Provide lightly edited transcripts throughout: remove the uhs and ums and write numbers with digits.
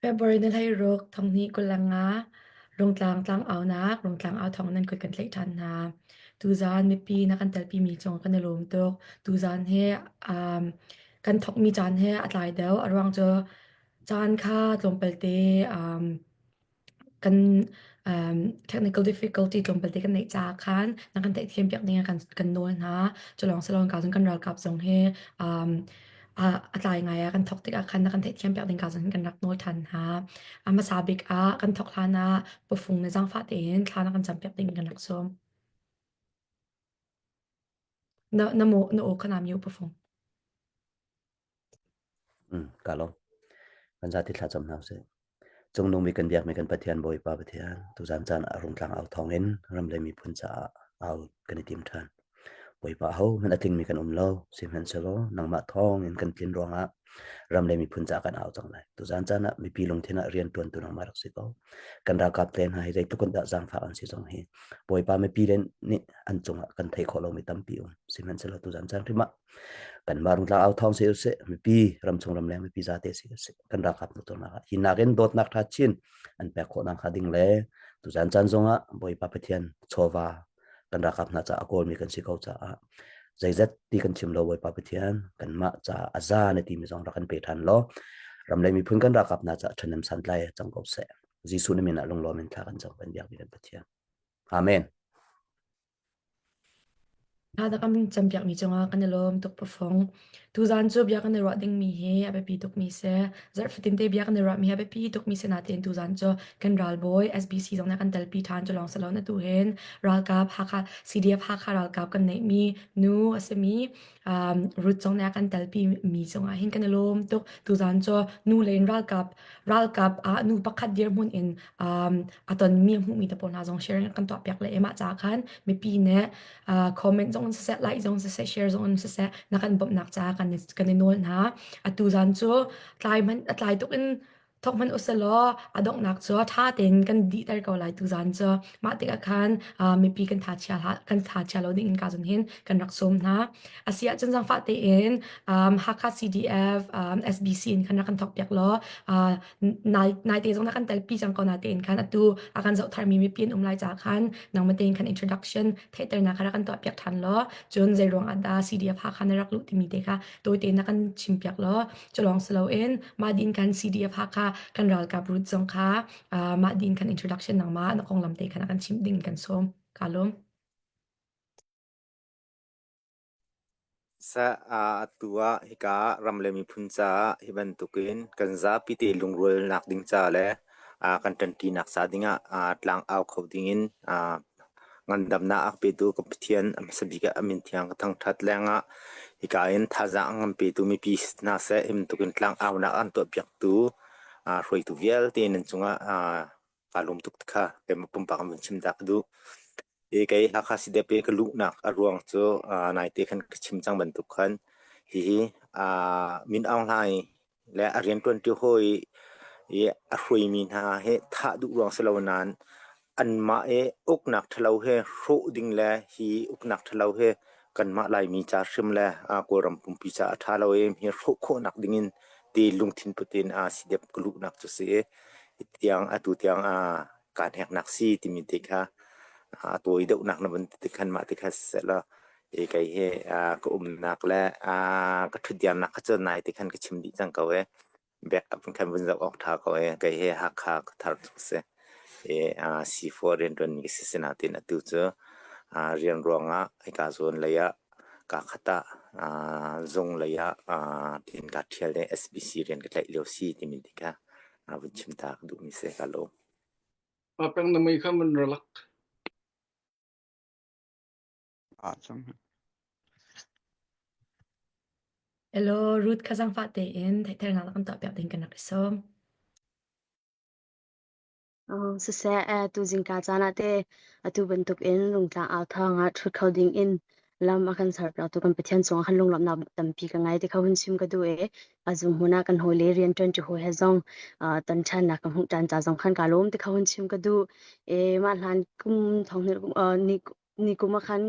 February ni 16 thonghnih 25 Rungtlang tlangaunak Rungtlang au thawng nan kut kan tlaih ṭhan hna. Tuzaan mipi na kan telpimi cung kan i lawm tuk. Tuzaan hi um, kan thawkmi caan hi a tlai deuh. A ruang cu caan kha tlawmpalte um, kan um, technical difficulty tlawmpal te kan neih caah khan na kan theihthiam piak ding ah kan kan nawl hna. Cu lawng si loin ka cun kan ralkap zong hi um, a, a tlai ngai ah kan thawk tikah khan na kan theihthiam piak ding ka cun kan rak nawl ṭhan hna. A hmasa bik ah kan thawk hlan ah pufung le zaangfah tein thla na kan campiak ding kan rak sawm. Na na maw na aw kha na mute pufung. Ka lawm. Kan zati thlacam hna usih. Cungnung bik kan biakmi kan Pathian Bawipa Pathian, tuzan caan ah rungtlang au thawngin ram le miphun caah au kan i tim ṭhan. Bawipa ho hmanh a tlingmi kan um lo, sihmanhsehlaw nangmah thawngin kan tlin ruangah ram le miphun caah kan au cang lai. Tuzan caan ah mipi lungthin ah rian ṭuantu nangmah rak si ko. Kan ralkap te hna hi zeitluk in dah zaangfah an si zong hi Bawipa mipi le nih an cungah kan theih khawh lomi tampi um. Sihmanhsehlaw tuzan caan hrim ah kanmah rungtlang au thawng si usih mipi ramchung ramleng mipi zate si usih kan ralkap hmuhtonnak ah hi nakin dawtnak tha chin an pek khawh nak hnga ding le tuzan caan zongah Bawipa Pathian chawva kan ralkap hna caah a kawlmi kan si ko caah zeizat ti kan chim lo Bawipa Pathian kanmah caah a za na timi zong rak kan pe ṭhan law ram le miphun kan ralkap hna caah ṭhahnem santlai cang ko seh Jesuh na min ah lunglawm in thla kan cam kan biakmi kan Pathian Amen. Thla na kan campiakmi cungah kan i lawm tuk pafong. Tuzaan cu bia kan i ruah dingmi hi a biapi tukmi si. Zarh fatin te bia kan i ruahmi hi a biapi tukmi si natein tuzaan cu kan ralbawi SBC zong nih a kan telpi ṭhan cu lawng si lo atu hin ralkap Hakha CDF Hakha ralkap kan neihmi nu a simi um, Ruth zong nih a kan telpi mi cungah hin kan i lawm tuk. Tuzaan cu nu le in ralkap ralkap ah nu pakhat dirhmun in um, a tonmi a hmuhmi te pawl hna zong sharing kan tuahpiak le mah ca khan mipi nih uh, comment zong in siseh like zong siseh share zong in siseh na kan bawmhnak ca kan kan i nawl hna atu zan cu tlai hman a tlai tuk in thok hman uselaw a donghnak cu tha tein kan dihter ko lai tu zan cu mah tikah khan uh, mipi kan tha chia kan tha chia lo ding in ka zun hin kan rak sawm hna asi ahcun zangfah tein um, Hakha CDF um, SBC in khan rak kan thok piak law uh, nai naite zong na kan telpi cang ko na tein khan atu a kan zoh tharmi mipi an um lai ca khan nangmah tein khan introduction theihternak kha rak kan tuah piak than law cun zei ruang ah dah CDF Hakha na rak luh timi te kha tawi tein na kan chim piak law culawng si loin mah din kan CDF Hakha kan ralkap root zong kha mah din kan introduction nangmah na konglam te kha na kan chim ding kan sawm ka lawm. Atu ah hika ram le miphun caah hi bantukin kan zapite lungrualnak ding ca le kan ṭanṭinak ca dingah tlang-au kho dingin ngandamnak a petu ka Pathian a hmasa bik ah a min thiang ka thangṭhat lengah hika in thazaang a ngan petu mipi si hna seh hi bantukin tlang-aunak an tuahpiaktu hruaitu vialte nan cungah kaa lawm tuk ti kha keimah pumpak in vun chim ta ka duh. Hi kei Hakha CDF i ka luhnak a ruang cu naite khan ka chim cang bantuk khan hihi Min Aung Hlaing le a rianṭuanṭi hawi i a hruaimi hna hi thah duh ruang si lo nain anmah i uknak ṭhalo hi hrawh ding le hi uknak ṭhalo hi kanmah Laimi ca hrim le Kawlram pumpi ca a ṭha lo i hi hrawh khawhnak dingin ti lungthin put in CDF ka luhnak cu si i tiang atu tiang kaa hneknak si timi te kha a tawi deuhnak na vun ti khan mah ti kha siseh law i kei hi ka umnak le ka ṭhutdirnak kha cu nai ti khan ka chim dih cang ko e backup in khan vun zoh awk ṭha ko e kei hi Hakha khuathar cu si i C4 rianṭuanmi ka si sinain atu cu rian ruangah hika zawn lei ah kaa khat ah zung lei ah tiin kaa ṭhial i SBC rian ka tlaih lio si timi ti kha vun chim ta ka duhmi si ka lawm. Pa peng na mei kha man ra lak. Ah cang. Hello, Ruth kha zangfah tein theihternak na kan tuahpiak ding kan rak i sawm. Siseh, tu zingka caan ah te atu bantuk in Rungtlang au thawng ah ṭhut kho ding in lam a kan serpiaktu kan Pathian cungah khan lunglawmhnak tampi ka ngei ti kha hun chim ka duh i a zu hmun ah kan hawile rianṭuan ṭi hawi he zong ton ṭhannak ka hmuh ṭhan ca zong khan kaa lawm ti kha hun chim ka duh. I mah hlan kum thong ni ni kum ah khan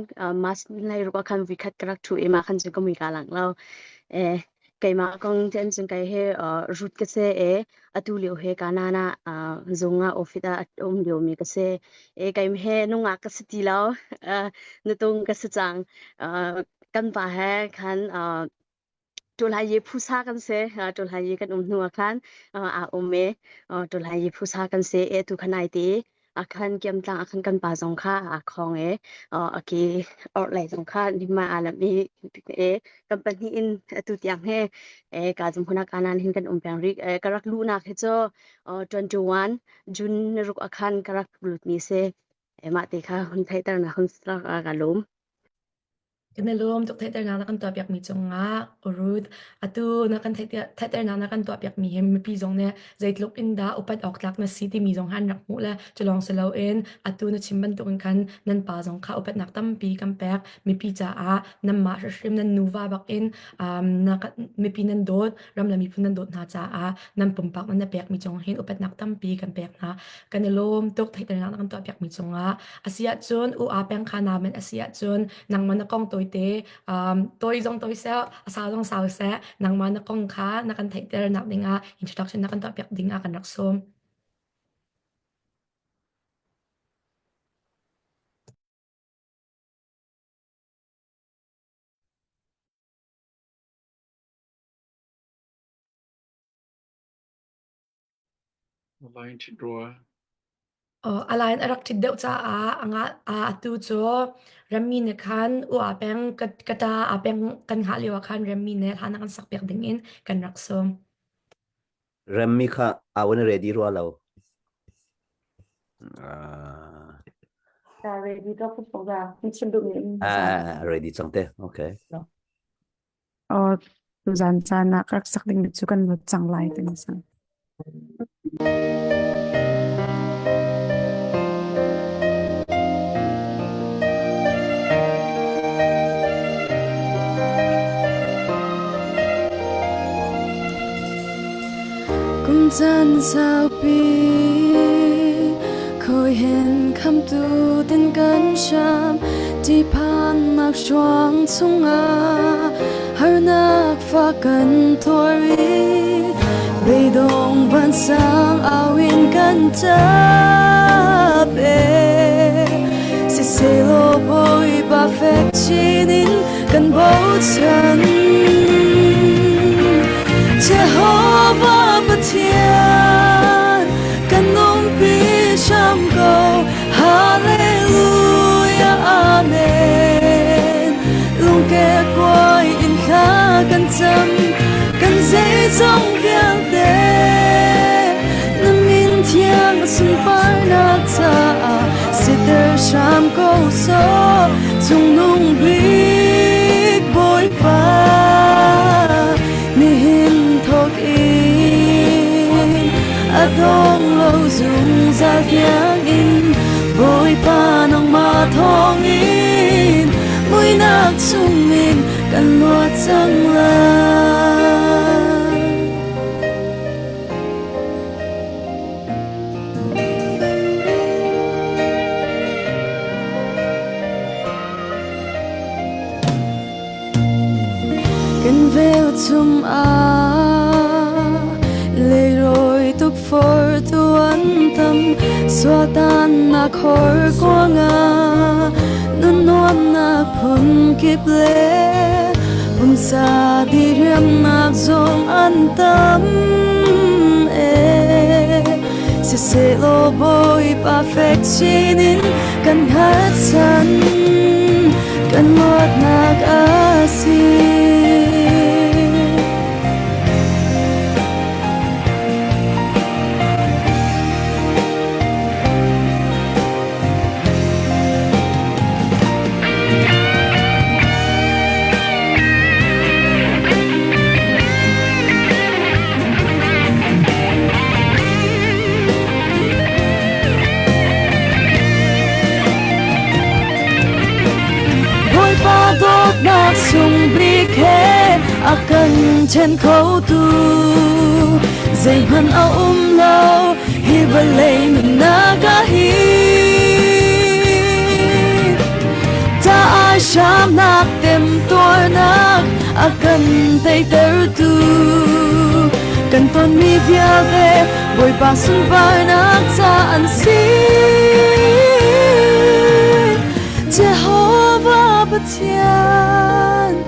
March nai ruk ah khan voikhat ka rak ṭhu i mah khan cun ka mui kaa langh lo. Keimah kong tian cun kai he rut ka se e atu lio he kanana zung ah office ah a um lio mi ka se e kai he nungak ka si ti lo nutung ka si cang. Kan pa he khan Ṭulhai phusa kan si. Ṭulhai kan um hnu ah khan aa um i ṭulhai phusa kan si i atu kha nai te ah khan kiamtlang ah khan kan pa zong kha aa khawng i a ke orhlei zong kha nima aa lamh i kan pahnih in atu tiang hi ka zumhmun ah kanan hin kan um peng rih. Ka rak luhnak hi cu 21 June ni ruk ah khan ka rak lut mi si. Mah te kha hun theihternak hun ka lawm. Kan i lawm tuk theihternak na kan tuahpiakmi cungah Ruth, atu na kan theihternak na kan tuahpiakmi hi mipi zong nih zeitluk in dah upat awk tlak na si timi zong han rak hmuh le cu lawng si loin atu na chim bantukin khan nan pa zong kha upatnak tampi kan pek. Mipi caah nanmah hrimhrim nan nuva bakin na mipi nan dawt, ram le miphun nan dawt hna caah nan pumpak nan na pekmi cung hin upatnak tampi kan pek hna. Kan i lawm tuk theihternak na kan tuahpiakmi cungah. Asi ahcun u aa peng kha na men asi ahcun nangmah na kong tawite tawi zong tawi seh a sau zong sau seh nangmah na kong kha na kan theihter nak dingah introduction na kan tuahpiak dingah kan rak sawm. Line ṭhit rua. A line a rak ṭhit deuh caah atu cu Remmi nih khan u aa peng ka ṭa aa peng kan hngah lio ah khan Remmi nih hla na kan sakpiak dingin kan rak sawm. Remmi kha a wan ready rua lo. Ta ready to pu ga chim duh mi. Ready cang te. Okay. Aw, tuzaan caan ah ka rak sak dingmi cu kan lut cang lai ti na sang. Kum caan saupi khoi hen khamtu tin kan hram ṭihphannak hruang chungah harnak fa kan tuar i beidong vansang au in kan ṭap e siselaw Bawipa fek chin in kan bochan. Jehovah Pathian kan umpi hram ko. Hallelujah, Amen. Lungke kuai in thla kan cam, kan zeizong vialte. Na min thiang sunparnak caah siter hram ko sawh. Cungnung bik Bawipa, nihin thawk in a dong lo zungzal tiangin Bawipa nangmah thawngin muihnak chungin kan luat cang lai. Kan velchum ah leirawi tukforhtu an tam sualtannak horkuang ah nunnuamnak phunkip le pumsa diriamnak zong an tam e. Siselaw Bawipa fek chin in kan hngatchan kan luatnak a si. Bawipa dawtnak sung bik he a kan ṭhen khotu zeihmanh a um lo hi vawlei nunnak ah hin ta ai hramnak temtuarnak a kan teitertu. Bawipa sunparnak ca an si. Jehovah Pathian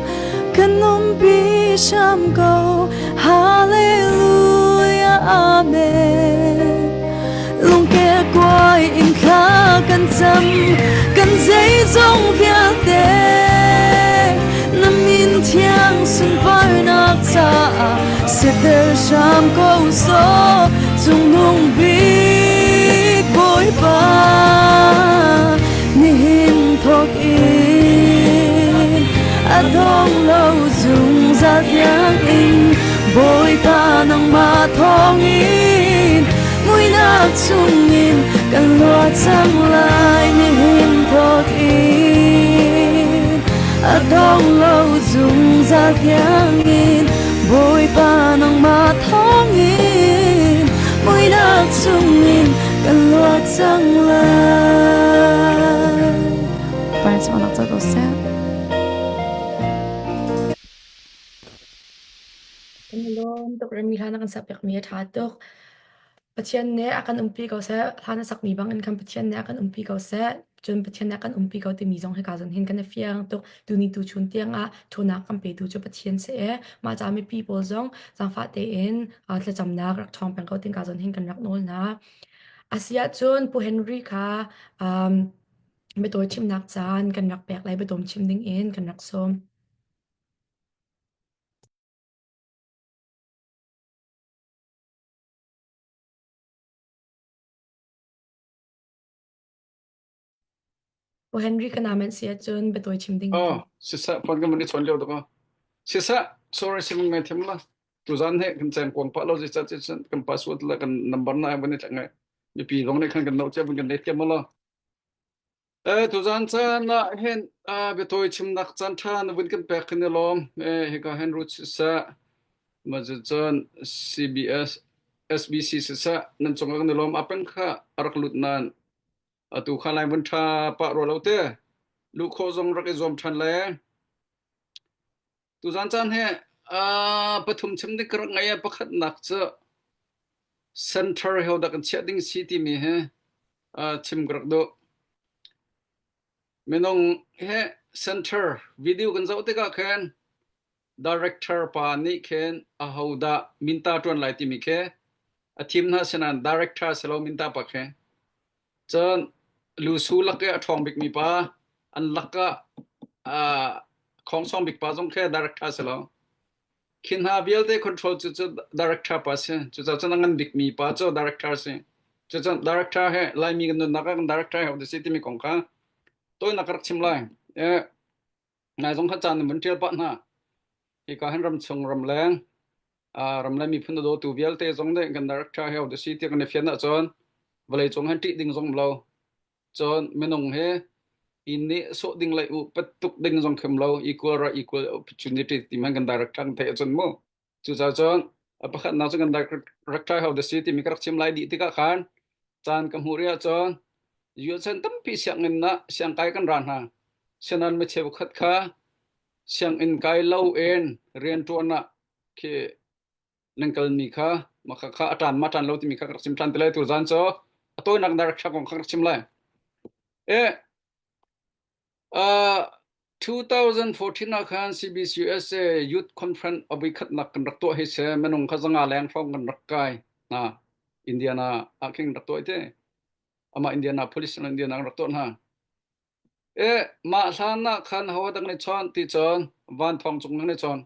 kan umpi hram ko. Hallelujah, Amen. Lungke kuai in thla kan cam, kan zeizong vialte. Na min thiang sunparnak caah siter hram ko sawh, cungnung bik Bawipa. Nihin thawk in a dong lo zungzal tiang in Bawipa nangmah thawngin muihnak chungin kan luat cang lai nihin thawk in a dong lo zungzal tiang in Bawipa nangmah thawngin muihnak chungin kan luat cang lai. Parents mo nak ko seh. Kan i lawm tuk rimi hla na kan sakpiakmi a ṭha tuk. Pathian nih a kan umpi ko seh. Hla na sakmi bangin khan Pathian nih a kan umpi ko seh. Cun Pathian nih a kan umpi ko timi zong hika zawn hin kan i fiang tuk. Tuni tuchun tiangah ṭhawnnak kan petu cu Pathian si i mah ca mipi pawl zong zaangfah tein thlacamnak rak ṭhawng peng ko tinka zawn hin kan rak nawl hna. A si ahcun Pu Henry kha um, biatawi chimnak caan kan rak pek lai biatawm chim dingin kan rak sawm. Pu Henry ka namen si ahcun biatawi chim ding. Oh, siseh phone kan van i chawn lio tuk ah. Siseh, sorry sim ngai thiam la. Tuzan he kan cem kuang pa lo zi cha chi kan password la kan number na van i tlak ngai. Mipi zong nih khan kan no chia van kan nei thiam lo. Eh tuzan caan ah hin biatawi chimnak caan ṭha na vun kan pek kan i lawm. Eh hika hin Ruth siseh, ma cun CBS SBC siseh nan cungah kan i lawm. A peng kha a rak lut nain atu kha lai vun ṭha pah rua lo te. Luh khawh zong rak i zuam ṭhan le. Tuzan caan hi pathum chim ding ka rak ngei i pakhatnak cu center ho dah kan chiah ding si timi hi chim ka rak duh. Minung hi center video kan zoh tikah khin director pa nih khin ahodah minta ṭuan lai timi khi a thim hna sinain director si lo minta pa khi. Cun lusu lak i a ṭhawng bikmi pa an lakah khongsong bik pa zong khi director si lo. Khi hna vialte control cu cu director pa si. Cucaah cun a ngan bikmi pa cu director si. Cucun director he Laimi kan nunnak ah kan director he si timi kong kha tawinak ka rak chim lai. Eh, nai zong kha caan in vun ṭial pah hna. Hika hin ramchung ramleng ram le miphun a dawtu vialte zong nih kan director he si ti kan i fian ahcun vawleicung han ṭih ding zong lo. Cun minung hi inn nih sawh ding le u pat tuk ding zong khim lo equal right equal opportunity ti man kan director kan theih ahcun mu. Cucaah cun a pakhatnak cu kan director ho si timi ka rak chim lai dih tikah khan caan ka hmuh rih ahcun US tampi sianginn ah siangkai kan ra hna. Sianan mi cheukhat kha sianginn kai lo in rianṭuan ah khi nan kalmi kha mah kha a ṭan ma ṭan lo timi kha ka rak chim ṭhan te lai tuzaan cu a tawinak na rak kong kha ka rak chim lai. E uh, 2014 ah khan CBCUSA Youth Conference a voikhatnak kan rak tuah hi se minung kha zanga leng hrawng kan rak kai na Indiana ah khin rak tuah te ama Indiana Police Indiana rak tuah hna E mah hlan ah khan ho dang nih chawn ti cun van thawng cung nih chawn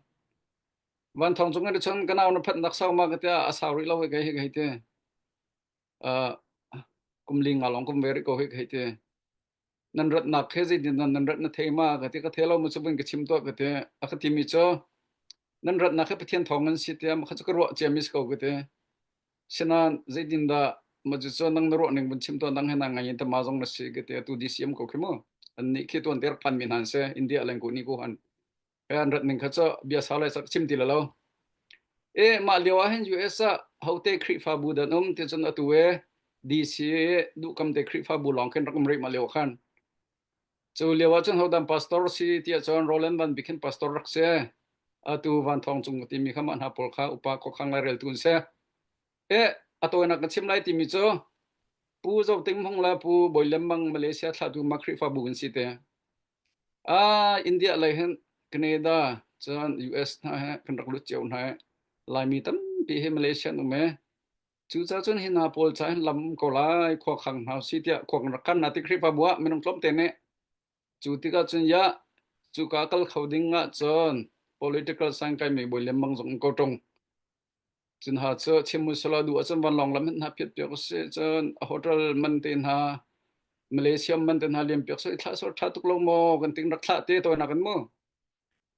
van thawng cung nih cun ka nau na phat nak sau ma ka tia a sau rih lo hei kai hei te uh, kum li nga long kum ve rih ko hei hei te nan rat nak he zei din nan rat na thei ma ka ti ka the lo mu chu bun ka chim to ka te a ka ti mi chu nan rat nak he pathian thawng an si te ma kha chu ka ruah cia mi si ko ka te Sinain zeitindah mah cu nang na ruah ning vun chim tuan dang he na ngai in tama zong na si ka ti atu DCM ko khi mu an nih khi tuan te rak phan mi hna an si India leng ku ni ku han he an rat ning kha cu bia sau lai sak chim ti la lo e mah lio ah hin US ah hote Khrihfabu dan um ti cun atu e DC duhkam te Khrihfabu lawng khin rak um rih mah lio khan Cu lio ah cun hodan pastor si tiah cun Roland Van Bik hin pastor rak si. Atu Van Thawng Cung timi kha mah hna pawl kha upa khuakhang laireltu an si. E. A tawinak ka chim lai timi cu Pu Zo Ting Hmung le Pu Bawi Lem Mang Malaysia thlahtu ma Khrihfabu kan si te. Ah, India lei hin Canada cun US hna he kan rak lut cio hna i Laimi tampi hi Malaysia an um i cucaah cun hi hna pawl ca hin lam um ko lai khua khang hna usih tiah khua kan rak khan hna ti Khrihfabu ah minung tlawmte nih cu tikah cun ya cuka kal kho ding ah cun political science kai mi bawi lemmang zong um ko ṭung. Cun ha cu chim usalaw duh ahcun vanlawng lam hmanh hna phiat piak usih. Cun a hotel man te hna, Malaysia man te hna liam piak seh thlah sawh ṭha tuk lo maw kan ting rak thlah te tawinak in mu.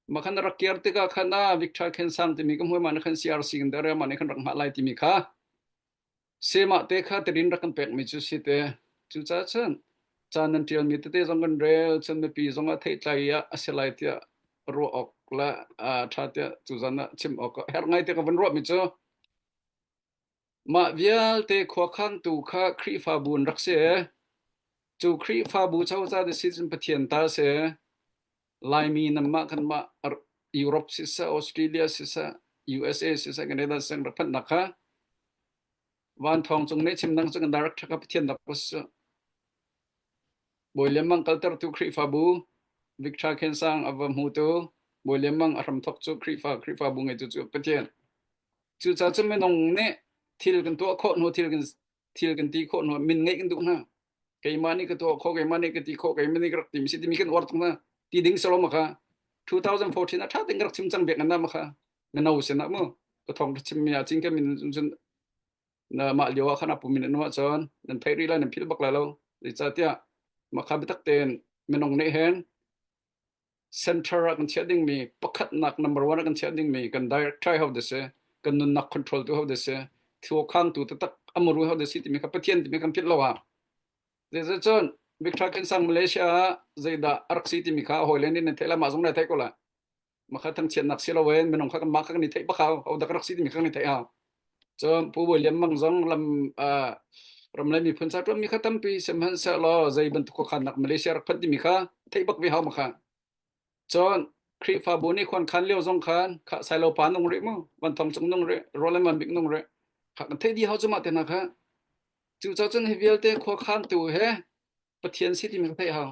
Mah khan rak kiar tikah khan ah Victor Khensang timi ka hmuai ma na khan CRC kan dare ma ne khan rak hngah lai timi kha Semah te kha tirin rak kan pekmi cu si te. Cucaah cun ca nan ṭialmi tete zong kan rel, cun mipi zong ah theihtlai ah a si lai tiah ruah awk le ṭha tiah tuzan ah chim awk a herh ngai tiah ka vun ruahmi cu mah vialte khuakhangtu kha Khrihfabu an rak si. Cu Khrihfabu cozah te si cun Pathian ta si. Laimi nanmah kanmah Europe siseh, Australia siseh, USA siseh, Canada siseh rak phanhnak kha Van Thawng Cung nih chim dang cu kan director kha Pathian rak was cu. Bawi Lian Mang kaltertu Khrihfabu Victor Khensang a va hmutu Bawi Lian Mang a hramthok cu Khrihfa Khrihfabu ngeitu cu Pathian. Cucaah cun minung nih thil kan tuah khawh hnu thil kan thil kan ti khawh hnu min ngeih kan duh hna. Keimah nih ka tuah khawh, keimah nih ka ti khawh, keimah nih ka rak ti mi si timi kan uar tuk hna. Ti ding salom kha 2014 ah ṭha tein ka rak chim cang bek na ma kha. Mino sinah mu ka thawng ka chimmi ah cingke min cun na mah lio ah khan a pumin an ahcun nan theih rih lai nan philh bak lai lo zeicahtiah mah kha biatak tein minung nih hin center ah kan chiah dingmi pakhatnak number one ah kan chiah dingmi kan director ho de si kan nunnak control tu ho de si thuakhang tu taktak amuru ho de si timi kha Pathian timi kan philh lo ah zeicahcun Victor Kensang Malaysia ah zeidah a rak si timi kha hawi le nih nan theih lai mah zong nai theih ko lai Makha thangchiatnak si loin minung kha kanmah kha kan i theih bak hau. Hodah ka rak si timi kha kan i theih hau. Cun Pu Bawi Lian Mang zong lam ram le miphun ca ṭuanmi kha tampi sihmanhsehlaw zei bantuk khuakhannak Malaysia rak phanh timi kha theih bak ve hau ma kha. Cun Khrihfabu nih khuan khan lio zong khan kha Sailo pa nung rih mu, Van Thong Cung nung rih, Roland Van Bik nung rih. Kha kan theih dih hau cu mah te hna kha. Cucaah cun hi vialte khuakhan tu he Pathian si timi kha theih hau.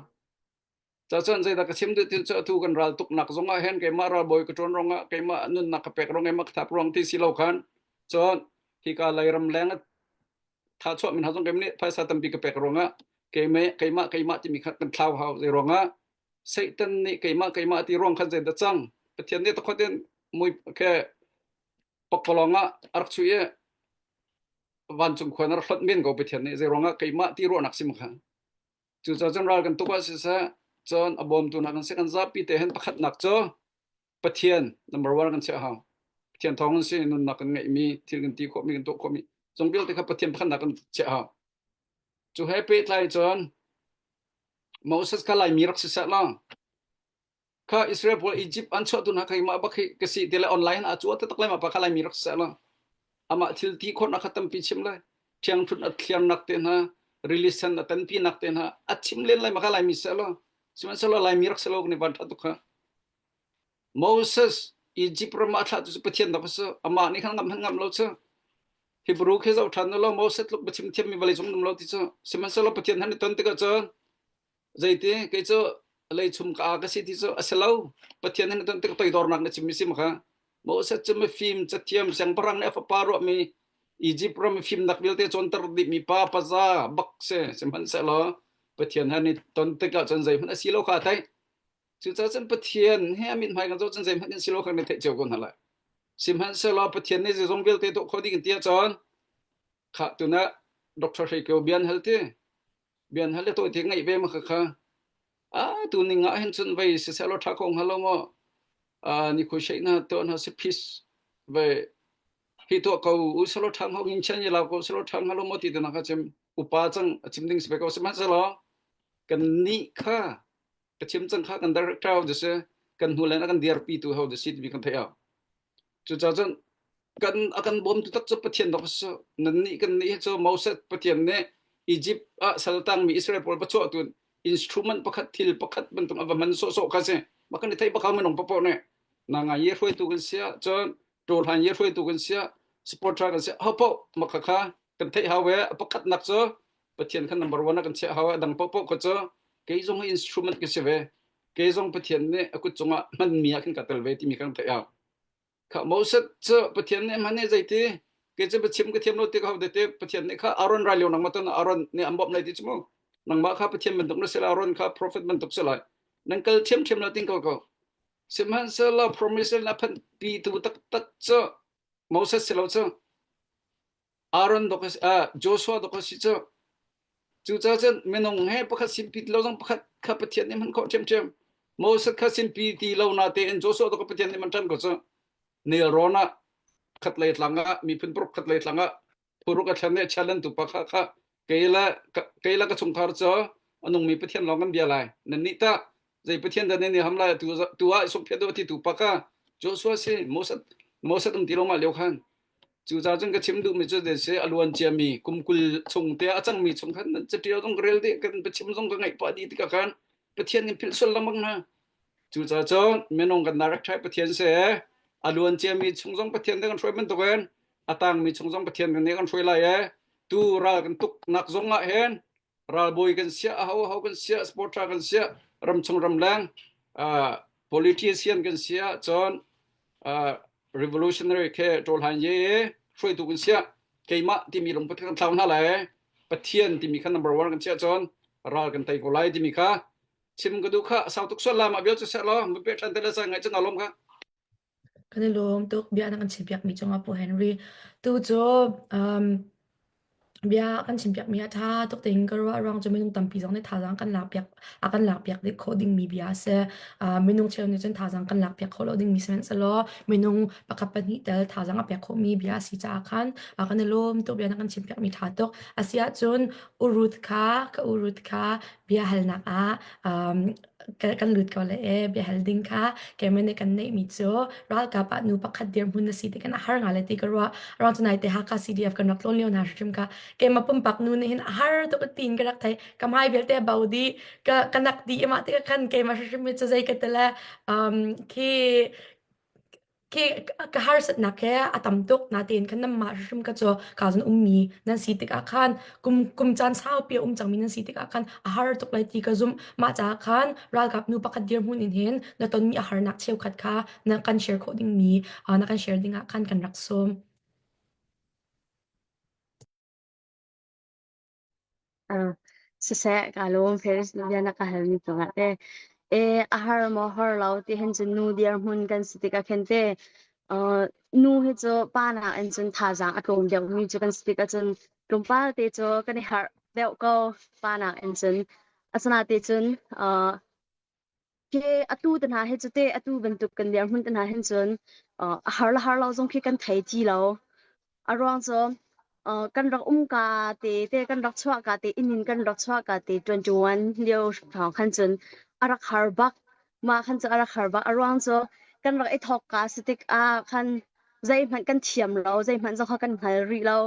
Cacun zeidah ka chim duh ti cu atu kan ral tuknak zong ah hin keimah ralbawi ka ṭuan ruangah keimah nunnak ka pek ruang keimah ka thap ruang ti si lo khan cun hika Lairam leng tha chuah min ha zong keimah nih phaisa tampi ka pek ruangah keimah keimah keimah timi kha kan thlau hau zei ruangah Satan nih keimah keimah ti ruang khan zeidah cang Pathian nih takhot in mui ke pakpalawng ah a rak chuih i vancung khua na rak hlonh men ko Pathian nih zei ruangah keimah ti ruahnak sim kha Cucaah cun ral kan tuk ah siseh, cun a bawmtu hna kan si kan zapi te hin pakhatnak cu Pathian number one kan chiah hau. Pathian thawng in si nunnak kan ngeihmi, thil kan ti khawhmi, kan tuah khawhmi, zong vialte kha Pathian pakhatnak kan chiah hau. Cu he pehtlai cun Moses kha Laimi rak siseh law, kha Israel pawl Egypt an chuah tu hna kha mah bak hi ka si ti le online ah cu taktak lai ma pa kha Laimi rak seh la amah thil ti khawhnak kha tampi chim lai ṭhiangṭhunh a thliarnak te hna release sen a tanpi nak te hna a chim len lai ma kha Laimi seh la sihmanhsehlaw Laimi rak seh lo kan i van ṭha tuk kha Moses Egypt ram ah thlah tu cu Pathian dak si amah nih khan ngam han ngam lo cu Hebrew khi zoh ṭhan lo Moses tluk biachim thiam mi vawlei cung um lo ti cu sihmanhsehlaw Pathian han i ton tikah cun Zeiti kei cu leichum ka a ka si ti cu a si lo. Pathian hin ton tik toidornak na chimmi si ma kha. Moses cu mifim cathiam siangpahrang nih a fapa ruahmi Egypt ram fimnak vialte cawnter dihmi pa paza bak si sihmanhsehlaw Pathian han i ton tikah cun zeihmanh a si lo kha a theih. Cucaah cun Pathian he a mithmai kan zoh cun zeihmanh an si lo kha kan theih cio ko hna lai. Sihmanhsehlaw Pathian nih zeizong vialte tuah kho ding ti ahcun kha tuna Dr. Hre Kio bian hal ti bian hal le tawi te ngaih ve ma kha kha a tu ning ah hin cun vei siseh law tha ko hnga lo maw a ni khu shei na to na si peace ve hi to ko u selo thang ho ngin chen ye la ko selo thang halo mo ti te na kha chim upa chang a chim ding se ko sihmanhsehlaw kan ni kha ka chim cang kha kan director ho se kan hnu len a kan dirpi tu ho de si ti kan thei au Cucaah cun kan a kan bawmtu tak cu Pathian dawk a si. Nannih kan nih hi cu Moses Pathian nih Egypt ah saltangmi Israel pawl va chuahtu instrument pakhat thil pakhat bantuk a va hman sawhsawh kha si. Mah kan i theih bak minung paohpaoh nih. Na ngai ye hruaitu kan si ah cun ṭawhlan ye hruaitu kan si ah supporter kan si ho paoh mah kha kha. Kan theih hau e pakhatnak cu Pathian kha number one ah kan chiah hau e dang paohpaoh kha cu kei zong instrument ka si ve. Kei zong Pathian nih a kut cungah hmanmi ah khin ka tel ve timi kan theih hau. Kha Moses cu Pathian nih hman i zeiti kei cu biachim ka thiam lo ti ka ho te Pathian nih kha Aaron rai lio nangmah ton Aaron nih an bawmh lai ti cu mu nangmah kha Pathian bantuk na si lai Aaron kha prophet bantuk si lai nan kal thiamthiam lo ting ko ko sihmanhsehlaw promise na phanh pi tu taktak cu Moses si lo cu Aaron dok uh, Joshua dok si cu cucaah cun minung he pakhat sinpi ti lo zong pakhat kha Pathian nih hman khawh ṭhiamṭhiam Moses kha sinpi ti lo na tein Joshua dok Pathian nih man ṭan ko cu nelrawn ah khat lei tlang ah miphun paruk khat lei tlang ah phuruk a thlen le challenge tu pa kha kha kei le kei le ka chungkhar cu a nungmi Pathian lawng kan bia lai nan nih tah zei Pathian dah nan i ham lai tu tu ah suk phiat ti tu pa kha Joshua si Moses Moses um ti lo ma lio khan Cucaah cun ka chim duhmi cu si a luan ciami kum 20 chung te a cangmi chung khan nan catial zong ka rel dih kan biachim zong ka ngaih pah dih tikah khan Pathian in philh sual lengmang hna. Cucaah cun minung kan direct thai Pathian si a luan ciami chung zong Pathian nih kan hruai bantukin a tangmi chung zong Pathian nih kan hruai lai e tu ral kan tuknak zong ah hin ralbawi kan siah aho aho kan siah supporter kan siah ramchung ramleng uh, politician kan siah cun uh, revolutionary ke ṭawlhan ye hruaitu kan siah keimah timi lungput kan thlau hna lai pathian timi kha number one kan chiah cun ral kan tei ko lai timi kha chim ka duh kha sau tuk sual la mah vial cu seh law mun pe ṭhan te le sa ngai cun alom kha Kan i lawm tuk. Bia na kan chimpiakmi cungah Pu Henry. Tu cu um, bia kan chimpiakmi a ṭha tuk tein ka ruah ruang cu minung tampi zong nih thazaang kan lakpiak a kan lakpiak dih khawh dingmi bia a si. Uh, minung cheu nih cun thazaang kan lakpiak khawh lo dingmi sihmanhsehlaw minung pakhat pahnih tel thazaang a pek khawhmi bia a si caah khan uh, kan i lawm tuk bia na kan chimpiakmi ṭha tuk. A si ahcun U Ruth kha ka U Ruth kha bia halnak ah um, kan lut ko le e biahal ding kha keimah nih kan neihmi cu ralkap ah nu pakhat dirhmun na si ti kan a har nga le ti ka ruah around tunai te Hakha CDF kan rak tlawn lio hna hrim kha keimah pumpak nu nih hin a har tuk tiin ka rak thei ka hmai vialte a bo di ka ka nak di ima te ka khan keimah hrim cu zei ka tele um khi Khi ka harsatnak he a tam tuk natein khan nanmah hrim kha cu ka zon ummi nan si tikah khan kum kum caan saupi a um cangmi nan si tikah khan a har tuk lai ti ka zumh. Mah caah khan ralkap nu pakhat dirhmun in hin na tonmi a harnak cheukhat kha na kan share khawh dingmi na kan share dingah khan kan rak sawm. Uh, siseh ka lawm Ferris bia na ka halmi cungah te e a har maw har lo ti hin cun nu dirhmun kan si tikah khin te uh, nu hi cu pa nak in cun thazaang a tlawm deuhmi cu kan si tikah cun tlawmpal te cu kan i harh deuh ko pa nak in cun asina te cun uh, Khi atu te hna hi cu teh atu bantuk kan dirhmun te hna hin cun uh, a har le har lo zong khi kan thei ti lo. A ruang cu uh, kan rak um ka te te kan rak chuah ka te inn in kan rak chuah ka te 21 lio hrawng khan cun a rak har bak. Mah khan cu a rak har bak. A ruang cu kan rak i thawk ka si tik ah khan zeihmanh kan thiam lo, zeihmanh zong kha kan hngal rih lo.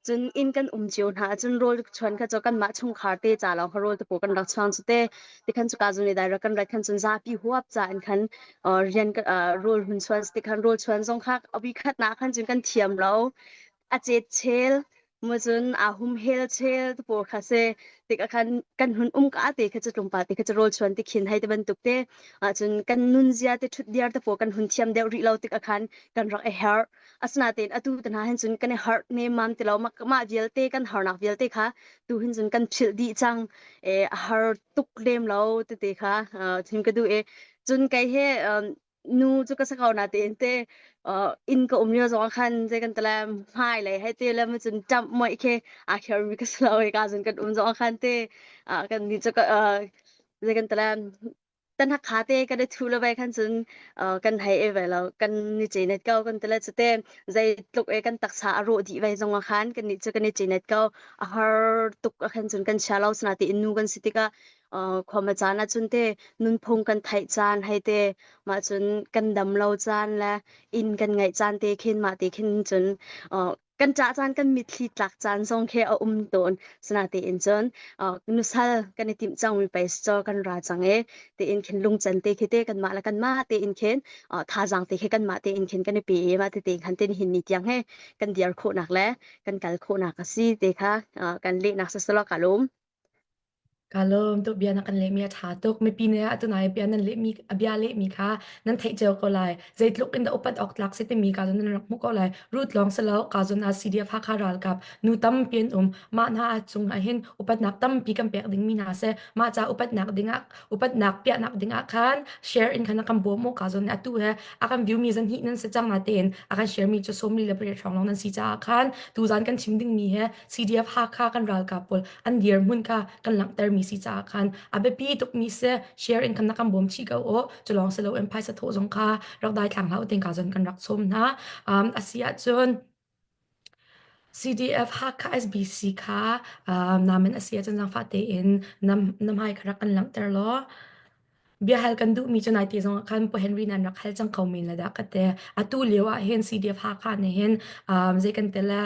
Cun inn kan um cio hna ahcun rawl chuan kha cu kanmah chungkhar te ca lawng kha rawl te pawl kan rak chuang cu te. Tikhan cuka zun i dai kan rat khan cun zapi huap ca in khan rian rawl hun chuan tikhan rawl chuan zong kha a khat nak khan cun kan thiam lo. A cet chel Mu cun aa humhel chel te pawl kha si tikah khan kan hun um ka te kha cu tlawmpal te kha cu rawl chuan ti khin hei te bantuk te ahcun kan nunzia te ṭhutdir te pawl kan hun thiam deuh rih lo tikah khan kan rak i herh asinain atu te hna hin cun kan i harh nemmam ti lo mah mah vialte kan harnak vialte kha tu hin cun kan philh dih cang e a har tuk lem lo tete kha chim ka duh i cun kei he nu cu ka si ko na tein te inn ka um lio zong ah khan zei kan tala hmai lei hei te le ma cun ṭamh moih khi aa kher mi ka si lo i ka cun kan um zong ah khan te kan ni cu zei kan tala tan hakha te kan i thu le vai khan cun kan hei e ve lo kan ni cenet ko kan tala cu te zei tluk e kan taksa a rawh dih vai zong ah khan kan nih cu kan i cenet ko a har tuk ah khan cun kan chia lo sana te in nu kan si tikah khuama caan ahcun te nunphung kan theih caan hei te mah cun kan dam lo caan le inn kan ngaih caan te khin mah te khin cun. Kan ṭah caan kan mitthli tlak caan zong khi a um tawn. Sinatein cun uh, nusal kan i timh cangmi pei si caw kan ra cang i tiin khin lungcan te khi te kanmah le kanmah tein khin uh, thazaang te khi kanmah tein khin kan i pe i mah tete khan tin hin ni tiang he kan dir khawhnak le kan kal khawhnak a si te kha uh, kan lehnak siselaw ka lawm. Ka lawm tuk bia na kan lehmi a ṭha tuk. Mipi nih atu nai bia nan lehmi a bia lehmi kha nan theih cio ko lai. Zeitluk in dah upat awk tlak si timi ka zon nan rak hmuh ko lai. Root lawng si lo ka zon ah CDF Hakha ralkap nu tampi an um. Mah hna cung ah hin upatnak tampi kan pek dingmi hna si. Mah ca upatnak dingah upatnak piahnak dingah khan share in khan a kan bawm u ka zon atu he a kan view mi zan hi nan si cang na tein a kan share mi cu sawmli le pariat hrawng lawng nan si caah khan tuzan kan chim dingmi he CDF Hakha kan ralkap pawl an dirhmun kha kan langhtermi si caah khan a biapi tukmi si share in khan na kan bawm chih ko u cu lawng si loin phaisa thawh zong kha rak dai thlang hlah u tin ka zon kan rak sawm hna um, a si ahcun CDF Hakha SBC kha um, namin a si ahcun zaangfah tein nam na hmai kha rak kan langhter law Biahal kan duhmi cu naite zong ah khan Pu Henry nan rak hal cang ko men le dah ka ti. Atu lio ah hin CDF Hakha nih hin um, zei kan ti le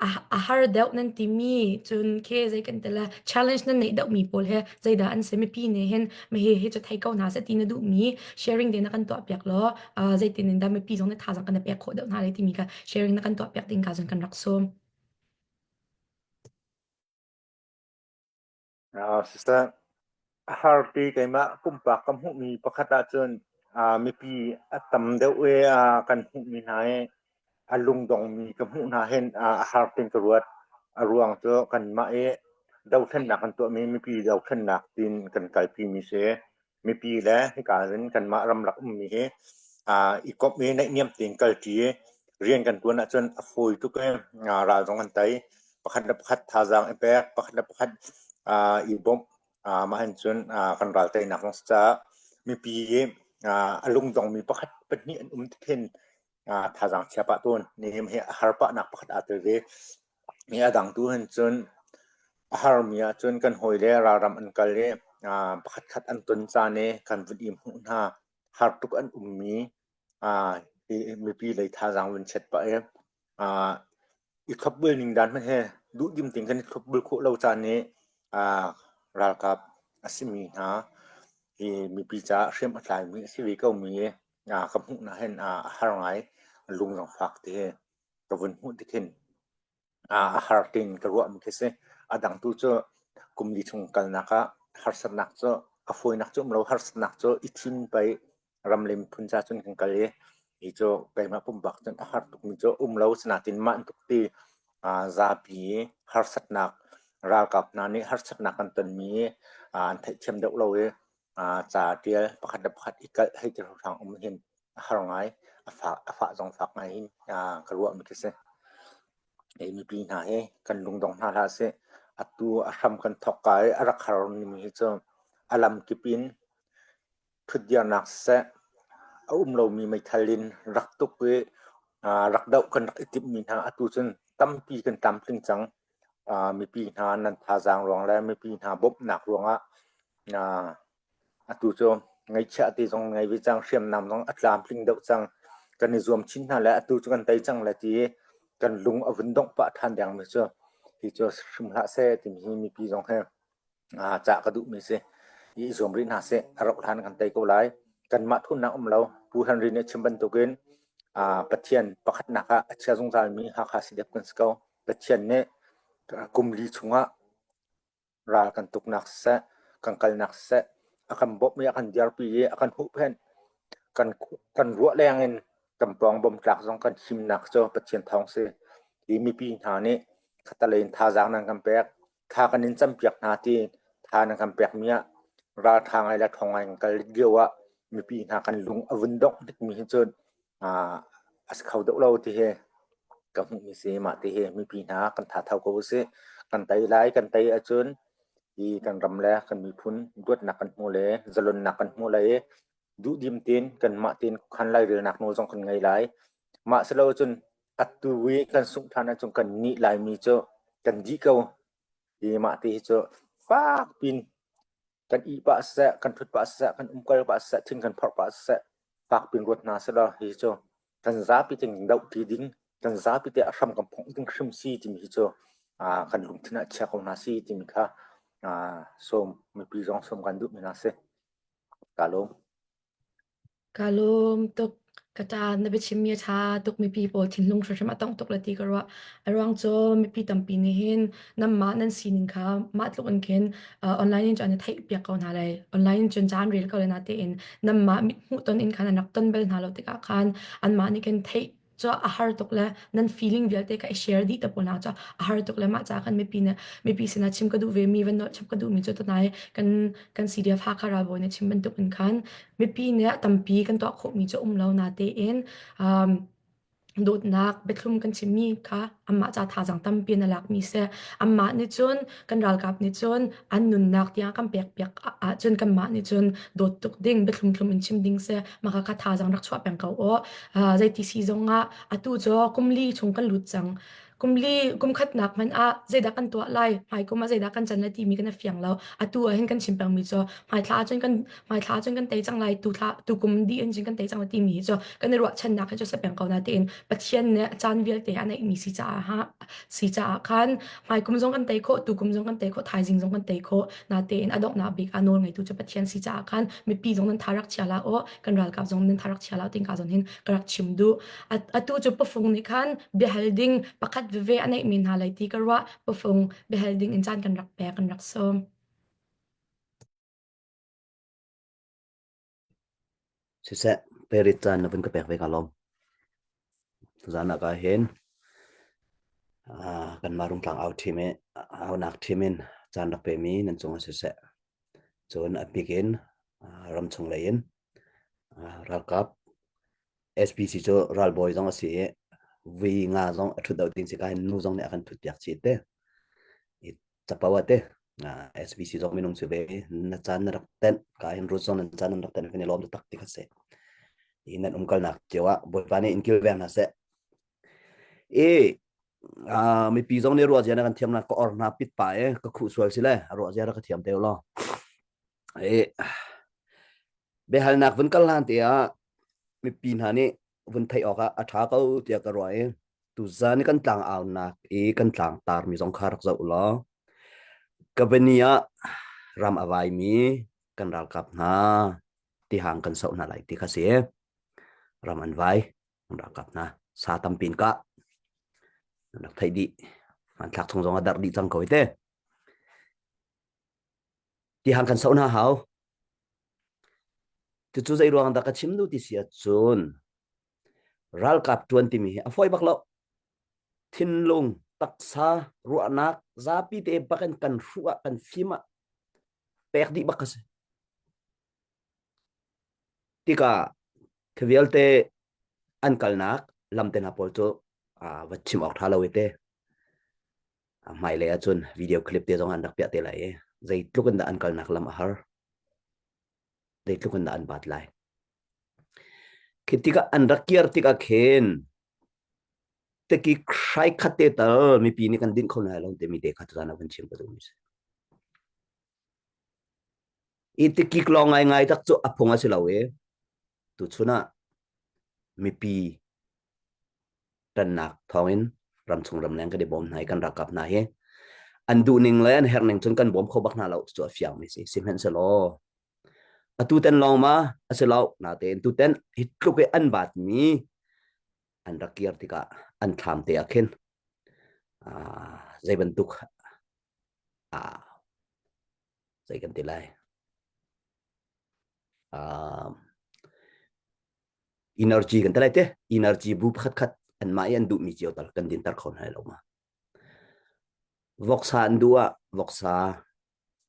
a, a har deuh nan timi cun khi zei kan ti le challenge nan neih deuhmi pawl he zeidah an si mipi nih hin mi hi hi cu thei ko hna seh ti na duhmi sharing te na kan tuah piak law uh, zeitin in dah mipi zong nih thazaang kan i pek khawh deuh hna lai timi kha sharing na kan tuah piak ding ka zong kan rak sawm. Uh, sister, a har ti keimah pumpak ka hmuhmi pakhat ahcun uh, mipi a tam deuh i uh, kan hmuhmi hna hi a lungdongmi ka hmuh hna hin uh, a har tin ka ruat. A ruang cu kanmah i dothlennak kan tuahmi mipi dothlennak tin kan kalpimi si. Mipi le hika in kanmah ramlak ummi hi uh, i komh i naihniam tein kalṭi i rian kan ṭuan ahcun a fawi tuk i uh, ral zong an tei. Pakhat le pakhat thazaang i pek, pakhat le pakhat uh, i bawmh. Uh, mah hin cun uh, kan ral teinak zong si caah mipi hi uh, a lungdongmi pakhat pahnih an um tik hin uh, thazaang chia pah tawn. Nihin hi a har pahnak pakhat aa tel ve. Hi a dang tu hin cun a harmi ahcun kan hawile ralram an kal i uh, pakhatkhat an ton caan i kan vun i hmuh hna. Har tuk an ummi uh, hi mipi lei thazaang vun chiat pah i uh, i thlopbul ning dan hmanh hi duhdim tein kan i thlopbul khawh lo caan i uh, ralkap a simi hna hi mipi caah hriam a tlaimi a si ve komi uh, ka hmuhnak hin uh, a har ngai lung zong fak ti hi ka vun hmuh tik hin a har tiin ka ruahmi khi si. A dang tu cu kum li chung kalnak ah harsatnak cu a fawinak cu um lo harsatnak cu i thim pei ram le miphun ca cun kan kal i hi cu keimah pumpak cun a har tukmi cu um lo sinain mah tuk ti zapi harsatnak ralkap hna nih harsatnak kan tonmi an theihthiam deuh lo i ca ṭial pakhat le pakhat i kalh hei ti hrang um hin a har ngai a fah a fah zong fak ngai hin ka ruahmi khi si. Hi mipi hna hi kan lungdong hna hlah sih. Atu a hram kan thawk ka i a rak har mi hi cu a lamkip in ṭhutdirnak siseh a um lomi meithal in rak tuk i rak doh kan rak i timhmi hna atu cun tampi kan tlamtling cang. Mipi hna nan thazaang ruang le mipi hna bawmhnak ruangah Atu cu ngaihchiah ti zong ngei ve cang, hriamnam zong a tlamtling deuh cang. Kan i zuam chin hna le atu cu kan tei cang le ti i kan lung a vun dongh pah ṭhan dengmi cu hi cu hrim hlah seh timi hi mipi zong he cah ka duhmi si. I zuam rih hna sih. A rauh hlan kan tei ko lai. Kanmah thunnak um lo. Pu Henry nih a chim bantukin Pathian pakhatnak ah a chia zungzalmi Hakha CDF kan si ko. Pathian nih kum li chungah ral kan tuknak siseh, kan kalnak siseh, a kan bawmh i a kan dirpi i a kan huhphenh. Kan, kan ruah leng in kan pawng bomtlak zong kan himnak cu Pathian thawng si. Hi mipi hna nih khatalei in thazaang nan kan pek, tha kan in campiak hna ti tha nan kan pek mi ah raltha ngai le ṭhawng ngai kan kal lio ah mipi hna kan lung a vun dongh bikmi hi cun a si kho deuh lo ti hi ka hmuhmi si. Mah ti hi mipi hna kan thatho ko usih. Kan tei lai, kan tei ahcun hi kan ram le kan miphun luatnak kan hmu le zalonnak kan hmu lai i duhdim tein kanmah tein khuakhan lairelnak nawl zong kan ngei lai. Mah si lo ahcun atu i kan sungh ṭhan ahcun kan nih laimi cu kan dih ko. Hi mah ti hi cu fak pin kan ih pah siseh, kan ṭhut pah siseh, kan umkal pah siseh, thing kan phorh pah siseh, fak pin ruat hna selaw hi cu kan zapi tein dohṭi ding, Kan zapi te a hram kan phongh ding hrim si timi hi cu kan lungthin ah chia ko hna si timi kha sawm mipi zong sawm kan duhmi hna si. Ka lawm. Ka lawm tuk. Ka ṭa na biachimmi a ṭha tuk mipi pawl thinlung hrimhrim a tongh tuk le ti ka ruah. A ruang cu mipi tampi nih hin nanmah nan sining kha mah tluk in khin uh, online in cun an i theihpiak ko hna lai. Online in cun ca an rel ko le natein nanmah hmuhton in khan an rak ton bal hna lo tikah khan anmah nih khin theih cu a har tuk le nan feeling vialte kha i share dih te pawl hna cu a har tuk le mah ca kan mipi nih mipi sinah chim ka duh ve mi van chim ka duh mi cu tunai kan kan CDF Hakha ralbawi nih chim bantuk in khan mipi nih tampi kan tuah khawh mi cu um lo na tein um, dawtnak biathlum kan chimmi kha amah ca thazaang tampi na lakmi si amah nih cun kan ralkap nih cun an nunnak tiang kan pek piak ahcun kanmah nih cun dawt tuk ding biathlum thlum in chim ding si mah kha thazaang rak chuah peng ko aw zeiti si zong ah atu cu kumli chung kan lut cang kumli kumkhatnak hmanh ah zeidah kan tuah lai hmaikum ah zeidah kan can lai timi kan i fiang lo atu ah hin kan chim pengmi cu hmaithla ahcun kan hmaithla ahcun kan tei cang lai tu thla tu kum dih in cun kan tei cang lai timi hi cu kan i ruahchannak hi cu si peng ko na tiin Pathian nih caan vialte a neihmi si caah ha si caah khan hmaikum zong kan tei khawh tu kum zong kan tei khawh thaizing zong kan tei khawh natein a donghnak bik ah nawl ngeitu cu Pathian si caah khan mipi zong nan tha rak chia la aw kan ralkap zong nan tha rak chia la tin ka zon hin ka rak chim duh atu cu pafung nih khan biahal ding pakhat veve a neihmi hna lai ti ka ruah pafung biahal ding in caan kan rak pek kan rak sawm Siseh, perit caan na vun ka pek ve ka lawm. Tuzaan ah ka hin kanmah Rungtlang au team i aunak team in caan rak pemi nan cung ah siseh. Cun a bik in ramchung lei in ralkap SPC cu ralbawi zong a si i vui nga zong a ṭhut deuh ding si ka hin nu zong nih a kan ṭhut piak chih te. I capo ah te SBC zong minung si ve na caan na rak tenh ka hin rut zong nan caan nan rak tenh kan i lawm tak ti kha si. I nan umkalnak cio ah Bawipa nih in kilveng hna seh. I mipi zong nih ruah zia na kan thiam na ka or hna pit pa e ka khuh sual si le ruah zia ra ka thiam te law. I biahalnak vun kal hlan te ah mipi hna nih vun theih awk ah a ṭha ko tiah ka ruah i tuzan i kan tlang aunak i kan tlang tarmi zong kha rak zoh law Kabani ah ram a vaimi kan ralkap hna tihang kan soh hna lai ti kha si ram an vai kan ralkap hna sa tampi in kah an rak theih dih hmanthlak chung zong a darh dih cang ko te tihang kan soh hna hau Cucu zei ruang dah ka chim duh ti si ahcun ralkap ṭuan timi hi a fawi bak lo. Thinlung, taksa, ruahnak zapi te bak in kan hruh ah kan fim ah pek dih bak ka si. Tikah khi vialte an kalnak lam te hna pawl cu va chim awk ṭha lo i te. Hmailei ahcun video clip te zong an rak piah te lai i zeitluk in dah an kalnak lam a har. Zeitluk in dah an bat lai. Khi tikah an rak kir tikah khin teki hrai khat te tal mipi nih kan dinh kho lai lo timi te kha tuzan ah van chim ka duhmi si. I tikik lawng ngai ngai tak cu a phung a si lo i tuchun ah mipi ṭannak thawngin ramchung ramleng kan i bawm hna i kan ralkap hna hi an duhning le an herhning cun kan bawm kho bak hna lo cu a fiangmi si sihmanhsehlaw atu ten lawng ma a si lo natein tuten hi tluk i an batmi an rak kir tikah an thlam te ah khin zei bantuk zei kan ti lai energy kan ti lai te energy bu pakhat khat anmah i an duhmi cio tal kan dinter kho hna lo ma voksa an duh ah voksa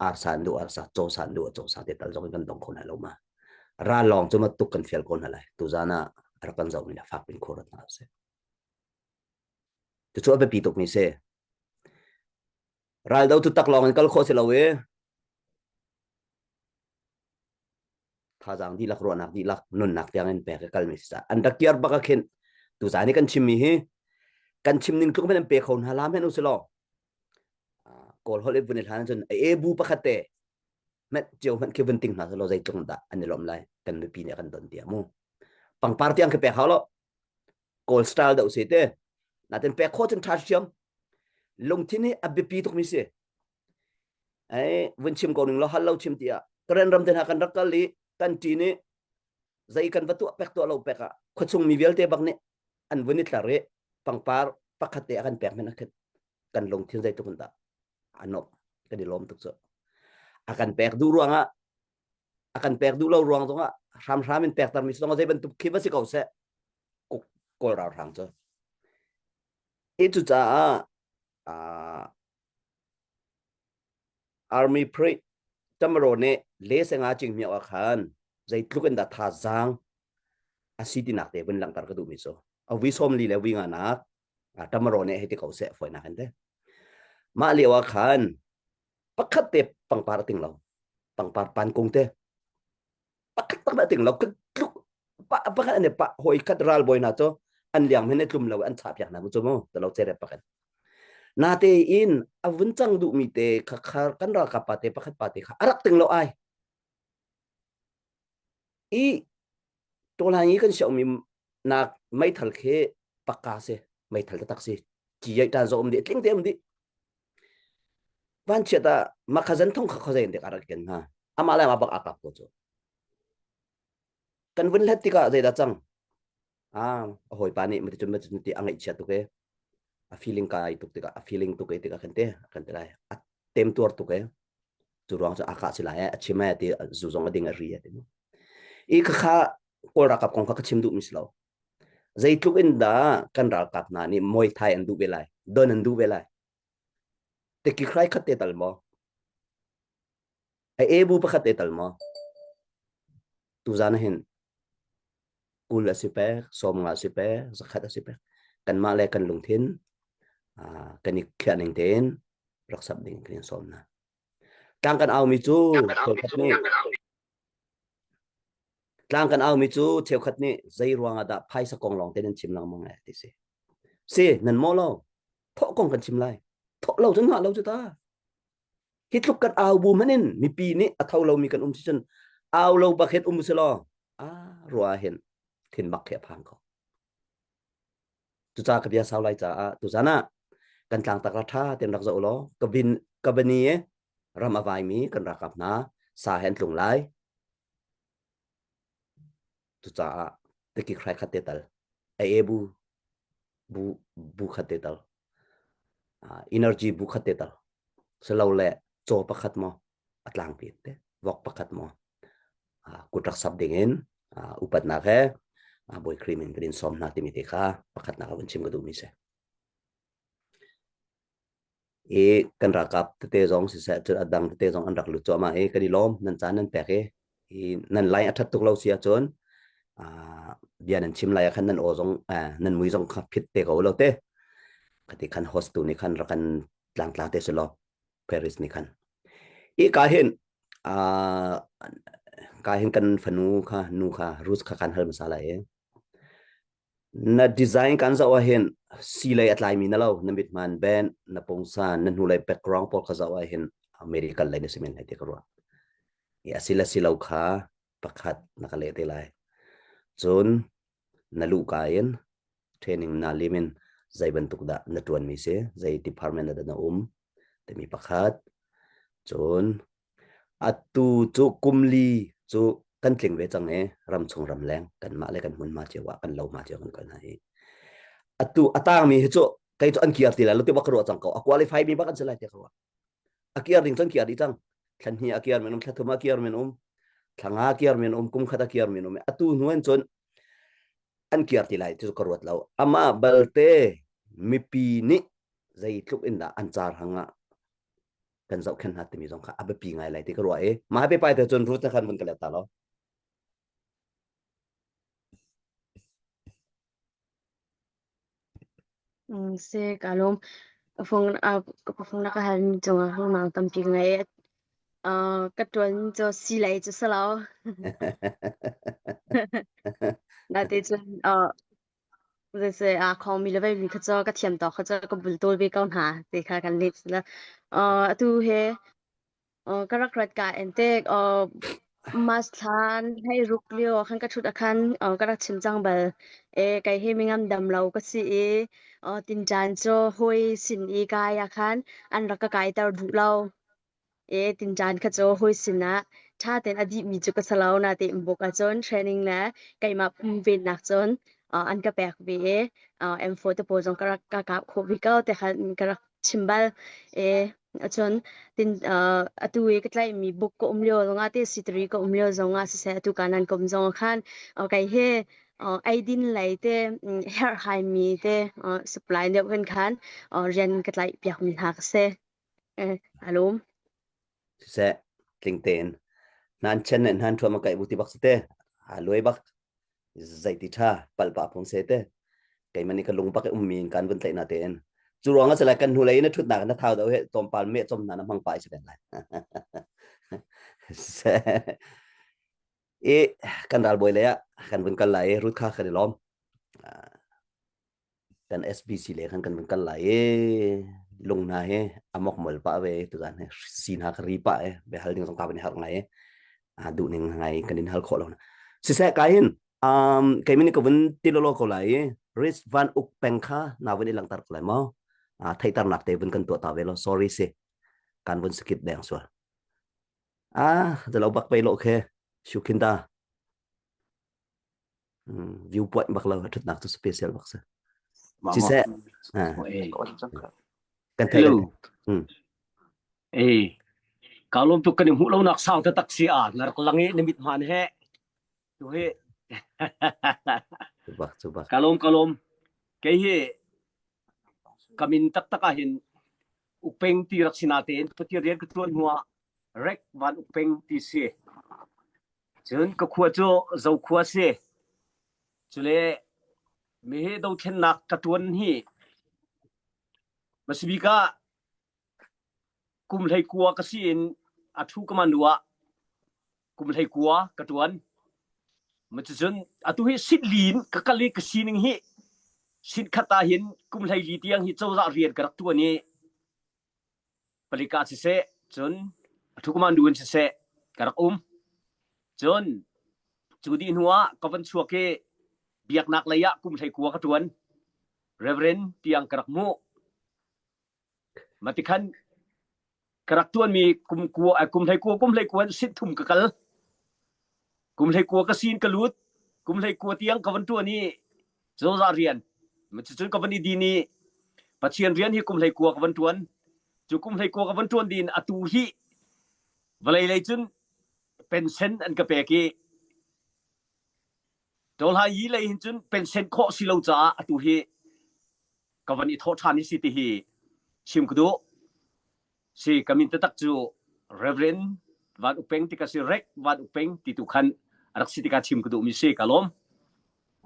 arsa an duh arsa cawsa an duh ah cawsa te tal zong in kan dong kho hna lo ma ral lawng cu ma tuk kan fial ko hna lai tuzan ah rak kan zoh mi fak pin khurat hna sih cucu a biapi tuk mi si ral do tu tak lawng in kal khawh si lo i thazaang dihlak ruahnak dihlak nunnak tiang in pek i kalmi si an rak kiar bak ah khin tuzan i kan chimmi hi kan chim ning tluk hmanh an pe kho hna la hmanh usilaw kawl holh i vun i hlan cun e bu pakhat te hmanh cio hmanh khi vun ting hna selaw zeitluk dah an i lawm lai kan mipi nih kan don tiah mu pangpar tiang khi pek hau lo kawl style deuh si te. Natin pek khawh cun ṭha ṭhiam. Lungthin hi a biapi tukmi si. Ai vun chim ko ning lo hal lo chim tiah Karen ram te hna kan rak kal i kan ṭin i zei kan va tuah pek tuah lo pek ah khuachung mi vialte bak nih an vun i tlar i pangpar pakhat te a kan pek men a kan lungthin zeitluk in dah a nuamh kan i lawm tuk cu a kan pek duh ruangah a kan pek duh lo ruang zongah hramhram in pek termi zong zei bantuk khi va si ko seh kawl ralhrang cu hi cucaah Army Parade Tamaro nih le senga cing miau ah khan zeitluk in dah thazaang a si tinak te vun langhter ka duhmi cu a vi sawm li le vi nga nak Tamaro nih hei ti ko seh fawinak in te mah lio ah khan pakhat te pangpar a ting lo pangpar pan kung te pakhat tak dah ting lo tluk pakhat an pa hoi khat ral boy na cu an liang hen tlum lo an chah piak na cu mu talo chere pakan na te in a vun cang duh mi te kha kha kan ralkap pa te pakhat pa te kha arak ting lo ai i tolhang i kan siau mi nak meithal khi pakka se meithal tak si chi yai tan zo um di tling te um di van chiat ah makhazen thong kha khozein dek arak ken ha ama le ma bak akap ko chu kan vun hlet tikah zeidah cang ah a hawipa nih mati cun mati ti a ngaihchia tuk e a feeling kai tuk tikah a feeling tuk e tikah kan te kan te lai a tem tuar tuk e cu ruang cu a kah si lai e a chim e ti zu zong a ding a ri e ti mu i kha kha kawl ralkap kong kha ka chim duh mi si lo zeitluk in dah kan ralkap hna nih Muay Thai an duh ve lai don an duh ve lai teki khrai khat te tal maw A ebu pakhat te tal maw? Tuzan ah hin 20 a si pek, 50 a si pek, 100 a si pek. Kanmah le kan lungthin kan i khiah ning tein rak sap ding kan in sawm hna. Tlang kan aumi cu cheukhat nih tlang kan aumi cu cheukhat nih zei ruang ah dah phaisa kong lawng te nan chim lengmang eh ti si. Si, nan mawh lo. Thawh kong kan chim lai. Thawh lo cun ngah lo cu ta. Hi tluk kan au bu hmanh in mipi nih a tho lomi kan um si cun au lo bak hin um si law a rua hin thin bak khi a phang ko. Cucaah ka bia sau lai caah tuzan ah kan tlang tak ra tha ten rak zoh law ka bin ka bani e ram a vaimi kan ralkap hna sa he an tlung lai. Cucaah tikik hrai khat te tal a e bu bu bu khat te tal energy bu khat te tal silole caw pakhat maw a tlangpi te vok pakhat maw kut rak sap ding in upatnak he Bawi Khrih min kan in sawm hna timi te kha pakhatnak ah vun chim ka duhmi si. I kan ralkap tete zong siseh cun a dang tete zong an rak lut cuahmah i kan i lawm nan caan nan pek i i nan line a ṭhat tuk lo si ahcun bia nan chim lai ah khan nan aw zong nan mui zong kha phit te ko lo te khati khan host tu nih khan rak kan tlangtla te si law Paris nih khan i ka hin ka hin kan fanu kha nu kha Rus kha kan hal hmasa lai i na design kan zoh ah hin si lei a tlaimi na lo na mithman ben na pungsan na hnulei background pawl kha zoh ah hin medical lei na si men lai ti ka ruah i a si le si lo kha pakhat na ka leh te lai cun na luhka in training na lim in zei bantuk dah na ṭuanmi si zei department ah dah na um timi pakhat cun atu cu kum li cu kan tling ve cang i ramchung ramleng kanmah le kan hmunhma cio ah kan lohma cio kan kal hna i atu a tangmi hi cu kei cu an kiar ti lai lo ti bak ka ruah cang ko a qualify mi bak an si lai ti ka ruah a kiar ding cun kiar dih cang thla hnih a kiar men um thla thum a kiar men um thla nga kiar men um kum khat a kiar men um atu hnu in cun an kiar ti lai ti cu ka ruat lo amah balte mipi nih zeitluk in dah an car hang ah kan zohkhenh hna timi zong kha a biapi ngai lai ti ka ruah i mah biapai te cun Ruth na khan vun ka let ta lo Si ka lawm. Fung ka fung na ka hal mi cungah ruang tampi ka ngei. Ka ṭuan cu si lei cu si lo. Nate cun zeiseh aa khawngmi le veimi kha cu ka thiam tawk kha cu ka bultawl ve ko hna ti kha kan let. Atu he ka rak rat ka in tik. Mas thlan hei ruk lio ah khan ka ṭhut ah khan ka rak chim cang bal. E kei hi mingam dam lo ka si i tinṭan cu hawi sin i kai ah khan an rak ka kaiter duh lo. E tinṭan kha cu hawi sinah ṭha tein a dihmi cu ka si lo natein buk ahcun training le keimah pumvennak cun an ka pek ve i M4 te pawl zong ka rak ka kap khawh ve ko ti khan ka rak chim bal. E Cun tin atu i ka tlaihmi buk ka um lio zongah te sitari ka um lio zongah siseh atu ka nan ka um zongah khan kei hi eidin lei te herhhaimi te supply deuh khan khan rian ka tlaih piakmi hna ka si. Alum. Siseh tling tein nan chen ne nan thuam kai bu ti bak te a luai bak zeiti ṭha palh pah phung se te keimah nih ka lung bak i ummi in kan vun tlaih na tein cu ruang ah kan hnulei in a ṭhutnak na thau deuh he tlawmpal meh chom hna na hmang pa si ben lai i kan ralbawi lei ah kan vun kal lai i rut kha kan i lawm Kan SBC le khan kan vun kal lai i lung hna hi a mok mol pah ve tuzan hi si hna ka ri pah e be hal ding zong ka van i harh ngai a duh ning ngai kan in hal khawh lo siseh ka hin um kei min ka vun ti lo ko lai i Rich Van Uk peng kha na vun i langtar ko lai mo a theihtar nak te vun kan tuah ta ve lo sorry si kan vun skip deng sual ah lo bak pe lo khe shukin da View point bak lo ṭhatnak cu special bak si. Siseh kan thei Hello. Eh, ka lawm tuk kan i hmuh lonak sau taktak si a na rak lang i na mit hmaan he tu hi cu bak cu bak ka lawm ka lawm kei hi ka min taktak ah hin ukpeng ti rak si natein Pathian rian ka ṭuan hnu ah rek van ukpeng ti si Cun ka khua cu Zokhua a si. Cule mihi dothlennak ka ṭuan hi hmasabik ah kum 19 ka si in a ṭhu ka man ah kum 19 ka ṭuan. Cucun atu hi sitli in ka kal i ka sining hi sitkhat ah hin kum 14 tiang hi cozah rian ka rak ṭuan i palik ah siseh cun a thukumandu in siseh ka rak um cun cu dih hnu ah ka van chuak i biaknak lei ah kum 19 ka ṭuan reverend tiang ka rak hmuh matikhan ka rak ṭuanmi kum kua kum 19 kum 19 in sit thum ka kal kum 19 ka sin ka lut kum 19 tiang ka van ṭuan i cozah rian cucun ka van i din i Pathian rian hi kum 19 ka van ṭuan cu kum 19 ka van ṭuan din atu hi vawlei lei cun pension an ka pek i Tawlhai yi lei hin cun pension khawh si lo caah atu hi ka van i thawh ṭhan hi si ti hi chim ka duh si ka min taktak cu Reverend Van Uk Peng ti ka si Rek Van Uk Peng ti tu khan a rak si tikah chim ka duhmi si ka lawm.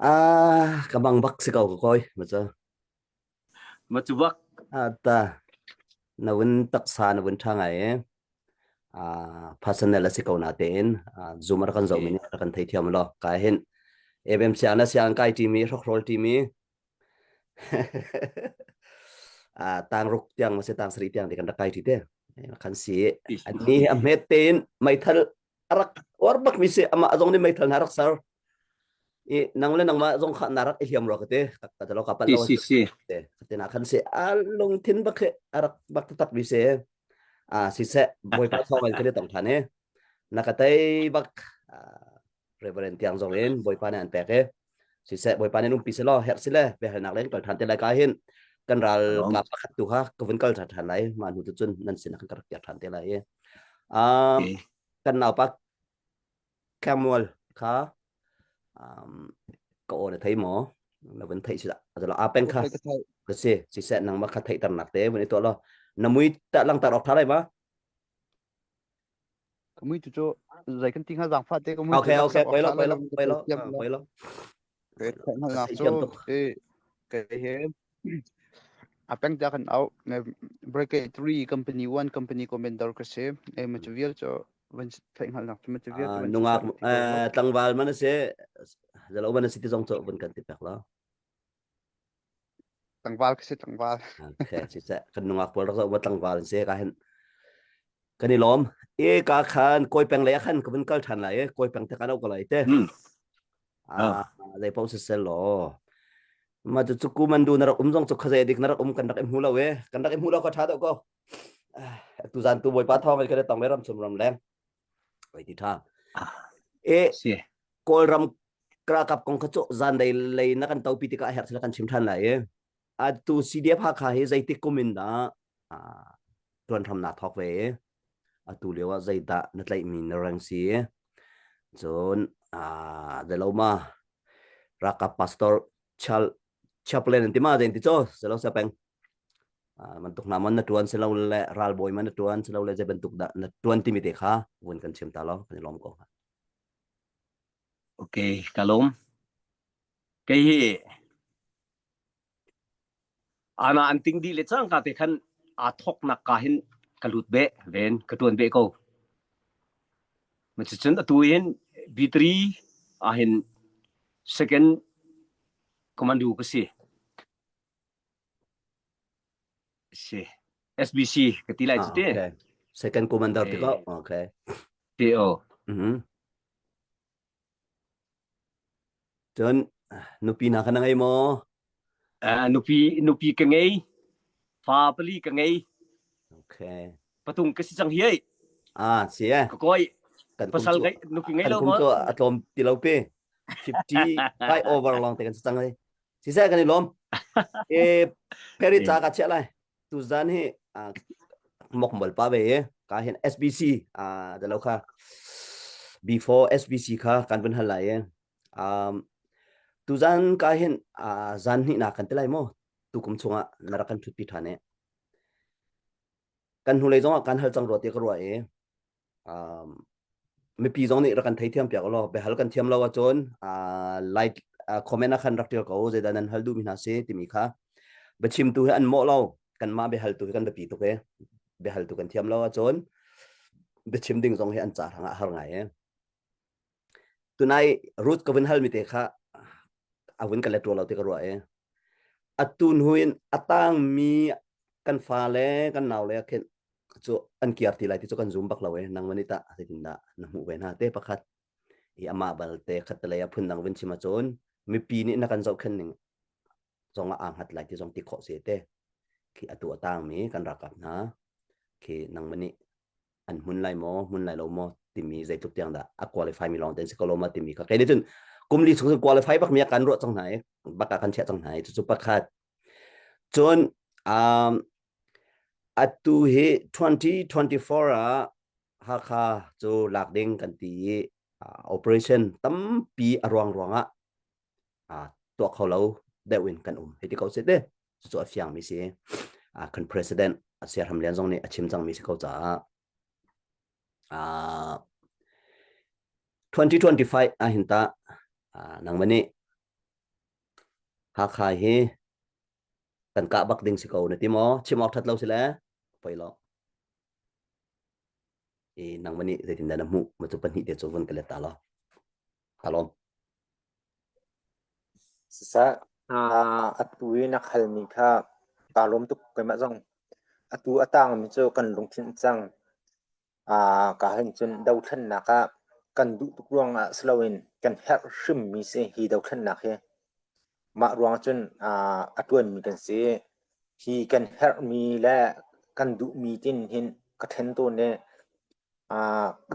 Ah, ka bang bak si ko ka koi ma cu. Ma cu bak. Ata na vun taksa na vun ṭha ngai e. Ah, personal a si ko na tein zoom ar kan zoh mi nih kan thei thiam lo ka hin ebem siang na siang kai timi hrokhrol timi ah tang ruk tiang ma se tang sari tiang te kan rak kai ti te kan si an ni a hmet tein meithal arak war bak mi si ama zong nih meithal na rak sar i nang le nangmah zong kha na rak i hliam ro ka te ka te lo ka pat lo si si te te na khan si a lungthin bak he arak bak tak mi se a si se bawipa thawng in kan i tong than he na ka tei bak Reverend tiang zong in Bawipa nih an pek i siseh Bawipa nih umpi selaw herh sile biahalnak len kal than te lai ka hin kan ral ka pakhat tu kha ka vun kal than than lai ma hnu tu cun nan sin kan rak piak than te lai i um kan naupa Samuel kha um ka aw na thei maw na vun theih sila azalo a peng kha ka si siseh nangmah kha theihter nak te vun i tuah law na mui ta langtar awk tha lai ma Ka mui tu cu zei kan ti hnga zaangfah te ka mui Okay, okay, poi lo, poi lo, poi lo, poi lo. Ke hngalnak cu kei he a peng ta kan au brigade 3 company 1 company commander ka si e ma chu vial chu van theih hngalnak chu ma chu vial chu nungak tlangval man se zalo man si ti zong chu vun kan ti pek la Tlangval ka si tlangval. Okay, si se kan nungak pawl rak zoh ma tlangval se ka hin. Kan i lawm. E ka khan kawi peng lei ah khan ka vun kal ṭhan lai e. Kawi peng te kan au ko lai te. Mm. Ah, zei paoh siseh law. Ma cu cu man du na rak um zong cu khaze dik na rak um kan rak i hmu lo e. Kan rak i hmu lo ka ṭha deuh ko. Tu zan tu Bawipa thawng in kan i tong le ram chung ram leng. Oi ti ṭha. E Si. Kawlram ralkap kong kha cu zan lei lei na kan topi tikah a herh sila kan chim ṭhan lai e. Atu CDF Hakha hi zeitik kum in dah ṭuan hram naa thawk ve i atu lio ah zeidah na tlaihmi na reng si? Cun zelo ma ralkap pastor Chal chaplain an ti ma zein ti cho zelo sa peng bantuk na man na ṭuan silo le ralbawi man na ṭuan silo le zei bantuk dah na ṭuan timi te kha vun kan chim ta lo kan i lawm ko. Okay, ka lawm. Kei hi Ana an ting dih le cangka te khan aa thawknak ka hin ka lut beh ven ka ṭuan beh ko. Cucun atu hin B3 ah hin second commando ka si. Si. SBC ka ti lai Ah, cu te. okay. Second commander ti ko. Okay. Ti o. Mhm. Cun nupi hna kha na ngei maw? Uh, nupi nupi ka ngei. Fa pali ka ngei. Okay. Patung ka si cang hi ei. Ah, si eh. Ka koi. Kan kum Pasal cu ngei nupi ngei kan lo kum maw? cu a tlawm ti lo pi. 55 over long te kan si cang ai. Siseh kan i lawm. E peri ca ka chiah lai. Tuzan hi mok mol pa ve e ka hin SBC a da lo kha before SBC kha kan vun hal lai e um tuzan ka hin zan hnih na kan ti lai mo tu kum chungah na rak kan thut pi than e kan hnulei zongah kan hal cang rua ti ka ruah i um, mipi zong nih rak kan theithiam piak law biahal kan thiam lo ahcun uh, like uh, comment ah khan rak tial ko zeidah nan hal duhmi hna si timi kha biachimtu hi an mawh lo kanmah biahaltu hi kan biapi tuk e biahaltu kan thiam lo ahcun biachim ding zong hi an ca hrang ah har ngai e tunai Ruth ka vun hal mi te kha a vun ka let lo te ka ruah e atu hnu in a tangmi kan fa le kan nau le khin cu an kiar ti lai ti cu kan zum bak lo e nang mani ta zeitin dah na hmuh ve hna te pakhat i amah balte khat lei a phun dang vun chim ahcun mipi nih na kan zohkhen ning zong ah aa hngat lai ti zong ti khawh se te khi atu a tangmi kan ralkap hna khi nang mani an hmun lai maw hmun lai lo maw timi zeitluk tiang dah a qualify mi lawng ten si ko lo ma timi kha kei nih cun kum li chung qualify bak mi kan ruah cang hna i bak ah kan chiah cang hna i cucu pakhat cun um, atu hi 2024 ah Hakha cu lak ding kan ti i operation tampi a ruang ruangah tuah kho lo deuh in kan um hei ti ko si te cucu a fiangmi si kan president Siarham Lian zong nih a chim cangmi si ko caah 2025 ah hin ta nangmah nih Hakha hi kan kah bak ding si ko na ti maw chim awk that lo si le poi lo i nangmah nih zeitindah na hmuh ma cu pahnih te cu vun ka let ta lo Halom. Siseh, atu i na halmi kha kaa lawm tuk keimah zong. Atu a tangmi cu kan lungthin cang. Ka hin cun dothlennak ah kan duh tuk ruangah si loin kan herh hrimmi si hi dothlennak hi. Mah ruang cun a ṭuanmi kan si. Hi kan herhmi le kan duhmi tin hin ka ṭhen tawn i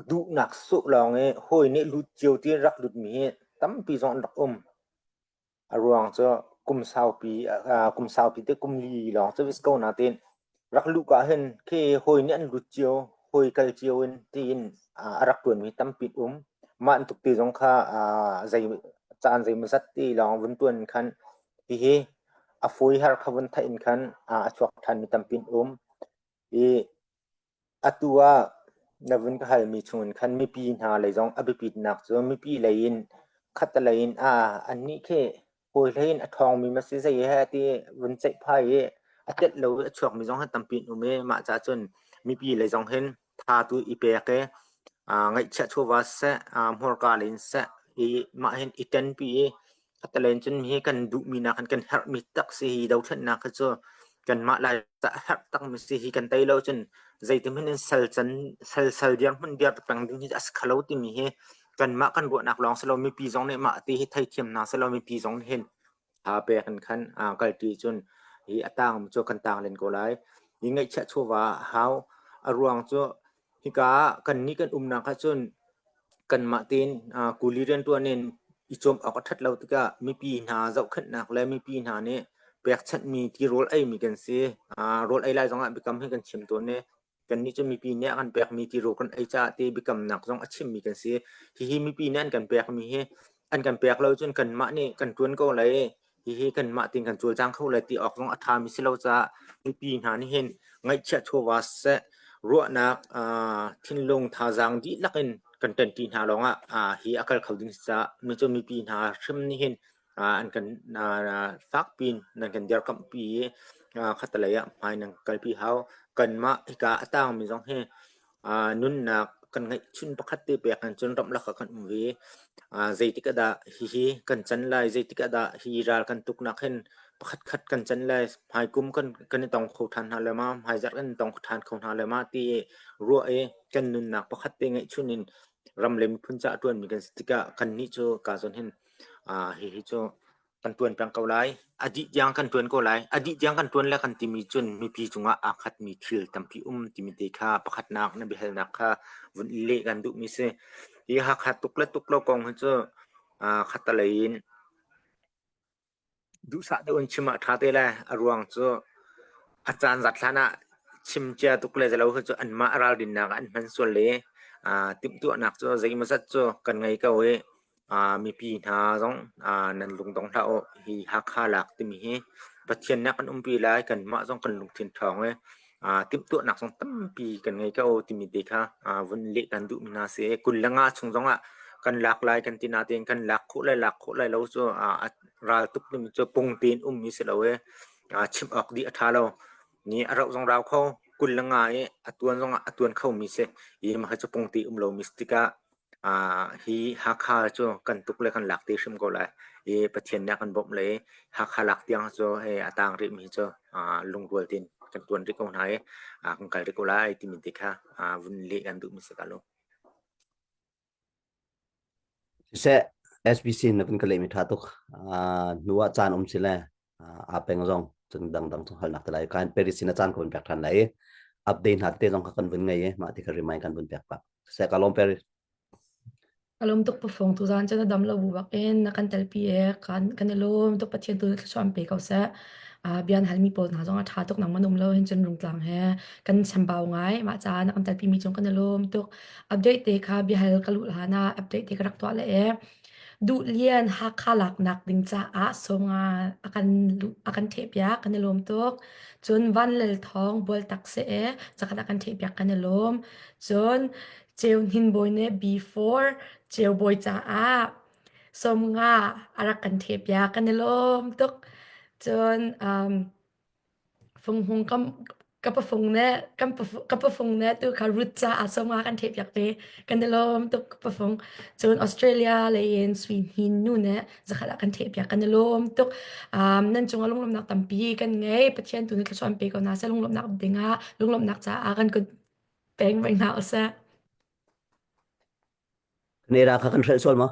Duhnak sawh lawng i hawi nih lut cio ti rak lutmi hi tampi zong an rak um. A ruang cu kum saupi kum saupi te kum li lawng cu ko nain rak luh ka hin khi hawi nih an lut cio, hawi kal cio in tiin a rak ṭuanmi tampi um. Mah bantuk te zong kha zei caan zeimawzat ti lawng vun ṭuan khan hihi a fawi har kha vun theih in khan a chuak ṭhanmi tampi an um. I Atu ah na vun ka halmi chungin khan mipi hna lei zong a biapitnak cu mipi lei in khattelei in aa annih khi hawi hlei in a ṭhawngmi ma si zei he ti vun ceihphai i a telh lo i a chuakmi zong hi tampi an um i mah caah cun mipi lei zong hin tha tu i pek i aa ngaihchiah chawva siseh, aa hmurka lei in siseh i mah hin i ṭenpi i khattelei in cun hi kan duhmi nakin kan herhmi tak si hi dothlennak hi cu. Kanmah Lai ca a herh takmi si hi kan tei lo cun zeitihmanh in sal can sal sal dirhmun dir peng ding hi a si kho lo timi hi kanmah kan ruahnak lawng si lo mipi zong nih mah ti hi theithiam hna seh law mipi zong nih hin tha pek in khan kalṭi cun hi a tang cu kan tang len ko lai. Hi ngaihchiah chawva a hau. A ruang cu hika ah kannih kan umnak ahcun kanmah tein kuli rianṭuan in i cawm awk a ṭhat lo tikah mipi hna zohkhenhnak le mipi hna nih pekchanhmi tirawl eimi kan si. Rawl ei lai zongah biakam hi kan chim tawn i Kannih cu mipi nih a kan pekmi tirawl kan ei caah ti biakamnak zong a chimmi kan si. Hihi mipi nih an kan pekmi hi an kan pek lo cun kanmah nih kan ṭuan ko lai i hihi kanmah tein kan cawlcang kho lai ti awk zong a ṭhami si lo caah mipi hna nih hin ngaihchiah chawva siseh, ruahnak, thinlung, thazaang dihlak in kan ṭanṭi hna lawngah hi a kal kho ding si caah cu mipi hna hrim nih hin an kan fakpi in nan kan dirkamhpi i khattelei ah hmai nan kalpi hau. Kanmah hika a tangmi zong hi nunnak kan ngeihchun pakhat te pek in cun ramlak ah kan um ve. Zeitik ah dah hihi kan can lai, zeitik ah dah hi ral kan tuknak hin pakhatkhat kan can lai, hmaikum kan kan i tong kho ṭhan hna lai ma, hmaizarh kan i tong ṭhan kho hna lai ma ti ruah i kan nunnak pakhat te ngeihchun in ram le miphun caah ṭuanmi kan si tikah kannih cu ka zawn hin Hihi cu kan ṭuan peng ko lai. A dih tiang kan ṭuan ko lai. A dih tiang kan ṭuan le kan timi cun mipi cungah aa khatmi thil tampi um timi te kha pakhatnak na biahalnak kha vun i leh kan duhmi si. Hi Hakha tuk le tuk lo kong hi cu khattelei in duhsah deuh in chim ah a ṭha te lai. A ruang cu a caan zat hlan ah chim cia tuk le zalo hi cu anmah ralrinnak ah an hman sual le timhtuahnak cu zeimawzat cu kan ngei ko i Mipi hna zong nan lungdong hlah u. Hi Hakha lak timi hi Pathian nih a kan umpi lai. Kanmah zong kan lungthin ṭhawng i timhtuahnak zong tampi kan ngei ko timi te kha vun leh kan duhmi hna si. 25 chung zongah kan lak lai kan ti nain kan lak khawh lai lak khawh lai lo cu ral tuk timi cu pung tein ummi si lo i chim awk dih a ṭha lo. Ni a rauh zong rau kho. 25 i a tuan zongah a tuan khomi si. Hi mah hi cu pung te um lomi si tikah Hi Hakha cu kan tuk le kan lak te hrim ko lai i Pathian nih a kan bawmh le Hakha lak tiang cu a tang rihmi cu lungrual tein kan ṭuan rih ko hna i kan kal rih ko lai timi te kha vun leh kan duhmi si ka lo. Siseh, SBC na vun ka lehmi ṭha tuk. Hnu ah caan um si le aa peng zong cun dangdang cu halnak te lai. Kan Paris in a caan ka vun pek ṭhan lai i update hna tete zong kha kan vun ngei i mah ti kha remind kan vun pek pah. Siseh, ka lawm Paris. Ka lawm tuk pafong tuzaan cu na dam lo bu bak in na kan telpi i kan kan i lawm tuk Pathian tu nih thluachuah an pe ko seh. Uh, bia an halmi pawl hna zong a ṭha tuk nangmah na um lo hin cun Rungtlang he kan chambau ngai. Mah caah na kan telpi mi cung kan i lawm tuk. Update te kha biahal ka luh hlan ah update te ka rak tuah le e. Duhlian Hakha laknak ding caah sawmnga a kan a kan ṭhehpiak kan i lawm tuk. Cun Van Lal Thawng Bualtak si e cakhat a kan ṭhehpiak kan i lawm. Cun Ceu Hnin Bawi nih B4 Ceu Bawi caah sawmnga a rak kan ṭhehpiak kan i lawm tuk. Cun um, Funghung kam ka pafung ne kan ka pafung ne tu kha Ruth caah sawmnga kan ṭhehpiak ve kan i lawm tuk ka pafung. Cun Australia lei in Sui Hnin nu nih zakhat ah kan ṭhehpiak kan i lawm tuk. Um, nan cungah lunglawmhnak tampi kan ngei. Pathian tu nih thluachuah an pe ko hna seh lunglawmhnak dingah lunglawmhnak caah kan kut peng peng hna usih. Canada kha kan hrelh sual maw?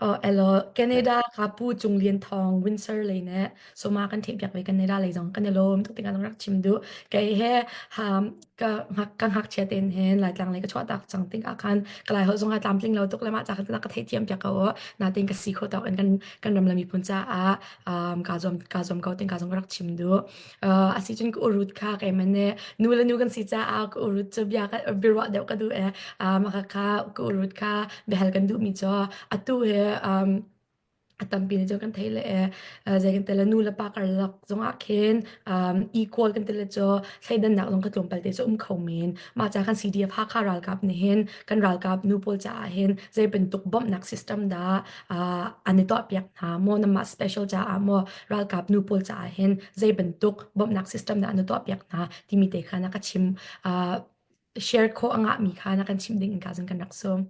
Oh, elo Canada ka pu Cung Lian Thawng Windsor lei ne soma kan theih piak ve Canada lei zong kan i lawm tuk tikah rak chim duh kei he um, ka ngak ka ngakchia ten hen Laitlang lei ka chuah tak cang tik ah khan ka lai holh zong a tlamtling lo tuk le mah ca khan ka theih thiam piak ko natin ka si kho tawk in kan kan ram le miphun caah um, ka zuam ka zuam ko ting ka zong ka rak chim duh Uh, asicun ka urut kha keimah nih nu le nu kan si caah ka urut cu bia ka biaruah deuh ka duh e um, ka kha ka urut kha biahal kan duhmi cu atu he um, a tampi nih cun kan thei le e zei kan tele nu le pa karlak zongah khin um, equal kan tele cu thleidannak zong ka tlawmpal te cu um kho men mah ca kan CDF Hakha ralkap nih hin kan ralkap nu pawl caah hin zei bantuk bawmhnak system dah uh, an i tuahpiak hna maw namah special caah maw ralkap nu pawl caah hin zei bantuk bawmhnak system dah na tuahpiak hna timi te kha na ka chim uh, share khawh a ngahmi kha na kan chim ding in ka zan kan rak sawm.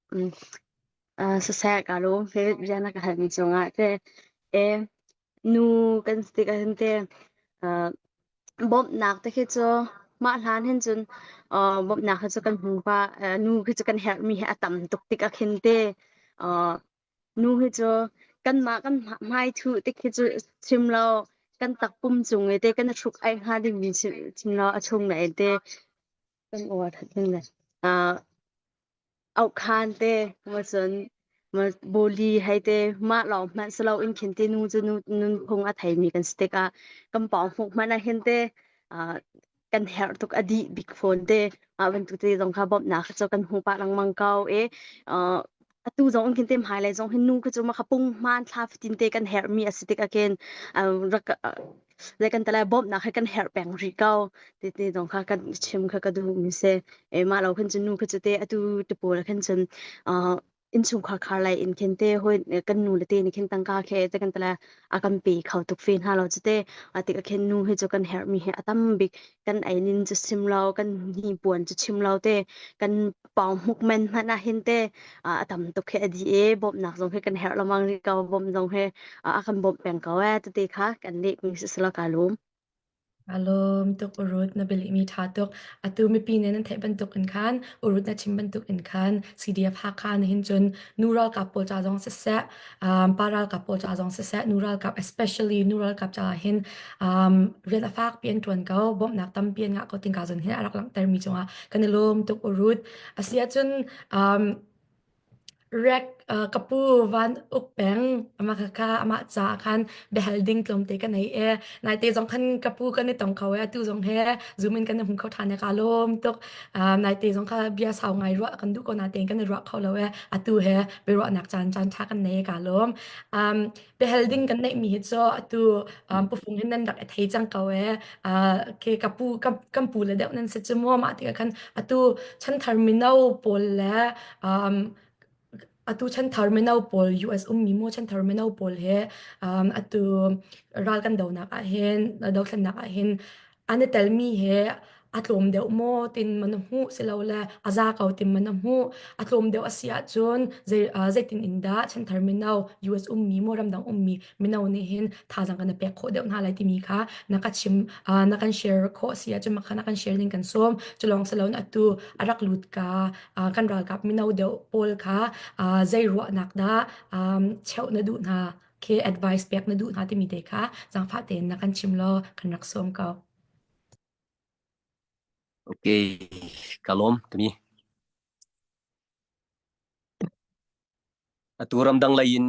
Mm. Uh, siseh ka lawm he bia na ka halmi cungah te e nu kan si tik ahhin te uh, bawmhnak te khi cu mah hlan hin cun uh, bawmhnak hi cu kan hmu pa uh, nu khi cu kan herhmi hi a tam tuk tik ah khin te uh, nu hi cu kanmah kan hmai thuh tik khi cu chim lo kan takpum cung i te kan hruk ai hnga dingmi chim lo a chung na te kan uar that ding le uh, Auhkhan te cun bawli hei te mah lawng hmanh si loin khin ti nu cu nunphung a theimi kan si tikah kan pawng hmuk hmanh ah hin te kan herh tuk a dih bik fawn te mah bantuk te zong kha bawmhnak cu kan hmu pah lengmang ko i atu zong khin te hmailei zong hin nu khi cu mah kha punghman thla fatin te kan herhmi a si tikah khin rak le kan tala bawmhnak he kan herh peng rih ko ti ti zong kha kan chim kha ka duh mi si e mah lo khan cun nu kha cu te atu te pawl khan cun innchungkhar khar lai in khin te hoi kan nu le te ni khin tangka khe te kan tala a kan pe kho tuk fe hna lo cu te a tik a khin nu hi cu kan herh mi hi a tam bik kan einin cu chim lo kan hnipuan cu chim lo te kan pawng hmuk men hmanh ah hin te a tam tuk he a di e bawmhnak zong he kan herh lengmang rih ko bawmh zong he a kan bawmh peng ko e tete kha kan leh mi sisala ka lum Alom tuk urut na bialih mi tha tuk atu mipi nih nan theih bantuk in khan urut na chim bantuk in khan CDF Hakha nih hin cun nu ralkap pawl ca zong siseh um, pa ralkap pawl ca zong siseh nu ralkap especially nu ralkap ca hin um, rian a fak pi an tuan ko bawmhnak tampi an ngah ko tingka zon hin a rak langhter mi cungah kan i lawm tuk urut asiahcun um, Rek ka pu Van Uk Peng amah kha amah caah khan biahal ding tlawmte ka nei i naite zong khan ka pu kan i tong kho i atu zong he Zoom in kan i hmu kho ṭhan i kaa lawm tuk. Naite zong kha bia sau ngai ruah kan duh ko natein kan i ruah kho lo i atu he biaruahnak caan caan ṭha kan nei i kaa lawm. Um, biahal ding kan neihmi hi cu atu um, pufung hin nan rak i thei cang ko e. Uh, ke ka pu ka, kan pu le deuh nan si cu mu mah tikah khan atu chanthar mino pawl le um, atu chanthar mino pawl US ummi mu chanthar mino pawl he um, atu ral kan donak ah hin dothlennak ah hin an i telmi he a tlawm deuh maw tin man hmuh silole a za ko tin man hmuh a tlawm deuh a si ahcun zei zeitin in dah chanthar mino US ummi maw ramdang ummi mino nih hin thazaang kan i pek khawh deuh hna lai timi kha na ka chim na kan share khawh si ahcun mah kha na kan share ding kan sawm culong siloin atu a rak lut ka kan ralkap mino deuh pawl kha zei ruahnak dah cheuh na duh hna khi advice pek na duh hna timi te kha zaangfah tein na kan chim law kan rak sawm ko. Okay, ka lawm timi. Atu ramdang lei in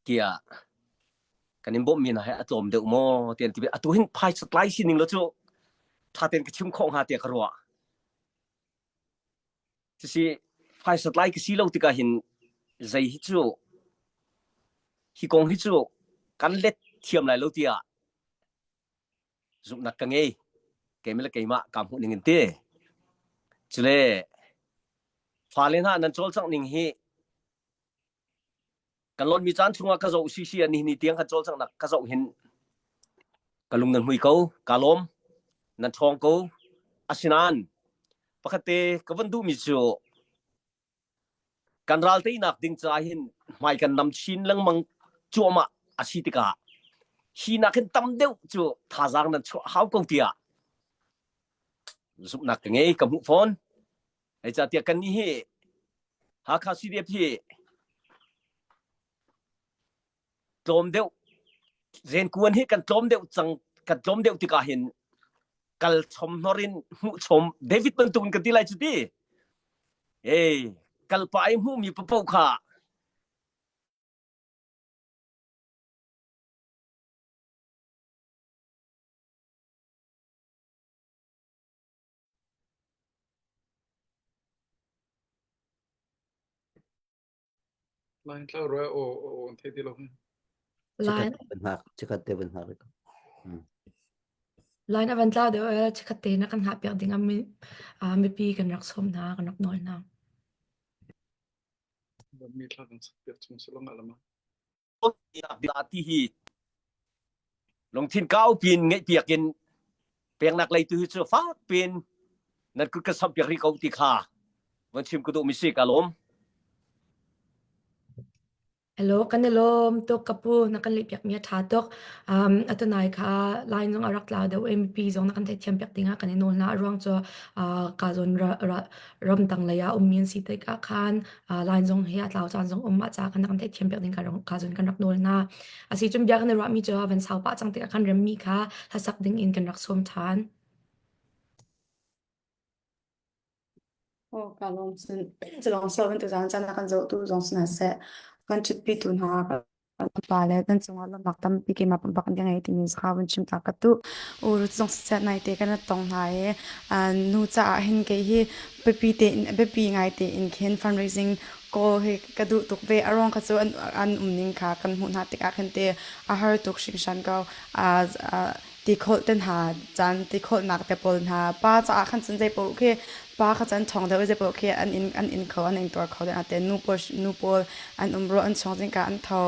tiah kan in bawmhmi hna hi a tlawm deuh maw tian ti atu hin phaisa tlai sining lo cu ṭha tein ka chim khawh hnga tiah ka ruah. Cusi phaisa tlai ka si lo tikah hin zei hi cu hi kong hi cu kan let thiam lai lo tiah zumhnak ka ngei. Keimah le keimah kaa hmuh ning in ti. Cule fale hna nan cawlcangh ning hi kan lawnmi caan chungah ka zoh sisi ah nihin ni tiang kan cawlcanghnak ka zoh hin ka lung nan hmui ko ka lawm nan ṭhawng ko asinain pakhat te ka van duhmi cu kan ral teinak ding caah hin hmai kan nam chin lengmang cuahmah a si tikah hi nak hin tam deuh cu thazaang nan chuah hau ko tiah zumhnak ka ngei ka hmuh fawn Zeicahtiah kannih hi Hakha CDF hi tlawm deuh zenkuan hi kan tlawm deuh cang kan tlawm deuh tikah hin kal chom hnor in hmuh chom David bantuk in kan ti lai cu ti ei kal pa i hmuhmi papoh kha Line tlau rua aw aw an thei ti lo. Line Chikat te van hngak rih ko. Line a van tlau deuh e chikat te na kan hngah piak ding ah mipi kan rak sawm hna kan rak nawl hna. Mi thla kan sak piak chung salong alama. Ti hi lungthin kau pin ngeih piak in peknak lei tu hi cu fak pin nan kut ka samh piak rih ko ti kha van chim ka duh mi si ka lawm. Hello, kan i lawm tuk ka pu na kan lehpiak mi a ṭha tuk. Atu nai kha line zong a rak tlau deuh i mipi zong na kan theihthiam piak ding ah kan i nawl hna. A ruang cu ka zawn ramdang lei ah ummi an si tikah khan line zong hi a tlau caan zong um mah caah khan na kan theihthiam piak ding ka zawn kan rak nawl hna. A si cun bia kan i ruahmi cu a van sau pah cang tikah khan remmi kha hlasak ding in kan rak sawm ṭhan. Aw, ka lawm cun culawng si loin tuzaan caan a kan zohtu zong si hna seh, kan ṭhutpitu hna kan pa le kan cungah lawmhnak tampi keimah pumpak in ka ngei timi kha vun chim ta ka duh. U Ruth zong siseh naite kan rat tong hna i nu caah hin kei hi biapi tein biapi ngai tein khin fundraising kawl hi ka duh tuk ve. A ruang kha cu an um ning kha kan hmuh hna tikah khin te a har tuk hringhran ko. Ti khawlh te hna caan ti khawlhnak te pawl hna pa caah khan cun zei paoh khi pa kha cun ṭhawng deuh i zei paoh khi an in an in kho an in tuar kho deuh nain nu pawl an um ruah an chuak zingka an tho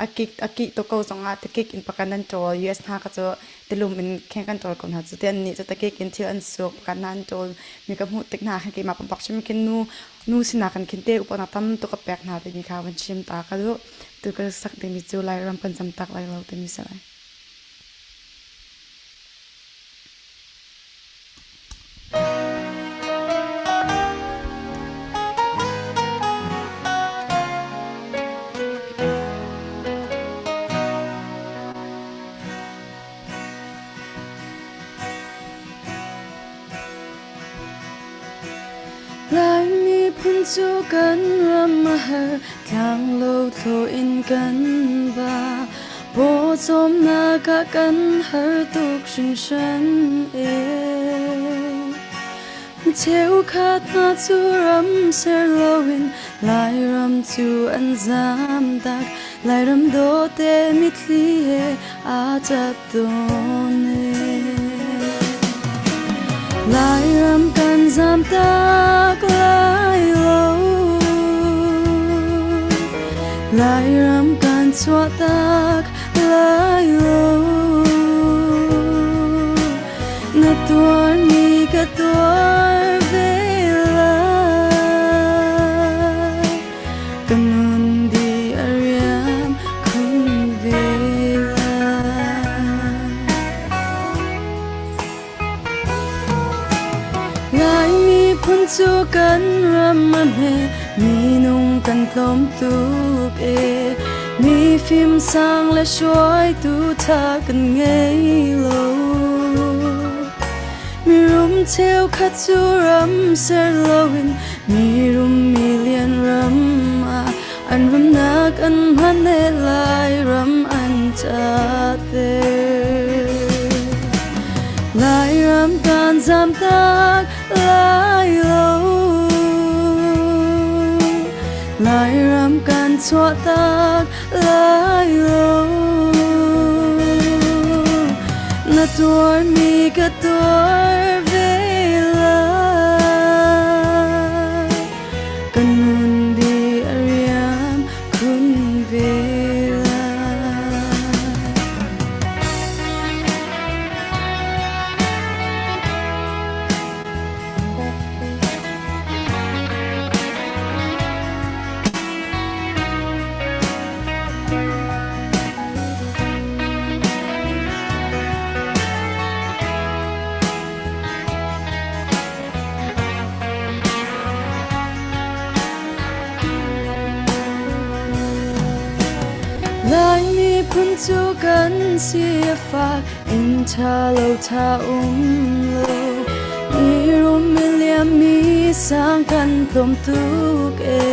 a kik a kih tuk ko zongah tikik in pakan an ṭawl US hna kha cu tilum in kheng kan ṭawl ko hna cu ti annih cu tikik in thil an suk pakan hna an ṭawl mi ka hmuh tik hna khin keimah pumpak hrim khin nu nu sinak kan khin te upatnak tam tuk ka pek hna timi kha van chim ta ka duh tu ka sak dingmi cu Lairam kan zam tak lai lo timi si lai. Laimi phun cu kan ram a har, tlanglo thlo in kan va. Pawcawmnak ah kan har tuk hringhran e. Cheukhat hna cu ram ser loin Lairam cu an zamtak. Lairam dawte mitthli he aa ṭap tawn e. Lairam kan zamtak lai lo. Lairam kan chuahtak lai lo. Na tuarmi ka tuar ve lai. Ka nun di a riam khun ve lai. Laimi phun cu kan ram a hme, minung kan tlawm tuk e. Mifim sang le hruaitu ṭha kan ngei lo. Mirum cheukhat cu ram ser loin mirum milian ram ah an rumnak an hman e Lairam an ṭatter. Lairam kan zamtak lai lo. Lairam kan chuahtak lai lo. Na tuarmi ka tuar ve lai. Ka nun di a riam khun ve lai. Laimi phun cu kan si a fak, inn ṭha lo ṭha um lo. Mirum miliam mi sang kan tlawm tuk ee.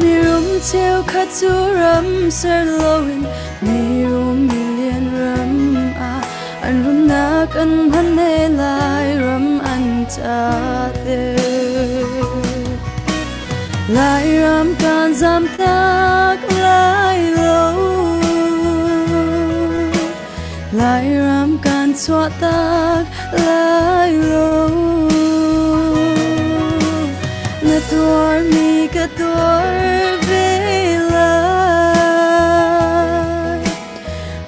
Mirum cheukhat cu ram ser loin mirum milian ram ah an rumnak an hman ne lai ram an ṭatter. Lairam kan zamtak lai lo. Lairam kan chuahtak lai lo. Na tuarmi ka tuar ve lai.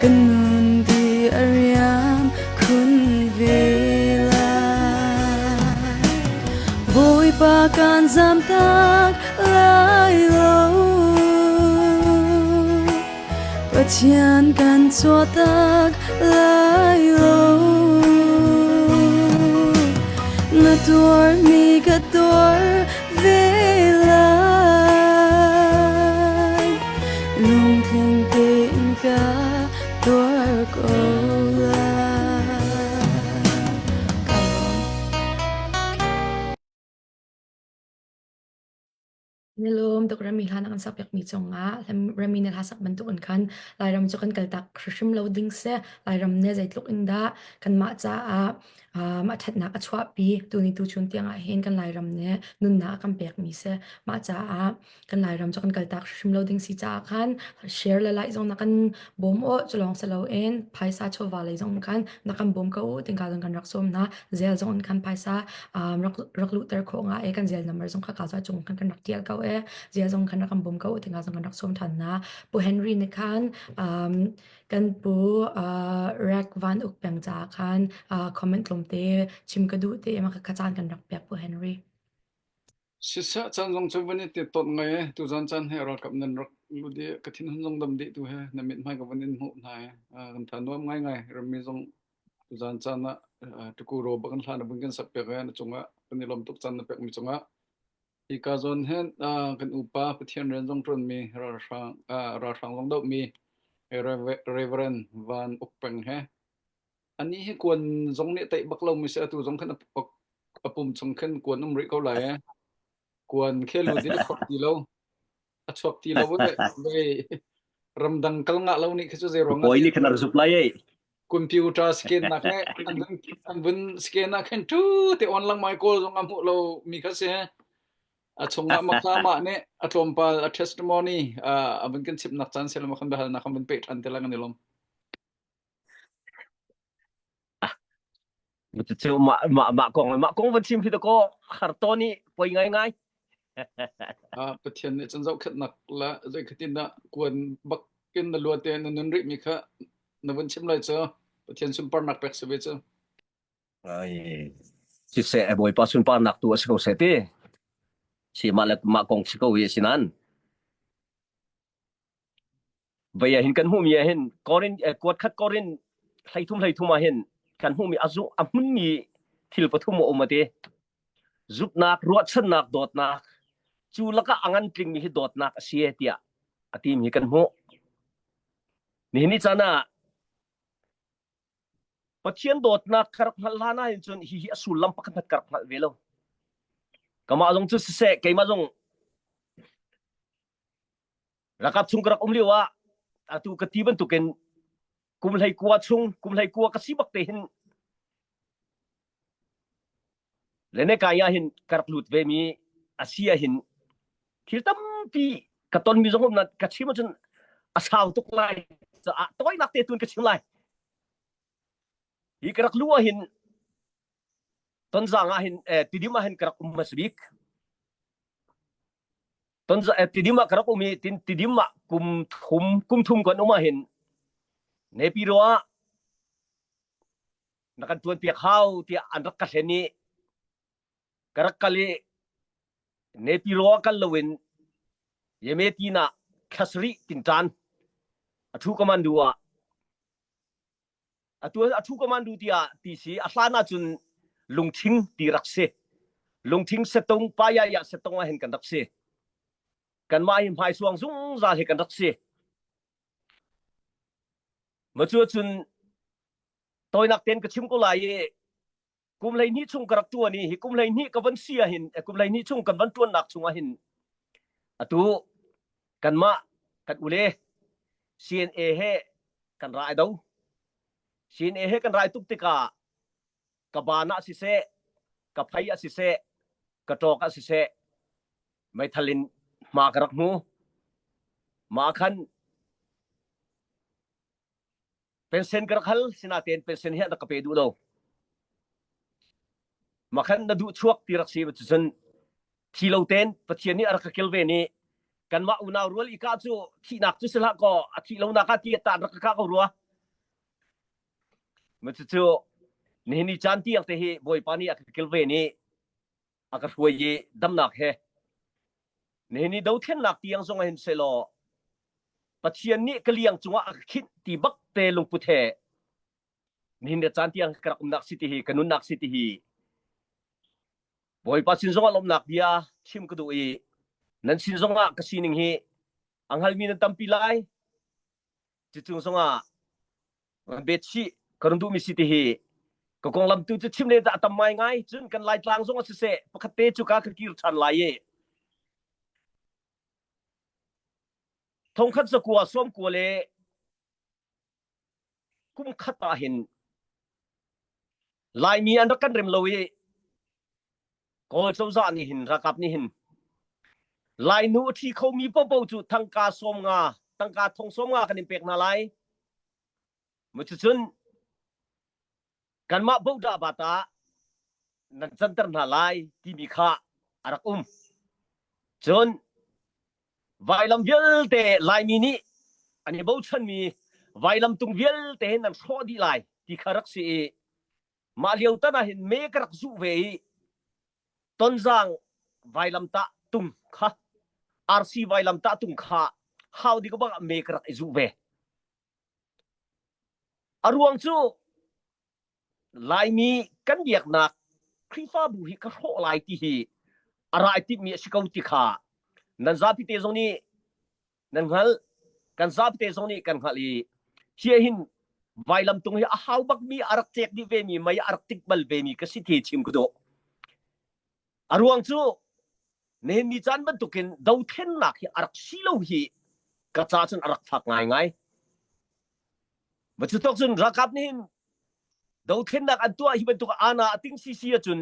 Ka nun di a riam khun ve lai. Bawipa kan zamtak lai lo. Pathian kan chuahtak lai lo. Na tuarmi ka tuar ve lai. Lungtling tein ka tuar ko lai. Ka lawm. Na lawm tuk Rami hla na kan sakpiakmi cungah Rami na hla sak bantuk in khan Lairam cu kan kaltak hrimhrim lo ding si. Lairam nih zeitluk in dah kanmah caah um, a ṭhatnak a chuahpi tuni tuchun tiangah hin kan Lairam nih nunnak a kan pekmi si. Mah caah kan Lairam cu kan kaltak hrimhrim lo ding si caah khan share le like zong na kan bawm aw cu lawng si loin phaisa chawva lei zong khan na kan bawm ko u tingka zong kan rak sawm hna. Zel zong in khan phaisa um, rak rak luhter khawh nga e kan zel number zong kha ka za chung khan kan rak tial ko e zel zong khan rak kan bawm ko u tingka zong kan rak sawm than hna. Pu Henry nih khan um, kan pu uh, Rek Van Uk peng caah khan uh, comment tlawmte chim ka duh te ma ka caan kan rak pek Pu Henry. Siseh caan zong cu van i tet tawn ngai ee. Tuzaan caan he ralkap nan rak lut i ka thinhun zong dam dih tu he na mithmai ka van in hmuh hna i kan tha nuam ngaingai. Rammi zong tuzaan caan ah tuku ro bak kan hlan a vun kan sak piak i na cungah kan i lawm tuk caan na pekmi cungah. Hika zawn hin kan upa Pathian rian zong ṭuanmi ralhrang ralhrang zong dohmi Reverend Van Uk Peng he Anih hi kuan zong nih a teih bak lomi si atu zong khan a pum chung khan kuan um rih ko lai ee. Kuan khi lut in a chuak ti lo. A chuak ti lo ee. Vei ramdang kal ngah lo nih khi cu zei ruang ah Kawi nih khan a rak zuk lai ee. Computer scan nak he an vun an vun scan ah khan tu te on lengmang kawl zong a hmuh lo mi kha si. A chungah makha nih a tlawmpal a testimony a vun kan chimnak caan sel ma khan biahalnak kan vun peh ṭhan te lang an i lawm. Cucu mah mah mah kong mah kong van chim hi dakaw har tawn i poi ngaingai. Ah, Pathian nih cun zohkhenhnak le zeikhatin dah kuan bak in na luat te na nun rih mi kha na vun chim lai cu Pathian sunparnak pek si ve cu. Ai siseh Bawipa sunparnak tu a si ko seh ti. Si mah le mah kong si ko hi a si nan. Vei ah hin kan hmuhmi ah hin Korin kuat khat Korin 13 13 ah hin kan hmuhmi a zu a hmunmi thil pathum a um a ti. Zupnak, ruahchannak, dawtnak cu lakah a ngan tlingmi hi dawtnak a si e tiah a timi kan hmuh. Nihin ni caan ah Pathian dawtnak ka rak hngalh hlan ahhin cun hihi a sullam pakhat hmanh ka rak hngalh ve lo. Kamah zong cu siseh, keimah zong Ralkap chung ka rak um lio ah atu ka ti bantukin kum hlei kua chung kum hlei kua ka si bak te hin lene kai ah hin ka rak lut ve mi a si ah hin thil tampi ka ton mi zong um na ka chim ahcun a sau tuk lai caah tawinak te tun ka chim lai hi ka rak lu ah hin tonzang ah hin tidim ah hin ka rak um hmasa bik Tidim ah ka rak um i Tidim ah kum thum kum thum kan um ahhin Naypyidaw ah na kan ṭuanpiak hau tiah an rak ka hlen i ka rak kal i Naypyidaw ah kal loin Yemetin ah thla sarih tinṭan a ṭhu kamandu ah Atu a thu commando tiah ti si a hlan ahcun lungthing ti rak si. Lungthing setong paya ya setong ah hin kan rak si. Kanmah hi hmaisuang zungzal hi kan rak si. Ma cu cun toinak ten ka chim ko lai i kum 12 chung ka rak tuan i hi kum 12 ka van si ahhin kum 12 chung kan van tuannak chung ahhin atu kanmah kan ule CNA he kan rai do CNA he kan rai tuk tikah ka ban ah siseh ka phei ah siseh ka tawk ah siseh meithal in hma ka rak hmu ma khan Pension ka rak hal sinatein pension hi an rak ka pe duh lo. Makhan na duh chuak ti rak si cun thi lo ten Pathian nih a rak ka kilven i kanmah unau rual i ka cu thihnak cu si hlah kaw a thih lo nak ah ti ta rak ka kah ko rua. Ma cucu nihin ni caan tiang te hi Bawipa nih a ka kilven i a ka hruai i damnak he nihin ni dothlennak tiang zong ah hin selaw. Pathian nih ka liang cungah a ka khinh ti bak te lungput he nihin le caan tiang ka rak umnak si ti hi ka nunnak si ti hi Bawipa sin zongah lawmhnak bia chim ka duh i nan sin zongah ka sining hi a hngalmi nan tampi lai. Cucung zongah bet chih ka run duhmi si ti hi ka konglam tu cu chim le dah tam ngai ngai cun kan Laitlang zong ah siseh pakhat te cu ka ka kir ṭhan lai i thongkhat zakua sawmkua le kum khat ah hin Laimi an rak kan rem lo i Kawl cozah nih hin ralkap nih hin Lainu a ṭhi khomi popo cu thangka sawm nga tangka thong sawm nga kan in pek hna lai. Cucun kanmah bodah bata nan canter hna lai timi kha a rak um. Cun vailam vialte Laimi nih an i bochanmi vailam tung vialte hin nan hrawh dih lai ti kha rak si i mah lio tan ah hin me ka rak zuh ve i Tonzang vailamtah tung kha RC vailamtah tung kha hau dik bang ah me ka rak i zuh ve. A ruang cu Laimi kan biaknak Khrihfabu hi ka hrawh lai ti hi a rai timhmi a si ko ti kha nan zapi te zong nih nan hngalh kan zapi te zong nih kan hngalh i hi hin vailam tung hi a hau bakmi a rak cek dih vemi mei a rak tik bal vemi ka si ti chim ka duh a ruang cu nihin ni caan bantukin dothlennak hi a rak si lo hi ka ca cun a rak fak ngaingai Cu tok cun ralkap nih hin dothlennak an tuah hi bantuk ana a ting sisi ahcun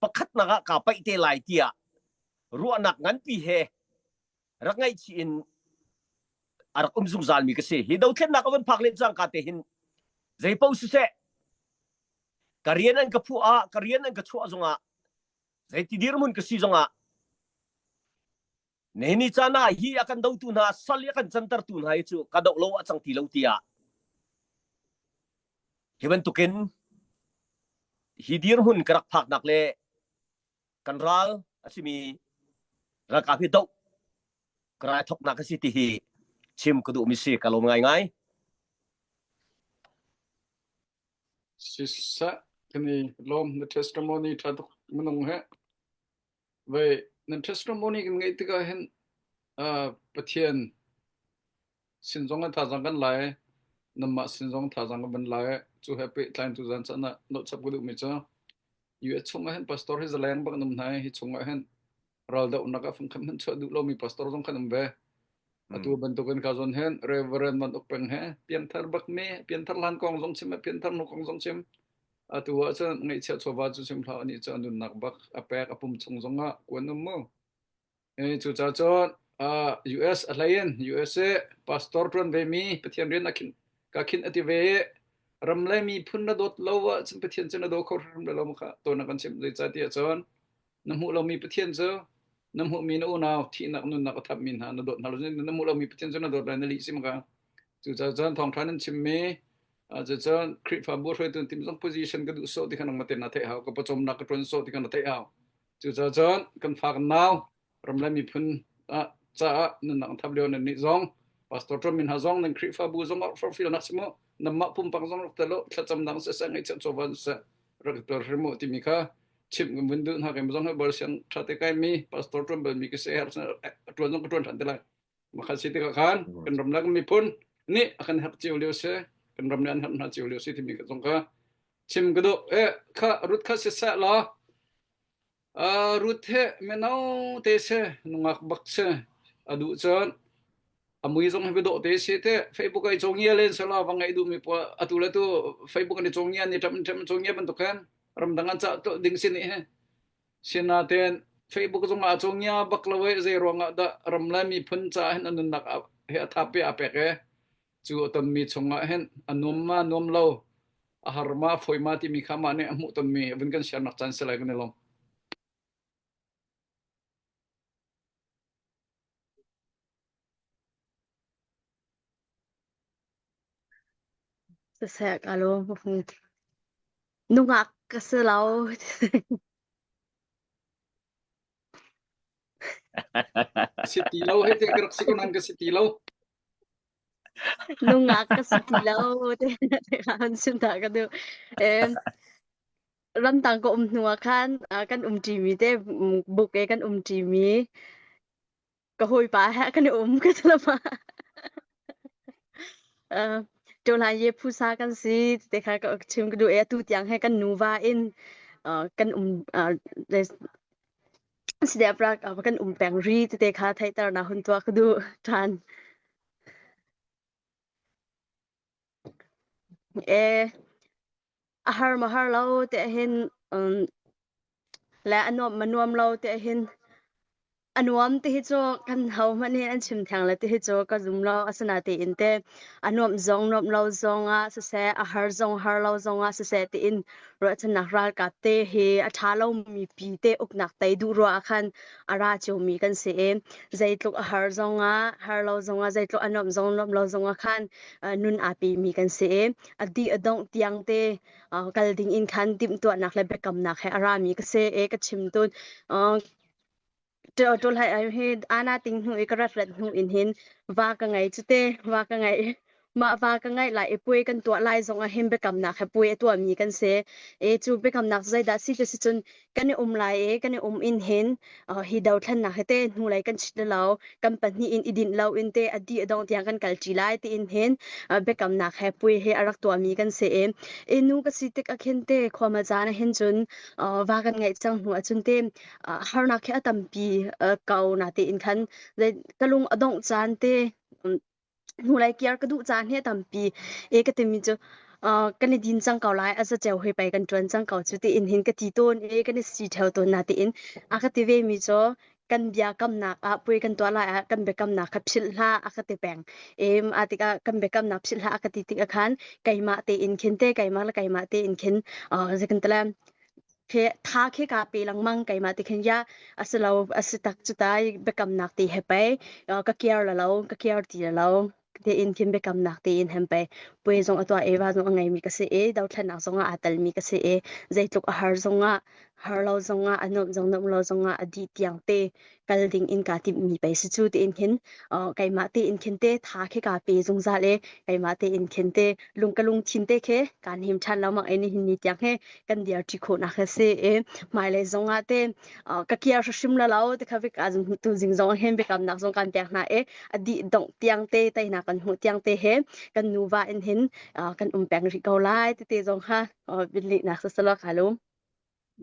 pakhatnak ah kaa paih te lai tiah ruahnak nganpi he rak ngaihchih in a rak um zungzal mi ka si. Hi dothlennak a van phak len cangka te hin zei paoh siseh ka rian an ka phuah ah ka rian an ka chuah zongah zeiti dirhmun ka si zongah Nihin ni caan ah hi a kan dotu hna sal i a kan cantertu hna hi cu ka doh lo a cang ti lo tiah hi bantukin hi dirhmun ka rak phaknak le kan ral a simi ralkap hi doh ka rai thoknak a si ti hi chim ka duhmi si ka lawm ngaingai. Siseh kan i lawm na testimony ṭha tuk minung he Vei nan testimony kan ngeih tikah hin uh, Pathian sin zong an thazang kan lai namah sin zong thazang kan van lai cu he pehtlai tu zan chan ah nochap ka duhmi cu US chung ah hin pastor hi zaleng bak num hna hi chung ah hin raldohnak ah fungkhat hmanh chuah duh lomi pastor zong kan um ve atu bantukin ka zon hin Reverend Van Uk Peng he pianthar bak mi pianthar hlan kong zong chim pianthar nu kong zong chim Atu ah cun ngaihchiah chawva cu chim hlah anih cu a nunnak bak a pek a pum chung zongah kuan um mu. E, cucaah cun uh, US a hlei in USA pastor ṭuan ve mi Pathian rian a khin ka khin a ti ve i ram le miphun na dawt lo ah cun Pathian cu na daw kho hrim lo ma kha tawn kan chim zeicahtiah cun na hmuh lomi Pathian cu na hmuhmi na unau thihnak nunnak a thapmi hna na dawt hna lo na hmuh lomi Pathian cu na dawt lai na lih sim ka cucaah cun thawngṭha nan chimmi cucun Khrihfabu hruaitu tim zong position ka duh sawh ti kha nangmah tein na theih hau ka pawcawmnak ka ṭuan sawh ti kha na theih hau cucaah cun kan fa kan nau ram le miphun caah nunnak thap lio nan nih zong pastor Trump min ha zong nan Khrihfabu zong forhfialnak si mu namah pumpak zong rak tel u thlacamnak siseh ngaihchiah chawva siseh rak tuar hrim u timi kha chimh kan vun duh hna kai zong hi bal siang ṭha te kai mi pastor ṭuan bal mi ka si her ṭuan zong ka ṭuan ṭhan te lai makhat si tikah khan kan ram le kan miphun nih a kan herh cio lio si kan ram nih an herh hna cio lio si timi ka zong kha chim ka duh e kha rut kha siseh law Ruth he mino te si nungak bak si a duh cun a mui zong hi dawh te si te Facebook ai cawngia len sela va ngaih duhmi pawl atu le tu Facebook an i cawngia ni ṭam ṭam cawngia bantuk khan ramdang an cah ding si nih hi sinaten Facebook zong ah cawngia bak lo e zei ruangah dah ram le miphun ca hin a nunnak he a thap pe a pek e cu a tonmi chungah hin a nuam ma nuam lo a har ma fawi ma timi kha mah nih a hmuh tonmi vun kan share nak caan si lai kan i lawm. Siseh ka lawm nungak ka si lo. Si ti lo he te ka rak si ko nan ka si ti lo. Nungak ka si ti lo te han sim ta ka du. Em ramtang ka um hnu ah khan kan um ṭimi te buk e kan um ṭimi ka hawipa he kan i um ka lama. Uh, Ṭawlai ye phusa kan si te kha ka chim ka duh e atu tiang he kan nuva in uh, kan um uh, sidep rak uh, kan um peng ri tete kha theihter na hun tuah ka duh ṭhan. E a har ma har lo te hin um, le a nuam ma nuam lo te hin a nuam ti hi cu kan ho hmanh hin an chim theng le ti hi cu ka zum lo asinatein te a nuamh zong nuamh lo zong ah siseh a har zong har lo zong ah siseh tiin ruahchannak ralkap te hi a ṭha lomi pi te uknak tei duh ruah ah khan a ra ciomi kan si i zeitluk a har zong ah har lo zong ah zeitluk a nuamh zong nuamh lo zong ah khan nun aa pemi kan si i a dih a dongh tiang te kal ding in khan timhtuahnak le biakamnak he a rami ka si i ka chim tun Ṭul hai ai hi ana ting hnu i ka rat rat hnu in hin va ka ngei cu te va ka ngei mah va ka ngeih lai i puai kan tuah lai zong ah hin biakamnak he puai a tuahmi kan si e cu biakamnak zeidah si ti si cun kan i um lai i kan i um in hin hi dothlennak he te hnulei kan chit lo kan pahnih in i dinh lo in te a dih a dong tiang kan kal ṭi lai tiin hin biakamnak he puai he a rak tuahmi kan si i i nu ka si tik ah khin te khuama caan ah hin cun va kan ngeih cang hnu ah cun te harnak hi a tampi ko na tein khan ka lung a dongh caan te hnulei kiar ka duh caan hi a tampi e ka timi cu kan i din cang ko lai a zaceu hoi pei kan ṭuan cang ko cu tiin hin ka ti tawn i kan i si ṭheo tawn na tiin a ka ti ve mi cu kan bia kamnak ah puai kan tuah lai ah kan biakamnak kha philh hlah a ka ti peng em a tikah kan biakamnak philh hlah a ka ti tikah khan keimah tein khin te keimah le keimah tein khin zekan tala Khi tha khi kaa pe lengmang keimah ti khin ya a si lo a si tak cu tai biakamnak ti he pei ka kiar la lo ka kiar ti la lo tein khin biakamnak tein hem pei puai zong a tuah i va zong a ngeimi ka si i dothlennak zong ah aa telmi ka si i zeitluk a har zong ah har lo zong ah a nuamh zong nuamh lo zong ah a dih tiang te kal ding in kaa timhmi pei si cu tiin khin keimah tein khin te tha khi kaa pe zungzal i keimah tein khin te lung ka lungthin te khi kaan him ṭhan lengmang i nihin ni tiang hi kan dir ṭi khawhnak a si i hmailei zong ah te ka kiar hrim la lo ti kha vik tu zing zong hin biakamnak zong kan pek hna i a dih dongh tiang te teinak kan hmuh tiang te he kan nuva in hin kan um peng rih ko lai tete zong kha binlihnak sasalo ka lum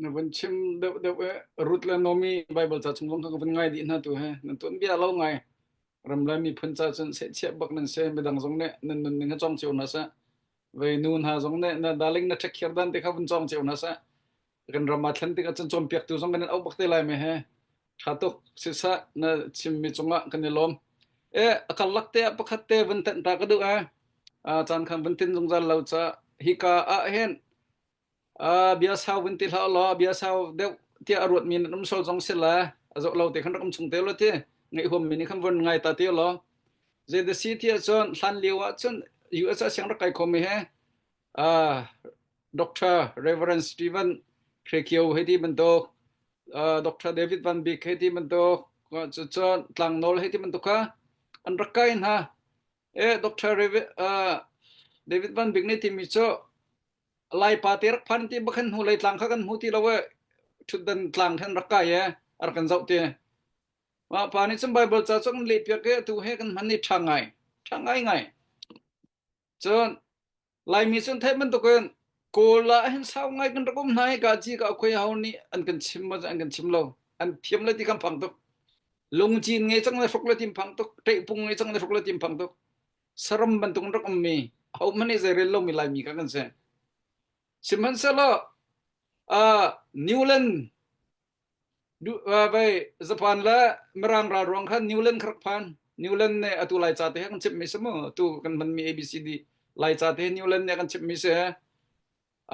Na vun chim deuh deuh e Ruth le Naomi Bible ca chung zong kha ka vun ngai dih hna tu he nan tuan bia lo ngai ram le miphun ca cun sehchiah bak nan si midang zong nih nan nun ning ha cawng cio hna seh vei nu hna zong nih na darling na ṭhekhiar dan te kha vun cawng cio hna seh kan ram ah thlen tikah cun cawnpiaktu zong kan in auh bak te lai me he ṭha tuk siseh na chimmi cungah kan i lawm e a karlak te ah pakhat te vun tenh ta ka duh e caan khan vun tin zungzal lo ca hika ah hin bia sau vun ti hlah law bia sau deuh tiah a ruatmi nan um sol zong si le a zoh lo te khan rak um chung te lo ti ngaih huammi nih khan vun ngai ta ti law zei da si ti ahcun hlan lio ah cun US ah siang rak kai khomi he Dr. Reverend Stephen Hrekio hei ti bantuk Dr. David Van Bik hei ti bantuk cun Tlangnawl hei ti bantuk kha an rak kai hna e Dr. David Van Bik nih timi cu Laipa te rak phan ti bakhan hnu lei tlang kha kan hmu ti lo e ṭhutdan tlang khan rak kai e a rak kan zoh ti. Mah pa nih cun Bible ca cu kan leh piak i atu he kan hman i ṭha ngai. Ṭha ngai ngai. Cun Laimi cun theih bantukin Kawl ah hin sau ngai kan rak um hna i ka ci ka khuai ho nih an kan chim maw an kan chim lo. An thiam le ti kan phang tuk. Lungcin ngei cang le hruk le tim phang tuk. Ṭeihpung ngei cang le hruk le tim phang tuk. Saram bantuk in rak ummi ahohmanh nih zeirel lomi Laimi kha kan si. Sihmanhsehlaw uh, Newland uh, vai Japan le Mirang ral ruang khan Newland kha rak phan. Newland nih atu Laica te he kan chimhmi si mu. Atu kan hmanmi ABCD Laica te Newland nih kan chimhmi si.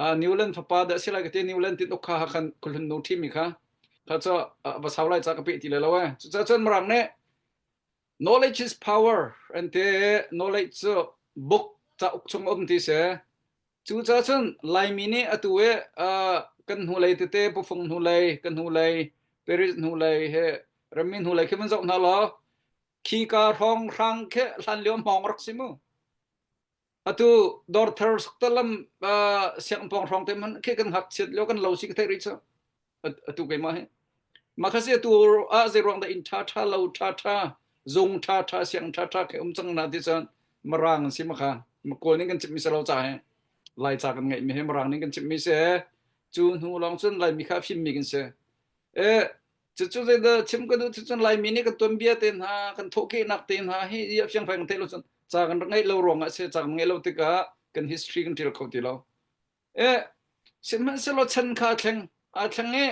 Uh, Newland fapa dah si lai ka ti Newland tin uk kha khan khuhlun nu ṭhimi kha kha cu uh, va sau Laica ka pe ti le lo eh. Cucaah cun Mirang nih Knowledge is power an ti. Knowledge cu book cauk chung um ti si. Cucaah cun Laimi nih atu i uh, kan hnulei tete pufung hnulei, kan hnulei, Paris hnulei he rammi hnulei khi van zoh hna law khi ka hrawng hrang khi hlan lio hmawng rak si mu. Atu dawrthar saktalam sianginn pawng hrawng te hmanh khi kan ngakchiat lio kan lo si ka theih rih cu. Atu keimah hi. Mah kha si atu ah zei ruang dah inn ṭha ṭha lo ṭha ṭha zung ṭha ṭha sianginn ṭha ṭha khi um cang na ti cun Mirang an si ma kha. Kawl nih kan chimhmi si lo ca he. Lai ca kan ngeihmi he Mirang nih kan chimhmi si. Cu hnu lawng cun Laimi kha a fimmi kan si. E cucu zeidah chim ka duh cun Laimi nih kan tuanbia te hna kan thawhkehnak te hna hi a fiangfai kan theih lo cun ca kan rak ngeih lo ruangah si ca kan ngeih lo tikah kan history kan ṭial kho ti lo. E sihmanhsehlaw chan kha a thleng aa thleng i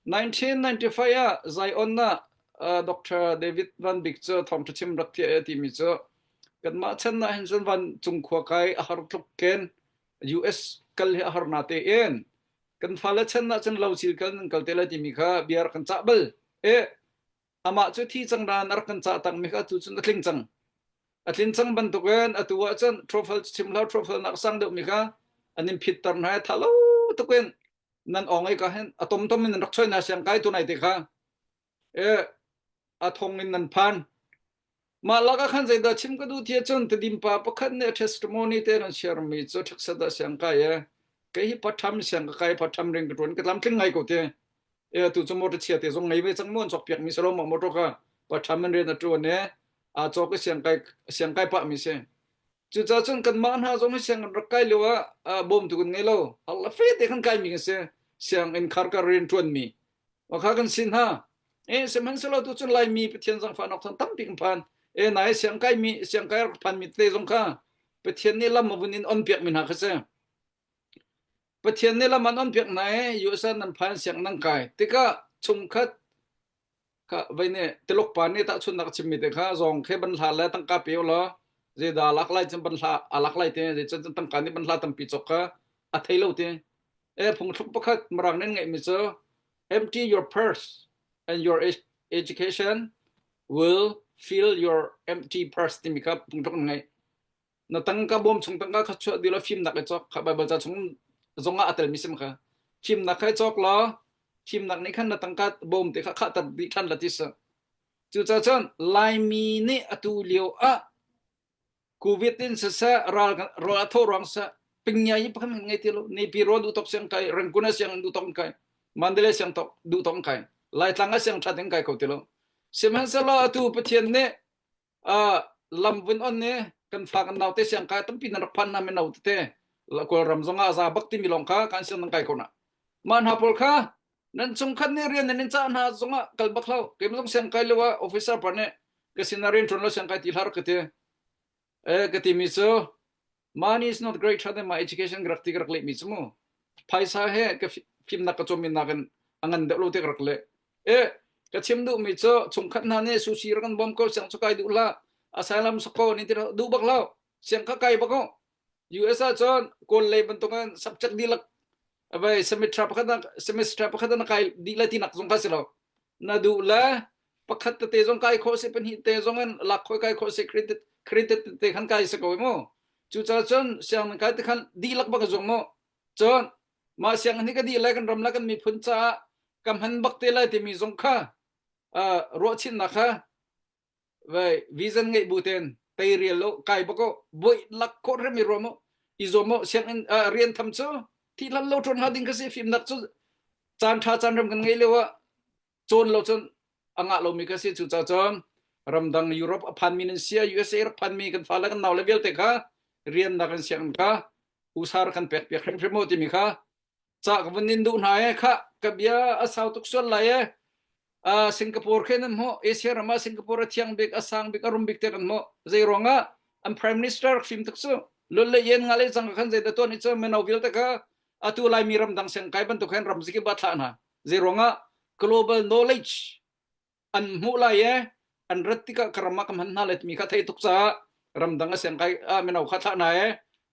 1995 ah Zion ah uh, Dr. David Van Bik cu thawngṭha chim rak thiah e timi cu kanmah chan ah hin cun van cung khua kai a har tluk ken US kal hi a har na tein kan fale chan ah cun lo sil kal nan kal te lai timi kha bia rak kan cah bal e amah cu thi cang dan a rak kan cah tang mi kha tu cun a tling cang a tlin cang bantukin atu ah cun truffle chim hlau truffle nak sang deuh mi kha an in phitter hna tha lo tukin nan ong ei ka hin a tom tom in nan rak choi na siang kai tu nai te kha e a thong in nan phan Mah lakah khan zeidah chim ka duh ti ahcun Tedim pa pakhat nih a testimony te nan share mi cu ṭhekset ah siang kai e kei hi paṭham siang ka kai paṭham ring ka ṭuan ka tlamtling ngai ko te e atu cu motor chia te zong ngei ve cang mu an cawk piak mi salo mah motor kha paṭham in rian a ṭuan e aa cawk i siang kai siang kai pah mi si cucaah cun kanmah hna zong hi siang kan rak kai lio ah bawmtu kan ngei lo hal la fe te kan kai mi kan si sianginn khar ka rian ṭuan mi Wakha kan sin hna. E sihmanhsehlaw tu cun Laimi Pathian zangfahnak thawng tampi kan phan. E nai siang kai mi siang kai rak phan mi te zong kha Pathian nih lam a vun in on piak mi hna kha si. Pathian nih lam an on piak hna e USA nan phan siang nan kai. Tikah chungkhat kha vai ne teluk pa nih tahchunnak chim mi te kha zong khe ban hla le tangka pe law zeidah lak lai cun ban hla a lak lai te zei cun tangka nih ban hla tampi cawk kha a thei lo te E phungthluk pakhat Mirang nan ngeihmi cu empty your purse and your education will fill your empty purse timi kha phungthluk nan ngeih. Na tangka bawm chung tangka kha chuah dih law fimnak i cawk kha Bible ca chung zongah a telmi sim kha. Fimnak kha i cawk law fimnak nih khan na tangka bawm te kha khahter dih ṭhan la ti si. Cucaah cun Laimi nih atu lio ah Covid in siseh ral ral a thawh ruang siseh pingya hi pakhat ngei ti lo Nepi ro duh tok siang kai Rangoon a siang duh tok kai Mandalay siang tok duh tok kai Laitlang a siang that in kai kho ti lo sihmanhsehlaw atu Pathian nih lam vun on ne kan fa kan naute siang kai tampi nan rak phan na mino tete Kawlram zong ah za bak timi lawng kha kan siang nan kai ko na mah hna pawl kha nan chungkhat nih rian nan in cah hna zongah kal bak hlah keimah zong siang kai lio ah officer pa nih ka sinah rian ṭuan lo siang kai ti hlah rak ka ti eh ka timi cu money is not greater than my education ka rak ti ka rak lehmi cu mu phaisa he ka fimnak ka cawmmi nakin a ngan deuh lo te ka rak leh eh ka chim duhmi cu chungkhat hna nih sushi rak kan bawm ko siang cu kai duh hlah asylum sako ni ti duh bak lo siang kha kai bak ko US ah cun kawl lei bantukin subject dihlak vai semester pakhat semester pakhat na kai dih le tinak zong kha si lo na duh le pakhat tete zong kai khawh si pahnih te zong in lak khoi kai khawh si credit credit te khan kai si ko mu cucaah cun sianginn kai te khan dihlak bak zong mu cun mah sianginn hi ka dih lai kan ram le kan miphun caah ka hman bak te lai timi zong kha ruahchinnak kha vai vision ngeih bu ten teirial lo kai bak ko boi lak khawh rem i ruam mu i zuam mu sianginn rian tham cu thi lan lo ṭuan hnga ding kha si fimnak cu caan ṭha caan rem kan ngei lio ah cawn lo cun a ngah lomi kha si cu ca cun ramdang Europe a phanmi nan sia USA rak phanmi kan fale kan nau le vialte kha rian nak an sianginn kha usar kan pek piak hrimhrim mu timi kha ca ka vun in duh hna e kha ka bia a sau tuk sual lai e uh, Singapore khe nan hmuh Asia ram ah Singapore a thiang bik a sang bik a rum bik te kan hmuh zei ruangah an prime minister fim tuk cu lul le yen nga le cang khan zei da tuan i cu mino vialte kha atu laimi ram dang siang kai bantuk hen ram zikip ba thlah hna zei ruangah global knowledge an hmuh lai e an rat tikah ka ram ah ka hman hna lai timi kha thei tuk caah ramdang a siang kai ah mino kha thlah hna e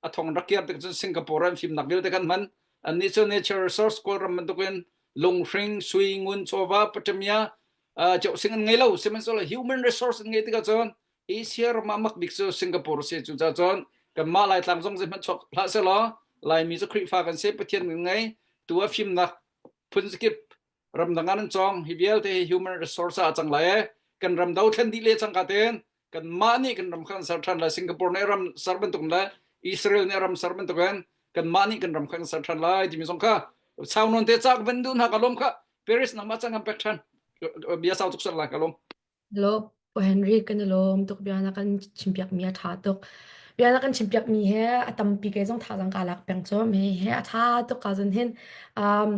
a thong rak kiar tik cun Singapore an fimnak vialte kan hman annih cu natural resource Kawlram bantukin lunghring sui ngun chawva patamia cheuhsing an ngei lo sihmanhsehlaw human resource an ngei tikah cun Asia ram ah mak bik cu Singapore si cu ca cun kanmah Laitlang zong zeihmanh chuak hlah selaw Laimi cu Khrihfa kan si Pathian kan ngei tu a fimnak phun zakip ramdang ah nan cawng hi vialte hi human resource ah a cang lai e kan ram do thlen dih le cangka ten kan mah nih kan ram kha kan ser than lai Singapore nih ram ser bantuk le Israel nih ram ser bantukin kanmah nih kan ram kha kan ser ṭhan lai timi zong kha sau nawn te ca van duh hna ka lawm kha Paris nangmah cang kan pek ṭhan bia sau tuk ser lai ka lawm. Hello, Pu Henry kan i lawm tuk bia na kan chimpiak mi a ṭha tuk. Bia na kan chimpiak mi he a tampi kei zong thazaang kaa lak peng cu mi he a ṭha tuk ka zun hin um,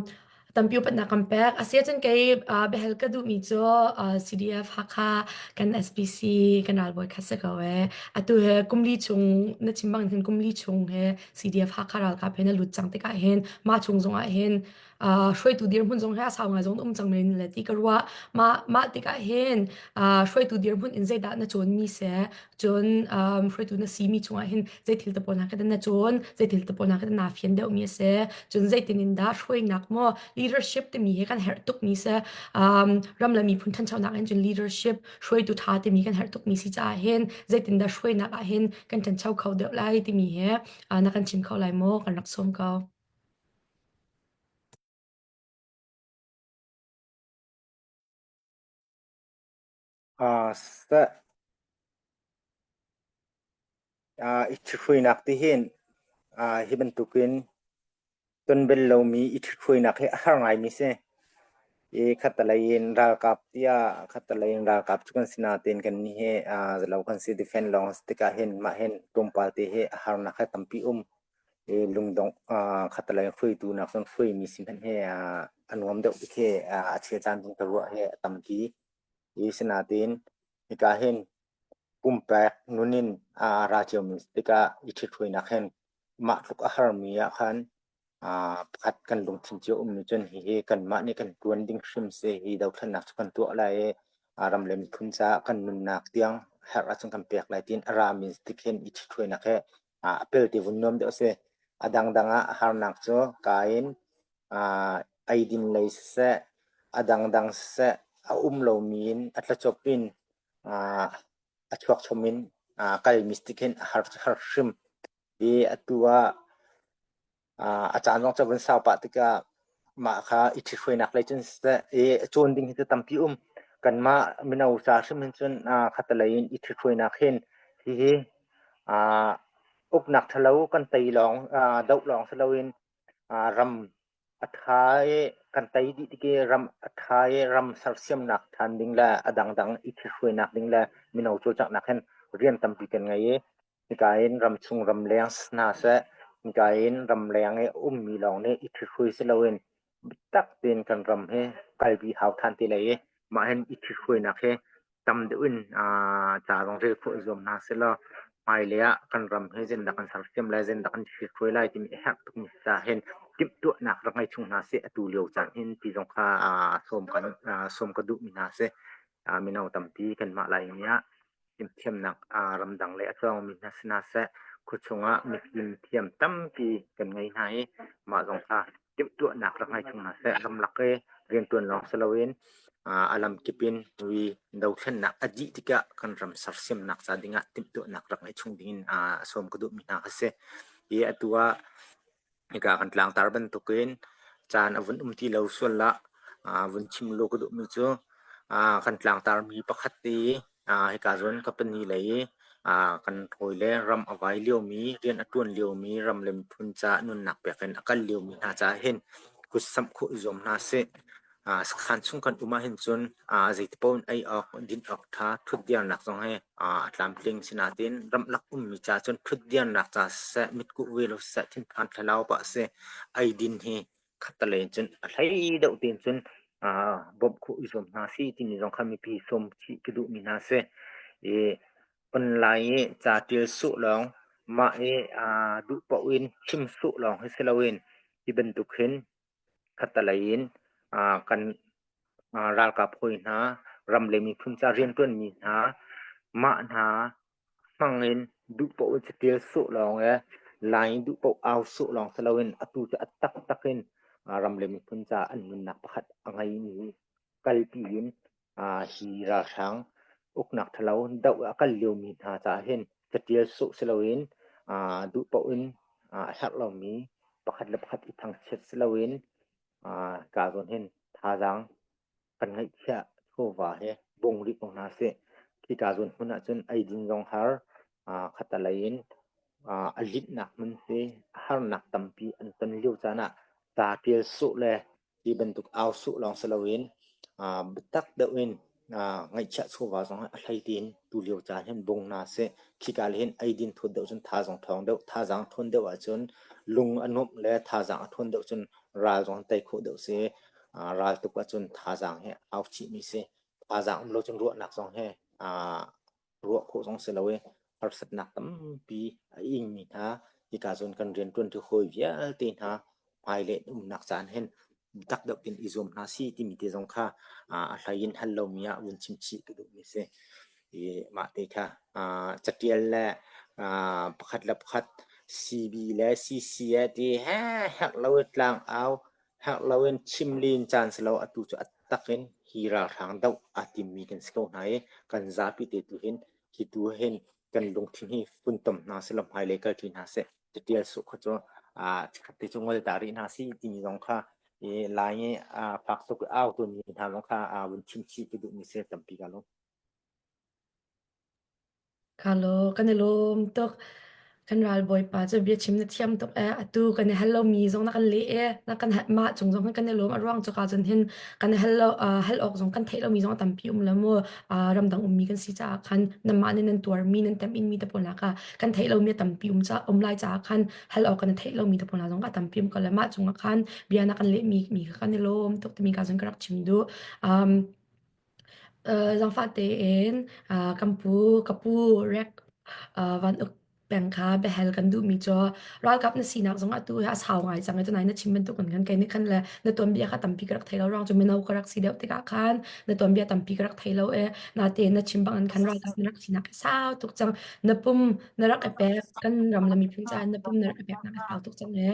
tampi upatnak kan pek. Asi ahcun kei uh, biahal ka duhmi cu uh, CDF Hakha kan SPC kan ralbawi kha si ko ee. Atu he kumli chung na chim bang hin kumli chung he CDF Hakha ralkap he na lut cang tikah hin mah chung zongah hin uh, hruaitu dirhmun zong he a sau ngai zong um cang men le ti ka ruah mah mah tikah hin uh, hruaitu dirhmun in zeidah na cawn mi se cun um, hruaitu na si mi chungah hin zei thil te pawl hna kha na cawn zei thil te pawl hna kha na fian deuh mi se cun zeitin in dah hruainak maw leadership timi hi kan herh tuk mi se um, ram le miphun thanchonak in cun leadership hruaitu tha timi kan herh tuk mi si caah hin zeitin dah hruainak ah hin kan thancho kho deuh lai timi he uh, na kan chim kho lai maw kan rak sawm ko Uh, seh. Uh, i ṭhithruainak ti hin uh, hi bantukin ton bel lomi i ṭhithruainak hi a har ngaimi si. I khattelei in ralkap tiah khattelei in ralkap cu kan si nain kan nih hi uh, zalo kan si defend lawng a si tikah hin mah hin tlawmpal te hi a harnak hi tampi um. I lungdongh uh, khattelei in hruaitu nak cun hruaimi si hmanh hi uh, a nuam deuh bik hi uh, a chel caan zong ka ruah hi a tampi. I sinain hika hin pumpek nun in a ra ciomi si tikah i ṭhithruainak hin mah tluk a harmi ah khan pakhat kan lungthin cio ummi cun hihi kanmah nih kan ṭuan ding hrim si hi dothlennak cu kan tuah lai i ram le miphun caah kan nunnak tiang herh ahcun kan pek lai tiin a rami tik hin i ṭhithruainak hi a pelte vun nuam deuh a si. A dangdang ah harnak cu ka in eidin lei siseh, a dangdang siseh, a um lomi in a tlacop in a chuak chom in kalmi si tik hin a har har hrim. I atu ah a caan zong cu a vun sau pah tikah mah kha i ṭhithruainak lei cun siseh, i cawn ding hi cu tampi um. Kanmah mino ca hrim hin cun khattelei in i ṭhithruainak hin hihi uknak ṭhalo kan tei lawng doh lawng si loin ram a ṭha i kan tei dih tik i ram a ṭha i ram sersiamnak ṭhan ding le a dangdang i ṭhithruainak ding le mino cawlcanghnak hin rian tampi kan ngei i hika in ramchung ramleng hna seh hika in ramleng i a ummi lawng nih i ṭhithruai si loin biatak tein kan ram hi kalpi hau ṭhan ti lai i mah hin i ṭhithruainak hi tam deuh in ca zong rel khawh i zuam hna sehlaw hmailei ah kan ram hi zeitindah kan sersiam lai, zeitindah kan hrikhruai lai timi a herh tukmi ca hin timhtuahnak rak ngei chung hna sih atu lio caan hin ti zong kha sawm kan sawm ka duhmi hna si. Mino tampi kanmah Laimi ah fimthiamnak ramdang lei a cawngmi hna si hna seh, khuachung ah mifim thiam tampi kan ngei hna i mah zong kha timhtuahnak rak ngei chung hna seh. Ramlak i rianṭuan lawng si loin a lamkip in ri dothlennak a dih tikah kan ram sersiamnak ca dingah timhtuahnak rak ngei chung dingin sawm ka duhmi hna kha si. Hi atu ah hika kan tlangtar bantukin caan a vun um ti lo sual ah vun chim law ka duhmi cu kan tlangtarmi pakhat te Hika zawn company lei i kan hawile ram a vai liomi, rian a ṭuan liomi, ram le miphun caah nunnak pek in a kal liomi hna caah hin kutsamh khawh i zuam hna sih. Sakhan chung kan um ahhin cun zeiti paoh in ei awk, din awk ṭha, ṭhutdirnak zong hi a tlamtling. Sinain ramlak ummi caah cun ṭhutdirnak ca siseh, mitkuh ve lo siseh, thinphan thlalau pah a si. Eidin hi khattelei in cun a hlei deuh tein cun bawmh khawh i zuam hna sih timi zong kha mipi sawm chih ka duhmi hna si. I online i ca ṭial sawh lawng mah i duh paoh in chim sawh lawng hi si loin hi bantuk hin khattelei in kan ralkap hawi hna, ram le miphun ca rianṭuanmi hna, mah hna hmang in duh paoh in catial sawh lawng le lai in duh paoh au sawh lawng si loin atu cu a taktak in ram le miphun caah an nunnak pakhat a ngeimi kalpi in hi ralhrang uknak ṭhalo doh a kal liomi hna caah hin catial sawh si loin duh paoh in a herh lomi pakhat le pakhat i thangchiat si loin ka zawn hin thazaang kan ngeihchiah chawva he bung rih ko hna sih. Khika zawn hmun ahcun eidin zong har, khattelei in. a linhnak hmun si, a harnak tampi an ton lio caan ah ca ṭial sawh le ti bantuk au sawh lawng si loin biatak deuh in ngaihchiah chawva zong a hlei tiin tulio caan hin bung hna seh. Khika le hin eidin thawt deuh cun thazaang ṭhawng deuh, thazaang ṭhawn deuh ahcun lung a nuamh le thazaang a ṭhawn deuh cun ral zong tei khawh deuh si. Ral tuk ahcun thazaang hi au chihmi si. Thazaang um lo cun ruahnak zong he ruah khawh zong si lo i harsatnak tampi a ingmi hna hika zawn kan rianṭuanṭi hawi vialte hna hmailei an umnak caan hin biatak deuh in i zuam hna si timi te zong kha a hlei in hal lomi ah vun chim chih ka duhmi a si. I mah te kha catial le pakhat le pakhat CB le CC ti he herh lo i tlang au herh loin chim len caan si lo atu cu a tak in hi ralhrang doh aa timmi kan si ko hna i kan zapi te tu hin hi tu hin kan lungthin hi funtom hna seh law hmailei kalṭi hna seh catial suh kha cu chikkhat te cu ngol ta rih hna sih timi zong kha i lai i fak tuk i au tawnmi hna zong kha vun chim chih ka duhmi si tampi ka lung. Kalo, kan i lawm tuk. Kan ralbawipa cu biachim na thiam tuk ee. Atu kan i hal lomi zong na kan leh ee. Na kan mah cung zong hin kan i lawm. A ruang cu ka cun hin kan i hal lo hal awk zong kan theih lomi zong a tampi um lo mu. Ramdang ummi kan si caah khan nanmah nih nan tuarmi nan temh-inmi te pawl nak ah kan theih lomi a tampi um ca um lai caah khan hal awk kan theih lomi te pawl hna zong a tampi um ko le mah cungah khan bia na kan lehmi mi kha kan i lawm tuk timi ka cun ka rak chim duh. Um, Zaangfah tein kan pu, ka pu Rek Van Uk peng kha biahal kan duhmi cu ralkap na sinak zong atu hi a sau ngai cang i tunai na chim bantuk in khan kei nih khan le na tuanbia kha tampi ka rak thei lo ruang cu mino ka rak si deuh tikah khan na tuanbia tampi ka rak thei lo i natein na chim bang in khan ralkap na rak sinak hi sau tuk cang na pum na rak i pek kan ram le miphun caah na pum na rak i peknak hi sau tuk cang i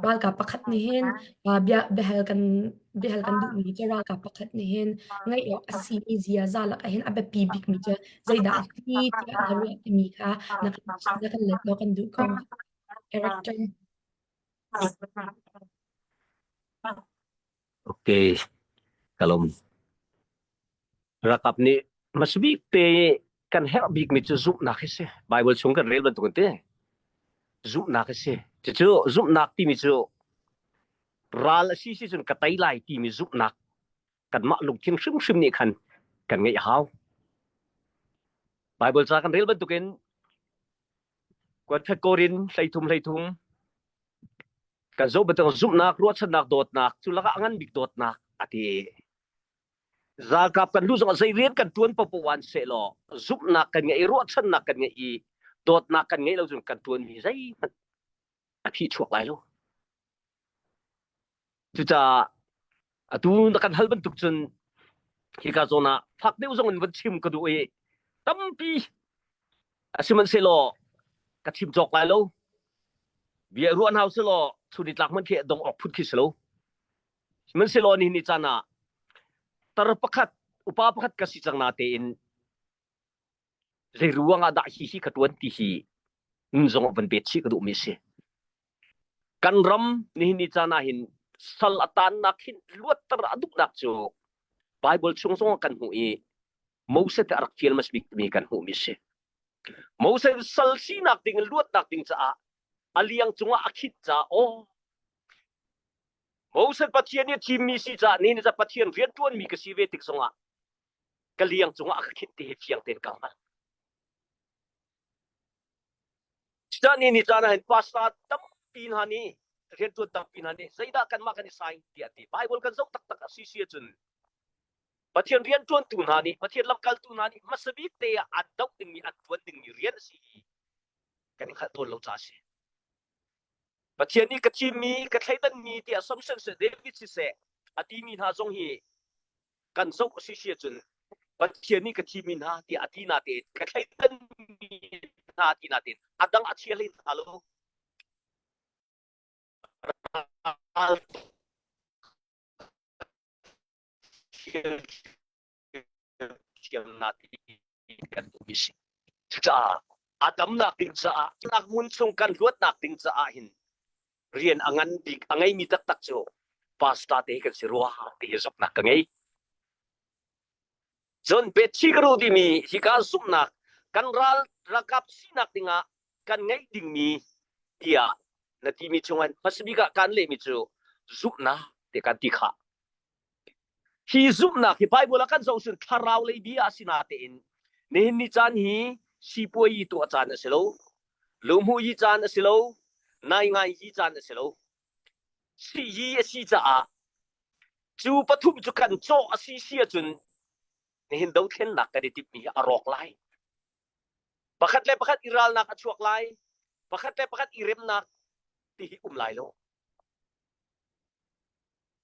ralkap pakhat nih hin bia biahal kan biahal kan duhmi cu ralkap pakhat nih hin ngaih awk a simi ziaza lakah hin a biapi bikmi cu zeidah a si tiah na ruah timi kha na kan na kan let law kan duh ko. Character. Okay, kalom. Ralkap nih hmasabik te kan herh bikmi cu zumhnak hi si. Bible chung kan rel bantuk in te. Zumhnak hi si. Cucu zumhnak timi cu ral a si si cun ka tei lai timi zumhnak kanmah lungthin hrimhrim nih khan kan ngeih a hau. Bible ca kan rel bantukin kuatkhat Korin 13 13 kan zoh bantuk zumhnak ruahchannak dawtnak cu lakah a ngan bik dawtnak a ti. Ralkap kan luh zongah zei rian kan ṭuan paohpaoh an sehlaw zumhnak kan ngeih i ruahchannak kan ngeih i dawtnak kan ngeih lo cun kan ṭuanmi zeihmanh a phi chuak lai lo. Cucaah atu na kan hal bantuk cun hika zawn ah fak deuh zong in van chim ka duh i tampi sihmanhsehlaw ka chim cawk lai lo. Bia ruah hna usihlaw chun i tlak hmanh khi dong awk phun khi si lo. Sihmanhsehlaw nihin ni caan ah tar pakhat upa pakhat ka si cang na tein zei ruang ah dah hi hi ka ṭuan ti hi nun zong ah van bet chih ka duhmi a si. Kan ram nihin ni caan ah hin sal a taannak hin luatter a duhnak cu Bible chung zong ah kan hmuh i Moses a rak fial hmasa bikmi kan hmuhmi a si. Moses sal sinak ding luatnak ding caah a liang cungah a khit caah aw Moses Pathian nih a thimmi si caah ni ni Pathian rianṭuanmi ka si ve tik zongah ka liang cungah a ka khinh ti hi fiang tein ka hngalh. Cucaah ni ni caan ah hin pastor tampi hna nih rianṭuan tampi hna nih zeidah kanmah kan i sai tiah ti. Bible kan zoh taktak a si si ahcun Pathian rianṭuantu hna nih Pathian lamkaltu hna nih hmasa bik te ah an doh dingmi an ṭuan dingmi rian a si hi kan i hngalh tawn lo caah a si. Pathian nih ka thimmi ka thleidanmi tiah Samson seh David siseh a timi hna zong hi kan zoh a si si ahcun Pathian nih ka thimmi hna tiah a ti natein ka thleidanmi hna ti natein a dang a chia hlei hna lo. Ral thiamnak kan duhmi si. Cucaah a damnak ding caah nak hmun chung kan luatnak ding caah hin rian a ngan bik a ngeimi taktak cu pastor te kan si rua ti hi zumhnak ka ngei. Cun Bethsheberu timi hika zumhnak kan ral ralkap sinak dingah kan ngeih dingmi tiah na timi chungin hmasa bik ah kan lehmi cu zumhnak ti kan ti kha. Hi zumhnak hi Bible ah kan zoh cun thlarau lei bia a si natein nihin ni caan hi sipuai tuah caan a si lo, lumhu yi caan a si lo, nai ngai yi caan a si lo. Si yi a si caah cu pathum cu kan cawh a si si ahcun nihin dothlennak kan i timhmi hi a rawk lai. Pakhat le pakhat i ralnak a chuak lai. Pakhat le pakhat i remnak ti hi um lai lo.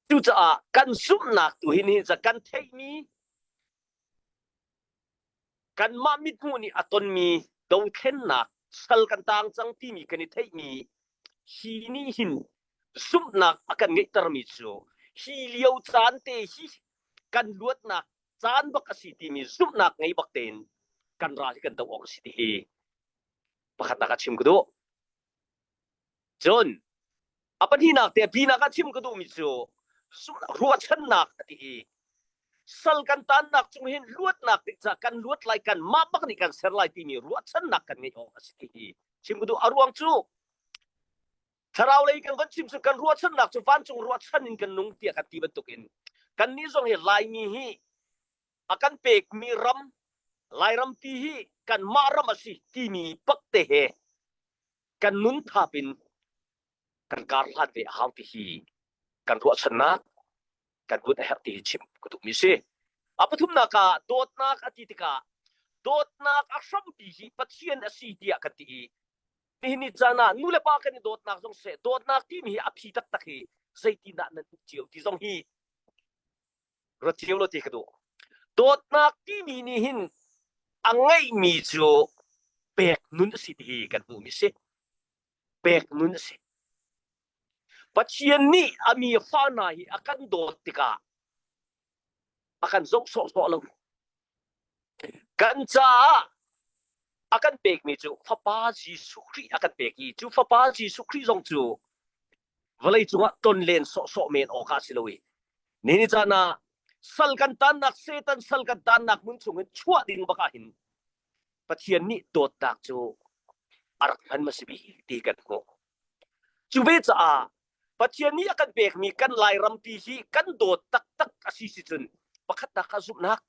Cucaah kan zumhnak tu hi nihin kan theihmi kanmah mithmuh nih a tonmi dothlennak sal kan tang cang timi kan i theihmi hi nih hin zumhnak a kan ngeihtermi cu hi lio caan te hi kan luatnak caan bak a si timi zumhnak ngei bak tein kan ral hi kan doh awk a si ti hi pakhatnak ah chim ka duh. Cun a pahnihnak te pinak ah chim ka duhmi cu ruahchannak a ti i sal kan tannak cung hin luatnak ding ca kan luat lai kan mah bak nih kan ser lai timi ruahchannak kan ngeih awk a si ti hi chim ka duh. A ruang cu thlarau lei kan van chim cu kan ruahchannak cu vancung ruahchan in kan nung tiah kan ti bantukin kannih zong hi Laimi hi a kan pekmi ram Lairam ti hi kanmah ram a si timi pak te he kan nun thap in kan kar hlan ve a hau ti hi kan ruahchannak kan vun a herh ti hi chim ka duhmi si. A pathumnak ah dawtnak a ti tikah dawtnak a hrampi hi Pathian a si tiah kan ti i nihin ni caan ah nu le pa kan i dawtnak zong seh dawtnak timi hi a phi taktak hi zeitindah nan hmuh cio ti zong hi ruat cio lo ti ka duh. Dawtnak timi nih hin a ngeihmi cu pek nun a si ti hi kan hmuhmi si. Pek nun a si. Pathian nih a mi fa hna hi a kan dawt tikah a kan zoh sawhsawh lo. Kan caah a kan pekmi cu Fapa Jesuh Khrih a kan pek i cu Fapa Jesuh Khrih zong cu vawlei cungah tonlen sawhsawh men awk ah si lo i ni caan ah sal kan tannak Satan sal kan tannak hmun chungin chuah ding bak ah hin Pathian nih dawtnak cu a rak hman ma si bi ti kan hmuh. Cu ve caah Pathian nih a kan pekmi kan Lairampi hi kan dawt taktak a si si cun pakhatnak ah zumhnak,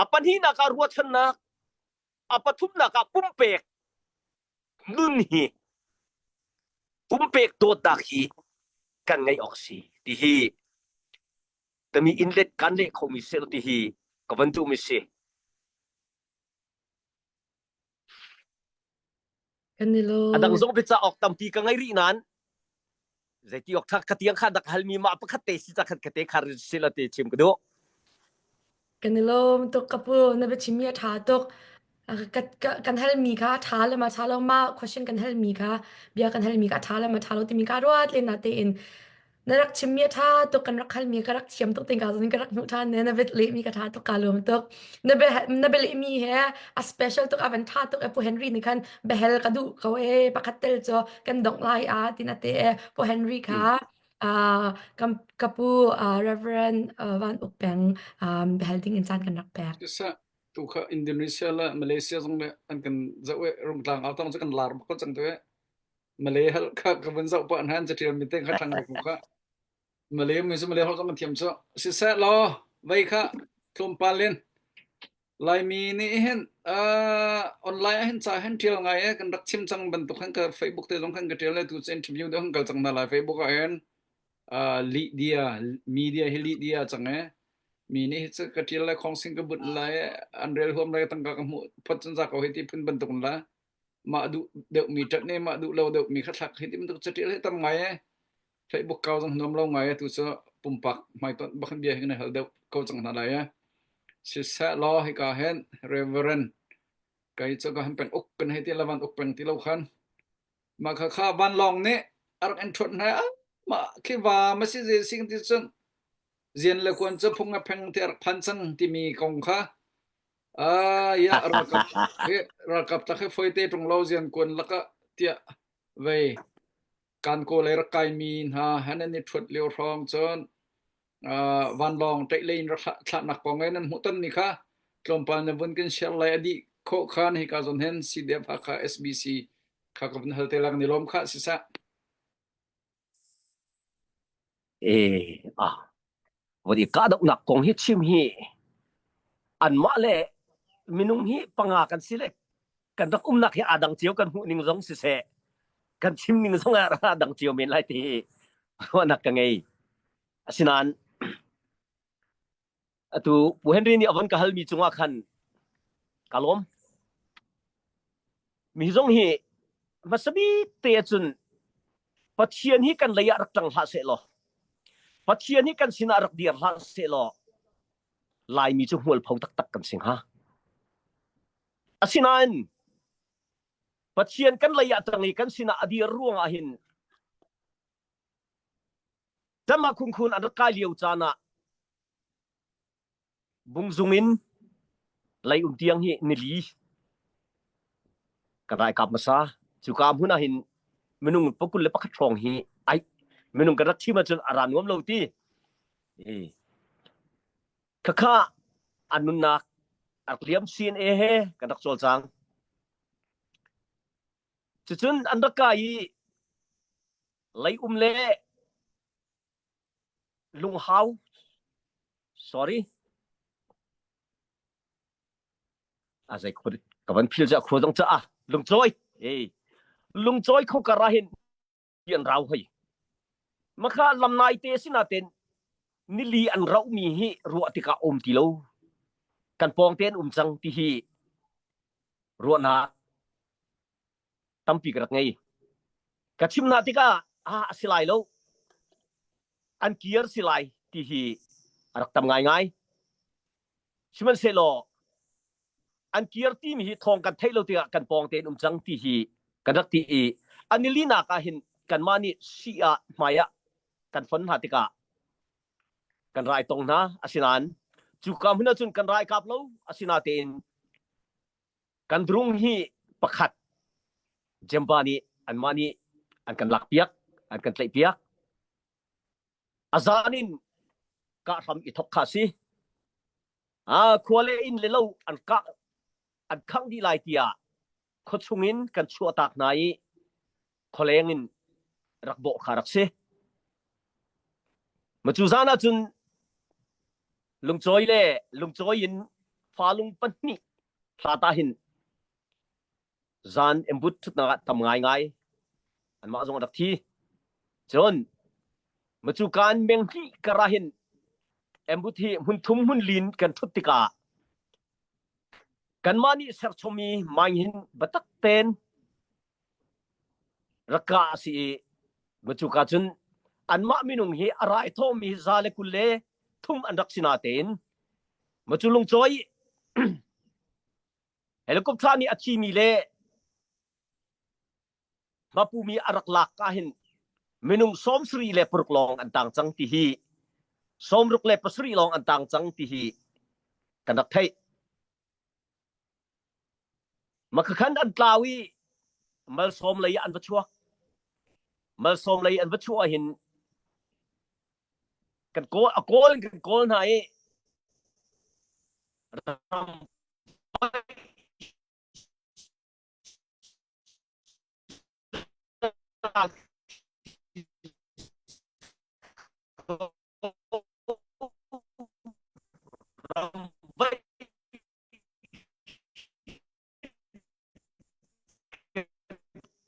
a pahnihnak ah ruahchannak, a pathumnak ah pumpek nun hi pumpek dawtnak hi kan ngeih awk a si ti hi tami inlet kan leh khomi sel ti hi ka van duhmi si. Kan i A dang lawm. zong bica awk tampi ka ngei rih nain zeiti awk tha ka tiang kha dak halmi mah pakhat te si ca khat ka te khar sila te chim ka duh. Kan i lawm tuk ka pu. Na biachimmi a ṭha tuk. Kan halmi kha a ṭha le ma ṭha lo ma question kan halmi kha bia kan halmi kha a ṭha le ma ṭha lo timi kha ruat len na tein na rak chimmi a ṭha tuk kan rak halmi ka rak thiam tuk ting ka zong ka rak hmuh ṭhan ne na bia lehmi ka ṭha tuk ka lawm tuk na bia na bia lehmi he a special tuk a van ṭha tuk e Pu Henry nih khan behel ka duh ko e pakhat tel cu kan dongh lai a tin a te e Pu Henry kha uh, kan ka pu uh, Reverend uh, Van Uk Peng um, behel ding in caan kan rak pek. Siseh tu kha Indonesia le Malaysia zong le an kan zoh i rungtlang au tong cu kan lar bak ko cang tu e. Malay hal kha ka vun zoh pah hna an catial mi te kha thang ko kha. Malay mi cu Malay holh zong kan thiam cu. Siseh law vei kha tlawmpal in Laimi nih hin uh, online ah hin ca hin tial ngai e kan rak chim cang bantuk khan ka Facebook te zong khan ka tial le tu cu interview deuh kan kal cang hna lai Facebook ah hin uh, lih dia media hi lih dia cang e mi nih hi cu ka tial le khong sing ka but lai an rel huam lai tangka ka hmuh phot cun za ko hi ti phun bantuk la mah duh deuh mi tat ne mah duh lo deuh mi kha thlak hi ti bantuk catial hi tam ngai e Facebook kau zong nuam lo ngai e tu cu pumpak hmaitonh bakhan bia hi na hal deuh ko cang hna lai e siseh law hika hen Reverend kai cu ka han peng uk kan hei ti lawan uk peng ti lo khan mah kha kha vanlawng nih a rak in ṭhuat hna mah khi va ma si ze sing ti cun zian le kuan cu phung a pheng ti a rak phan cang timi kong kha ah ya ralkap he ralkap tak he foite ṭung lo zian kuan laka tiah vei kan ko lei rak kaimi hna han an i ṭhuat lio hrawng cun vanlawng ṭaih lei in rak thlahnak kong in nan hmuhton ni kha tlawmpal na vun kan share lai a dih khawh khan hika zawn hin CDF Hakha SBC. Kha ka vun hal te lang ni lawm kha siseh. Eh, ah, vodi kahdohnak kong hi chim hi anmah le minung hi panga kan si le kan rak umnak hi aa dang cio kan hmuh ning zong siseh kan chim ning zong ah aa dang cio men lai ti ruahnak ka ngei asinain atu Pu Henry nih a von ka halmi cungah khan ka lawm mi zong hi hmasa bik te ahcun Pathian hi kan lei ah rak ṭang hlah seh law Pathian hi kan sinah rak dir hlah seh law Laimi cu hmualpho taktak kan si hnga. Asinain Pathian kan lei ah ṭang i kan sinah a dir ruangah hin Tamah khungkhun an rak kai lio caan ah Bungzung in lei um tiang hi nili ka rai kap hmasa. Cuka hmun ah hin minung pakul le pakhat hrawng hi ai minung kan rak thim ahcun a ra nuam lo ti. Khakha an nunnak a rak liam CNA he kan rak cawlcang. Cucun an rak kai i lei um le lunghau sorry a zei khua ka van phil ja khua zong cha a lungcawi e lungcawi kho kar ah hin an rau hoi makha lamnai te sinaten nili an rau mi hi ruah tikah um ti lo kan pawng te an um cang ti hi ruahnak tampi ka rak ngei. Ka chim hna tikah ah a si lai lo. An kir si lai ti hi a rak tam ngaingai. Sihmanhsehlaw an kir timi hi thawng kan theih lo tikah kan pawng tein um cang ti hi kan rak ti i an i linak ah hin kanmah nih si ah hmai ah kan fon hna tikah kan rai tong hna asinain cuka hmun ahcun kan rai kap lo asinatein Kan drung hi pakhat Jemba nih anmah nih an kan lakpiak, an kan tlaihpiak. A zan in kah hram i thok kha si. Ah, khua le inn le lo an kah an khangh dih lai tiah khuachung in kan chuahtak hna i khualeng in rak bawh kha rak si. Macu zan ahcun lungcawi le lungcawi in falung pahnih hlat ah hin zan embut thutnak ah tam ngaingai anmah zong a rak thi. Cun macu kaan meng hnih kar ah hin embut hi hmun thum hmun lin kan thut tikah kanmah nih serchomi mai hin biatak ten rak kah a si i macuka cun anmah minung hi a rai thawmi za le 23 an rak si natein macu lungcawi helicopter nih a thimi le hmapumi a rak lak ka hin minung 76 lawng an tang cang ti hi 67 lawng an tang cang ti hi kan rak theih. Makhakhan an tlau i malsawm lei ah an va chuak. Malsawm lei an va chuah hin kan kawl a kawl in kan kawl hna i ram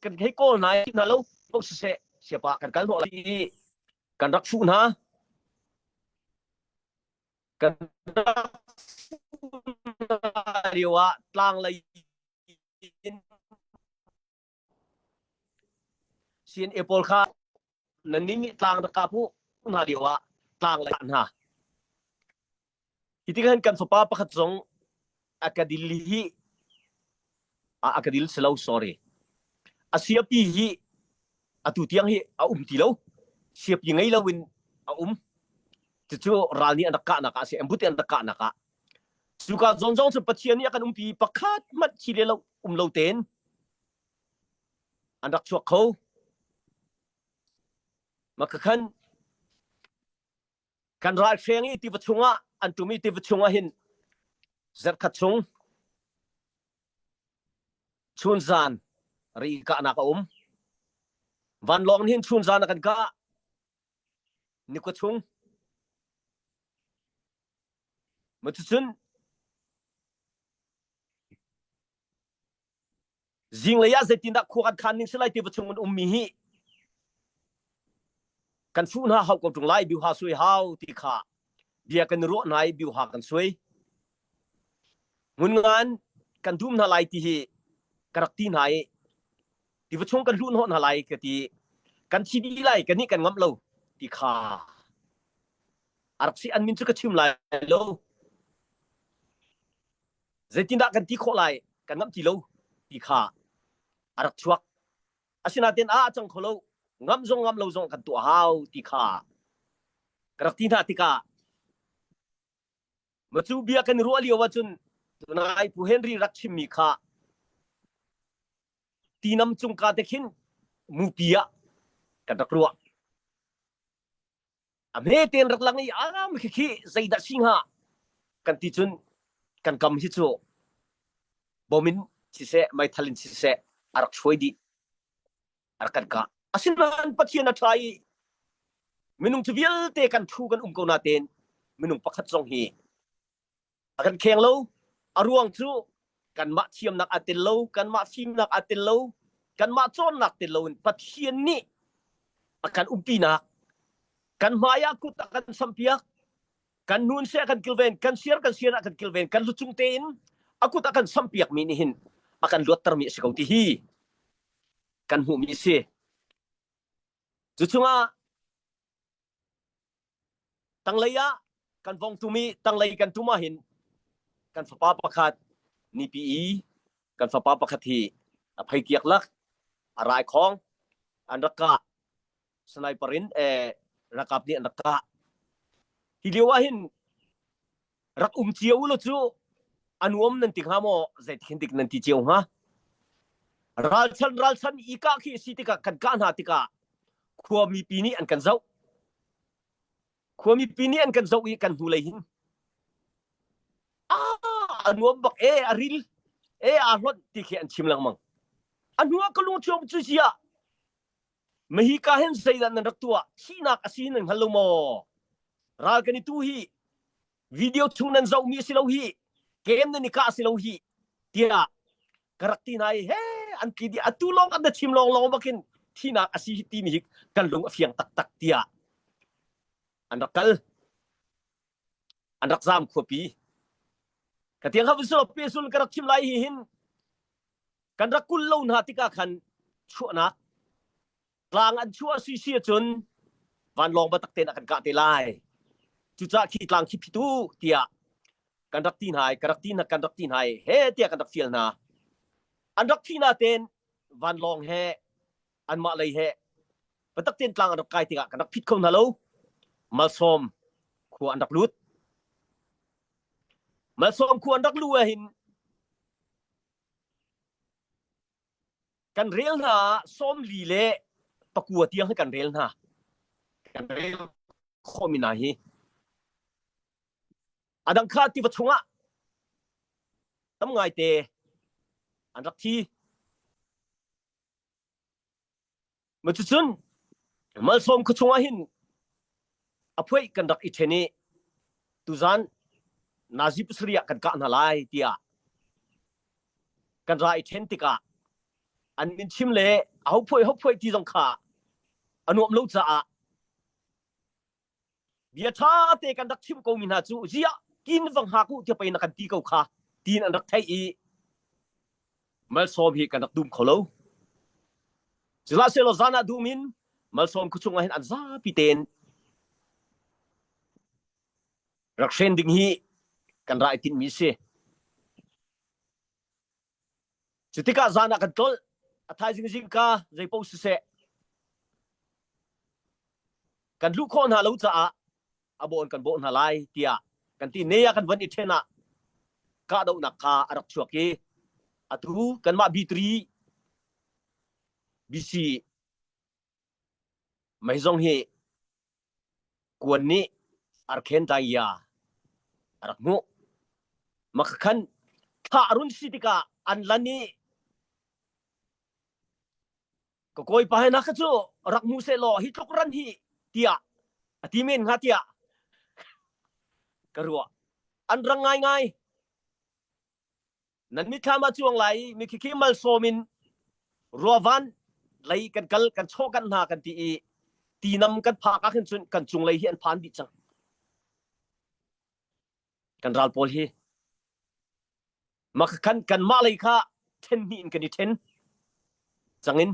kan hei kawl hna hna lo ko siseh siapa kan kal hnawh lai i kan rak fuh hna kan rak fuh hna lio ah tlang lei in CNA pawl kha nan nih tlang rak kap u hna lio ah tlang lei hna Hi tikhan kan fapa pakhat zong a ka dil hi a ka dil si lo sorry. A siapi hi atu tiang hi a um ti lo. Siapi ngei lo in a um. Cucu ral nih an rak kahnak ah a si, ambut an rak kahnak ah. Cuka zawn zong cu Pathian nih a kan umpi pakhat hmanh thi le lo um lo tein an rak chuak kho. Makakhan Kan ralhreng i tiva chungah an ṭum i tiva chungah hin zarhkhat chung chunzan Ri kahnak a um. Vanlawng nih hin chun zan a kan kah. Nikua chung. Ma cucun zinglei ah zeitindah khua kan khan ning si lai tiva chung an ummi hi kan fuh hna hau ko ṭung lai biuha sui hau ti kha bia kan ruah hna i biuha kan sui ngun ngan kan dum hna lai ti hi ka rak ti hna i tiva chung kan luh hnawh hna lai ka ti kan thi dih lai kan nih kan ngamh lo ti kha a rak si an min cu ka chim lai lo zeitindah kan ti khawh lai kan ngamh ti lo ti kha a rak chuak asinain a cang kho lo ngam zong ngam lo zong kan tuah hau ti kha ka rak ti hna tikah Macu bia kan ruah lio ahcun tunai Pu Henry rak chimmi kha tinam cung ka te khin mupi ah kan rak ruah. A hme ten rak lang i am khi khi zeidah si hnga kan ti cun kan kam hi cu bom in siseh meithal in siseh a rak hruai dih a rak kan kah. Asinain Pathian a ṭha i minung cu vialte kan thu kan um ko natein minung pakhat zong hi a kan kheng lo. A ruang cu kanmah thiamnak aa tel lo, kanmah fimnak aa tel lo, kanmah cawnnak tel loin Pathian nih a kan umpinak, kan hmai ah kut a kan sampiak, kan nun seh a kan kilven, kan siar kan siar a kan kilven, kan lucung tein a kut a kan sampiakmi nih hin a kan luattermi a si ko ti hi kan hmuhmi a si. Cu chungah tanglei ah kan vong tum i tanglei kan tum ahhin kan fapa pakhat nipi i kan fapa pakhat hi a pheikiak lak a rai khong an rak kah sniper in eh, ralkap nih an rak kah hi lio ah hin rak um cio lo cu a nuam nan ti hnga maw zeitin dik nan ti cio hnga ralchan ralchan i kah khi si tikah kan kah hna tikah khua mipi nih an kan zoh khua mipi nih an kan zoh i kan hnulei hin ah a nuam bak e a ril e a hlonh ti khi an chim lengmang a hnu ah ka lung chuak cu sia Mahika hin zeidah nan rak tuah? Thihnak a si nan hngal lo maw? Ral kan i tu hi video chung nan zohmi a si lo hi game nan i kah a si lo hi tiah ka rak ti hna i he an tli dih atu lawng an na chim lawng lawng bakin thihnak a si hi timi hi kan lung a fiang taktak tiah an rak kal an rak zam khuapi ka tiang kha vun pe sul ka rak chim lai hi hin kan rak kul lo hna tikah khan chuahnak tlang an chuah si si ahcun vanlawng biatak tein a kan kah te lai cucaah khi tlang khi phitu tiah kan rak ti hna i ka rak ti hna kan rak ti hna i he tiah kan rak fial hna an rak thi na tein vanlawng he anmah lei he biatak tein tlang an rak kai tikah kan rak phit kho hna lo malsawm khua an rak lut malsawm khua an rak lu ah hin Kan rel hna ah 40 le pakua tiang hi kan rel hna. Kan rel khawhmi hna hi. A dang kha tiva chungah tam ngaite an rak thi. Ma cucun malsawm khua chungah hin a phuai kan rak i ṭhen i tuzan nazi pasarih ah kan kah hna lai tiah kan ra i ṭhen tikah an min chim le a ho phuai ho phuai ti zong kha a nuam lo caah Bia ṭha te kan rak chimh komi hna cu ziah kin va hngak u tiah pei na kan ti ko kha tiin an rak theih i malsawm hi kan rak dum kho lo. Sihmanhsehlaw zan ah dum in malsawm khuachung ah hin an zapi tein rak hren ding hi kan ra i tinhmi a si. Cu tikah zan ah kan tlolh. A thaizing zingka zeipaoh siseh kan luh khawh hna lo caah a bawh kan bawh hna lai tiah kan ti. Ne ah kan von i ṭhen ah kahdohnak kha a rak chuak i atu kanmah B3 BC mei zong hi kuan nih arkhen daya a rak hmuh. Mah khan thla a run si tikah an lan i Ka kawipa he na kha cu rak mu seh law hi tluk ran hi tiah a ti men hnga tiah ka ruah. An rang ngaingai. Nan mitthlam ah cuang lai i mi khikhi malsawm in ruavan lei kan kal kan chawh kan hna kan ti i tinam kan phak ah khin cun kan cunglei hi an phan dih cang. Kan ral pawl hi Makhan kanmah lei kha ṭhen hnih in kan i ṭhen. Cangin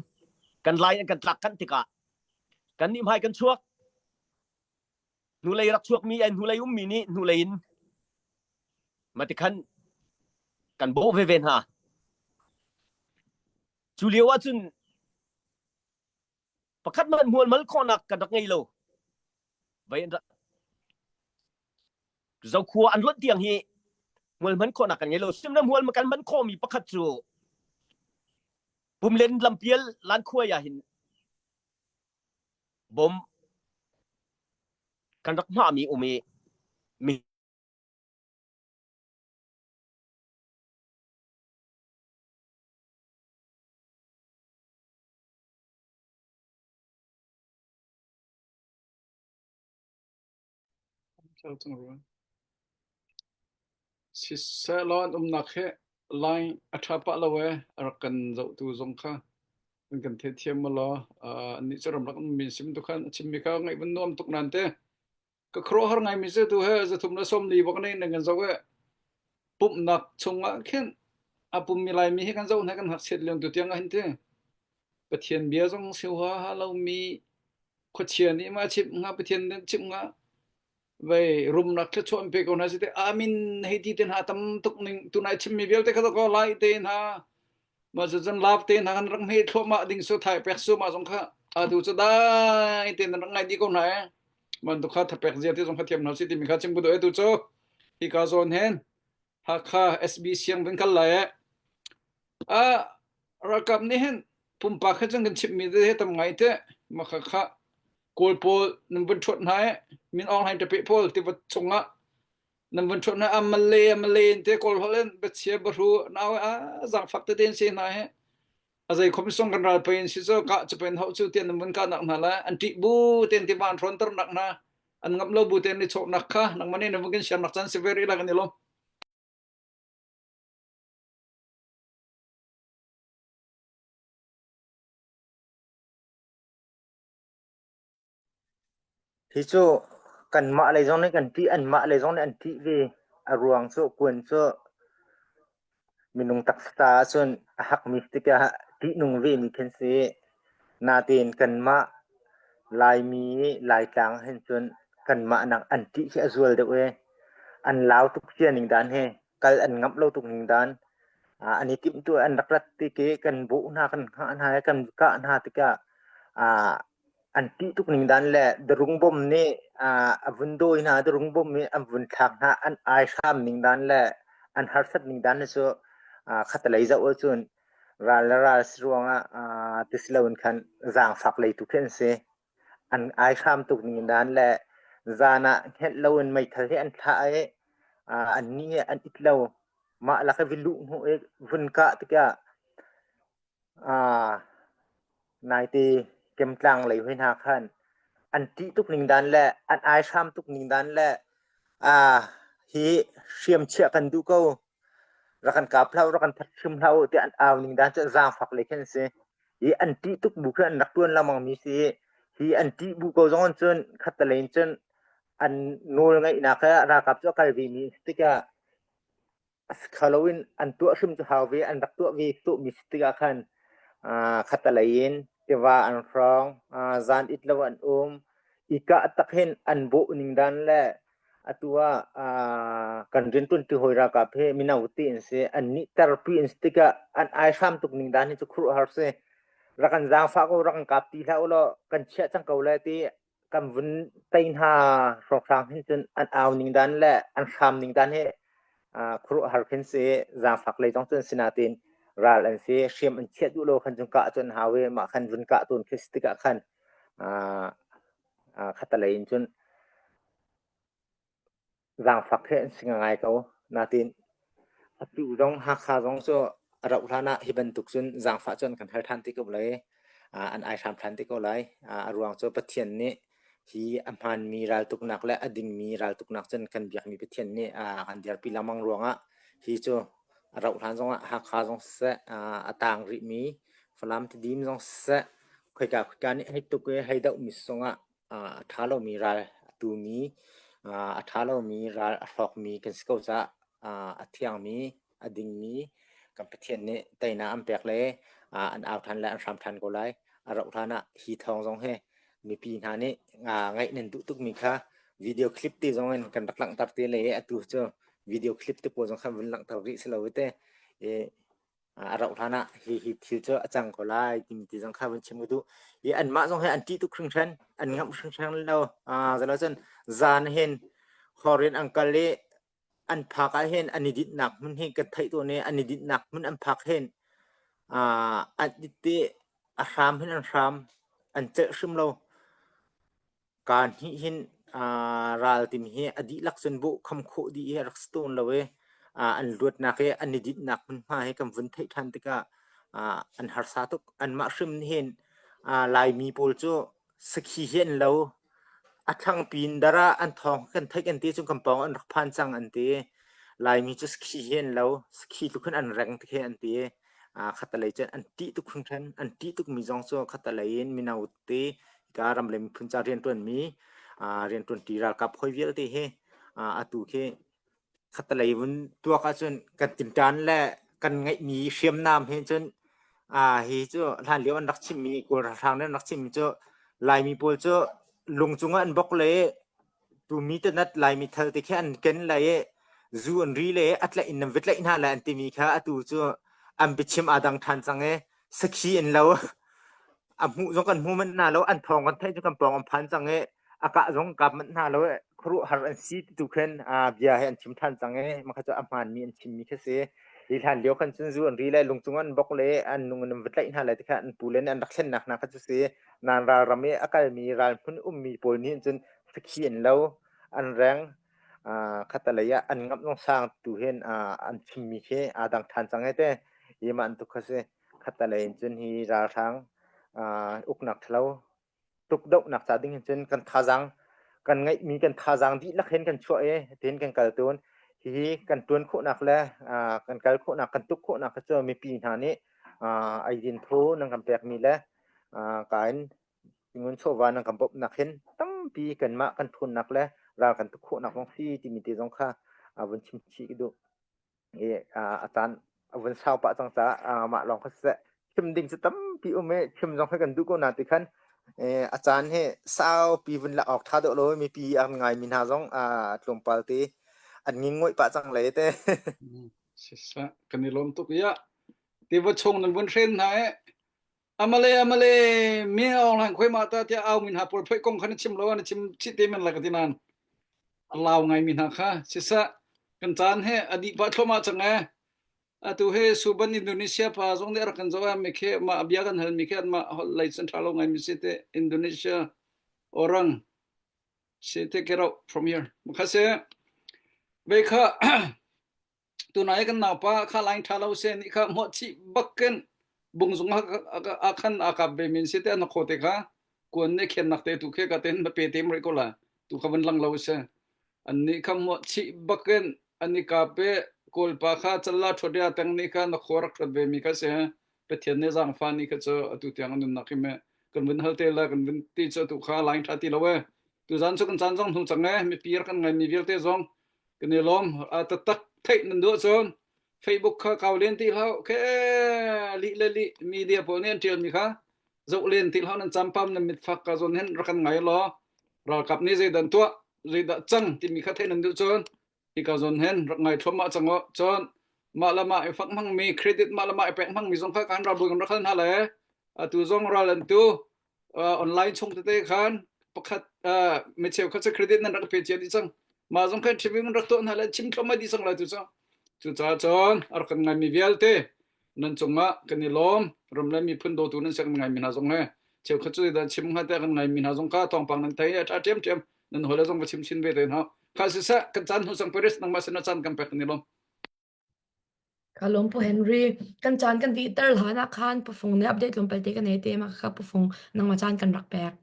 kan lai an kan tlak kanh tikah kannih hmai kan chuak. Hnulei rak chuakmi ai hnulei ummi nih hnulei in matikhan kan bawh veve hna. Cu lio ahcun pakhat hmanh hmualmal khawhnak kan rak ngei lo. Vai an rak Zokhua an luat tiang hi hmual hman khawhnak kan ngei lo. Simna hmual kan hman khawhmi pakhat cu Pumlen lampial lankhuai ah hin bom kan rak hmahmi um i mi Siseh law an umnak hi line a ṭha pah lo ee. A rak kan zohtu zong kha an kan theithiam maw law annih cu ramlak ummi sim tu khan a chimmi kha ngaih van nuam tuk nan te. Ka khuaruahhar ngaimi cu tu he 340 bak nih nan kan zoh i pumhnak chungah khin a pummi Laimi hi kan zoh hna kan ngakchiat lio tu tiang ah hin ti. Pathian bia zong si huaha lomi khuachia nih ma chimh hnga Pathian nih chimh hnga vei rumnak thluachuah an pe ko hna si te amin hei ti te hna tam tuk ning tunai chimmi vialte kha ko lai te hna ma cu cun lap te hna kan rak hme thluahmah ding su thai pek su ma zong kha atu cu dai te nan rak ngai di ko hna e man tu kha thapek zia te zong kha thiam hna si timi kha chim bu do e tu cu hi ka zawn hen Hakha SB siang kan kal lai e a ralkap nih hin pumpak he cun kan chimmi te he tam ngai te ma kha kha Kawl pawl nan vun ṭhuat hna i Min Aung Hlaing ṭapeh pawl tiva chungah nan vun ṭhuat hna a Malay a Malay in te Kawl holh in biachia bahru nau a zaangfak tete in si hna hi a zei khom song kan ral pei in si cu kah cu pen hau cu tian nan vun kah nak hna la an ṭih bu ten tiva an hrawn ter nak hna an ngamh lo bu ten ni chawh nak kha nangmah nih nan vun kan siam nak caan si ve rih la kan i lawm. Hi cu kanmah lei zong nih kan ṭih, anmah lei zong nih an ṭih ve. A ruang cu kuan cu minung taksa ta ahcun a hakmi tikah ṭihnung vemi khin si. Natein kanmah Laimi Laitlang hin cun kanmah nak an ṭih hi a zual deuh i an lau tuk cia ning dan hi. Kal an ngamh lo tuk ning dan. An i timhtuah an rak rat tik i kan bawh hna, kan hngah hna i kan kah hna tikah an ṭih tuk ning dan le darung bom nih a vun dawi hna, darung bom nih an vun thlak hna, an ai hram ning dan le an harsat ning dan cu khatalei zoh ahcun ral le ral si ruangah ti si loin khan zaangfak lei tu khi an si. An ai hram tuk ning dan le zan ah hngelh loin meithal hi an thlah i annih hi an it lo. Mah lak i vi luh hnu i vun kah tikah Naite Kemtlang lei hoi hna khan an ṭih tuk ning dan le an aihram tuk ning dan le hi hriam chiah kan duh ko rak kan kap hlah u rak kan that hrim hlah u tiah an au ning dan cu zaangfak lei khin an si. Hi an ṭih tuk bu khi an rak ṭuan lengmang mi si. Hi an ṭih bu ko zong in cun khattelei in cun an nawl ngeihnak he ralkap cu a kal ve mi tikah kha loin an tuah hrim cu hau ve an rak tuah ve tuahmi si tikah khan khattelei in tiva an hrawng zan it lo an um i kah tak hin an bawh ning dan le atu ah kan rianṭuanṭi hawi ralkap hi mino ti an si an nih terpi an si tikah an ai hram tuk ning dan hi cu khuaruahhar si rak kan zaangfah ko rak kan kap ti hlah u law kan chiah cang ko le ti kan vun tei hna hrawnghrang hin cun an au ning dan le an hram ning dan hi khuaruahhar khin si zaangfak lei zong cun sinatin ral an si hriam an chiah duh lo khan cun kah cun hau i mah khan vun kah tawn khi si tikah khan khatalei in cun Zaangfak he an si ngai ko. Natin atu zong Hakha zong cu a rauh hlan ah hi bantuk cun zaangfah cu an kan hal ṭhan te ko lai. An ai hram ṭhan te ko lai. A ruang cu Pathian nih hi a hmaanmi raltuknak le a dingmi raltuknak cun kan biakmi Pathian nih a kan dirpi lengmang ruangah hi cu a rauh hlan zongah Hakha zong siseh, a taang rihmi Falam Tidim zong siseh, khoika khoika nih hei tuk i hei dohmi zongah a ṭha lomi ral a tumi, a ṭha lomi ral a hrawkmi kan si ko caah a thiangmi a dingmi kan Pathian nih teinak an pek le an au ṭhan le an hram ṭhan ko lai. A rauh hlan ah hi thawng zong hi mipi hna nih ngaih nan duh tukmi kha video clip te zong in kan rak langhter te le atu cu video clip te pawl zong khan vun langhter rih si lo te a rauh hlan ah hi hi thil cu a cang ko lai timi ti zong kha vun chim ka duh. I anmah zong hi an ṭih tuk hringhran, an ngamh hringhran lo. Zalo cun zan hin hor in an kal i an phak ahhin an i dinhnak hmun hi kan theih tawn i an i dinhnak hmun an phak hin an it i a hram hin an hram an celh hrim lo. Kaa hnih hin ral timi hi a dihlak cun bawh kham khawh dih hi a rak si tawn lo i an luatnak i an i dinhnak hmunhma hi kan vun theih ṭhan tikah an harsa tuk. Anmah hrim nih hin Laimi pawl cu Sakhi hi an lo. A thlangpi in dara an thawng kan theih kan ti cun kan pawng an rak phan cang an ti. Laimi cu sakhi hi an lo. Sakhi tluk hin an reng ti khi an ti. Khatalei cun an ṭih tuk hringhran. An ṭih tukmi zong cu khatalei in mino te ka ram le miphun ca rianṭuanmi rianṭuanṭi ralkap hawi vialte hi atu khi Khatalei vun tuak ahcun kan tinṭan le kan ngeihmi hriamnam he cun hi cu hlanlio an rak chimmi Kawl ralhrang nih an rak chimmi cu Laimi pawl cu lung cungah an bok le i tumi tenat Laimi thal te khi an ken lai i zu an ri le a tlaih in an va tlaih hna lai an timi kha atu cu an biachim aa dang ṭhan cang i sakhi an lo. A hmuh zong kan hmu manh hna lo, an thawng kan theih cu kan pawng an phan cang i a kah zong kap manh hna lo i khuaruahhar an si ti tu khin bia he an chim ṭhan cang i mah kha cu a hmaanmi an chimmi khi si. Hi hlan lio khan cun zu an ri le lungcung an bok le an nung in an va tlaih hna lai ti kha an pu le nih an rak thlennak hna kha cu si. Nan ralram i a kalmi ralhmun ummi pawl nih cun sakhi an lo, an reng, khatalei ah an ngamh zong sang tu hin an chimmi khi aa dang ṭhan cang e te. Hi mah an tuk kha si. Khatalei in cun hi ralhrang uknak ṭhalo tukdohnak ca ding hin cun kan thazaang kan ngeihmi kan thazaang dihlak hin kan chuah i tiin kan kal tawn. Hihi kan ṭuan khawhnak le kan kal khawhnak kan tuk khawhnak kha cu mipi hna nih eidin thaw nan kan pekmi le ka in ngun chawva nan kan bawmhnak hin tampi kanmah kan ṭhawnnak le ral kan tuk khawhnak zong si timi te zong kha vun chim chih ka duh. I a caan a vun sau pah cang caah mah lawng kha siseh chim ding cu tampi um i chim zong kha kan duh ko na ti khan a caan hi saupi vun lak awk ṭha deuh lo mipi an ngaimi hna zong tlawmpal te an ngingngawih pah cang le te. Siseh kan i lawm tuk ya. Tiva chung nan vun hren hna e. Amale amale mi ong hlan khoi ma ta tia au min ha pawl phoi kong khan chim lo an chim chi te men la ka ti nan. A lau ngai mi hna kha siseh kan caan he a dih pah thluahmah cang e. Atu he Suban Indonesia pa zong nih a rak kan zoh mi khi mah bia kan hal mi khi anmah holh lei cun ṭha lo ngai mi si te Indonesia orang si te get out from here makha se ve kha tunai kan naupa kha line ṭha lo se nih kha hmuah chih bakin bungzung ah khan aa kap ve min si te an kho te kha kuan ne khen nak te tu khe ka ten ma pe te mri ko la tu kha van lang lo se an nih kha hmuah chih bakin an i kap e kawlpa kha challa thot ya teng ni kha na kho rak thot ve mi kha se pathian ne zang fa ni kha chu atu tiang anun nak hi me kan vun hal te la kan vun ti chu tu kha line tha ti lo e tu zan chu kan chan zong hnu chang e mi pir kan ngai mi vialte zong Kan i lawm. Taktak theih nan duh ahcun Facebook kha kau len ti hlah ke lih le lih media pawl nih an ṭialmi kha zoh len ti hlah nan campam nan mitfak ka zawn hin rak kan ngai law ralkap nih zeidah tuah zeidah cang timi kha theih nan duh cun hika zawn hin rak ngai thluahmah cang u cun mah le mah i fak hmangmi credit mah le mah i pek hmangmi zong kha kan ralbawi kan rak hal hna le atu zong ral an tu online chung tete khan pakhat mi cheukhat cu credit nan rak pe cia dih cang mah zong khan TV rak tuah hna le chim thluahmah dih cang lai tu cu cucaah cun a rak kan ngaimi vialte nan cungah kan i lawm ram le miphun dawtu nan si kan ngaimi hna zong he cheukhat cu dan chim hnga te kan ngaimi hna zong kha thawngpang nan thei a ṭha ṭhiamṭhiam nan hawile zong va chim chin ve te hna kha siseh kan caan hnu sang Paris nangmah sin a caan kan pek kan i lawm. Ka lawm Pu Henry. Kan caan kan dihter hlan ah khan Pu Fung nih update tlawmpal te kan ei te ma kha Pu Fung nangmah caan kan rak pek.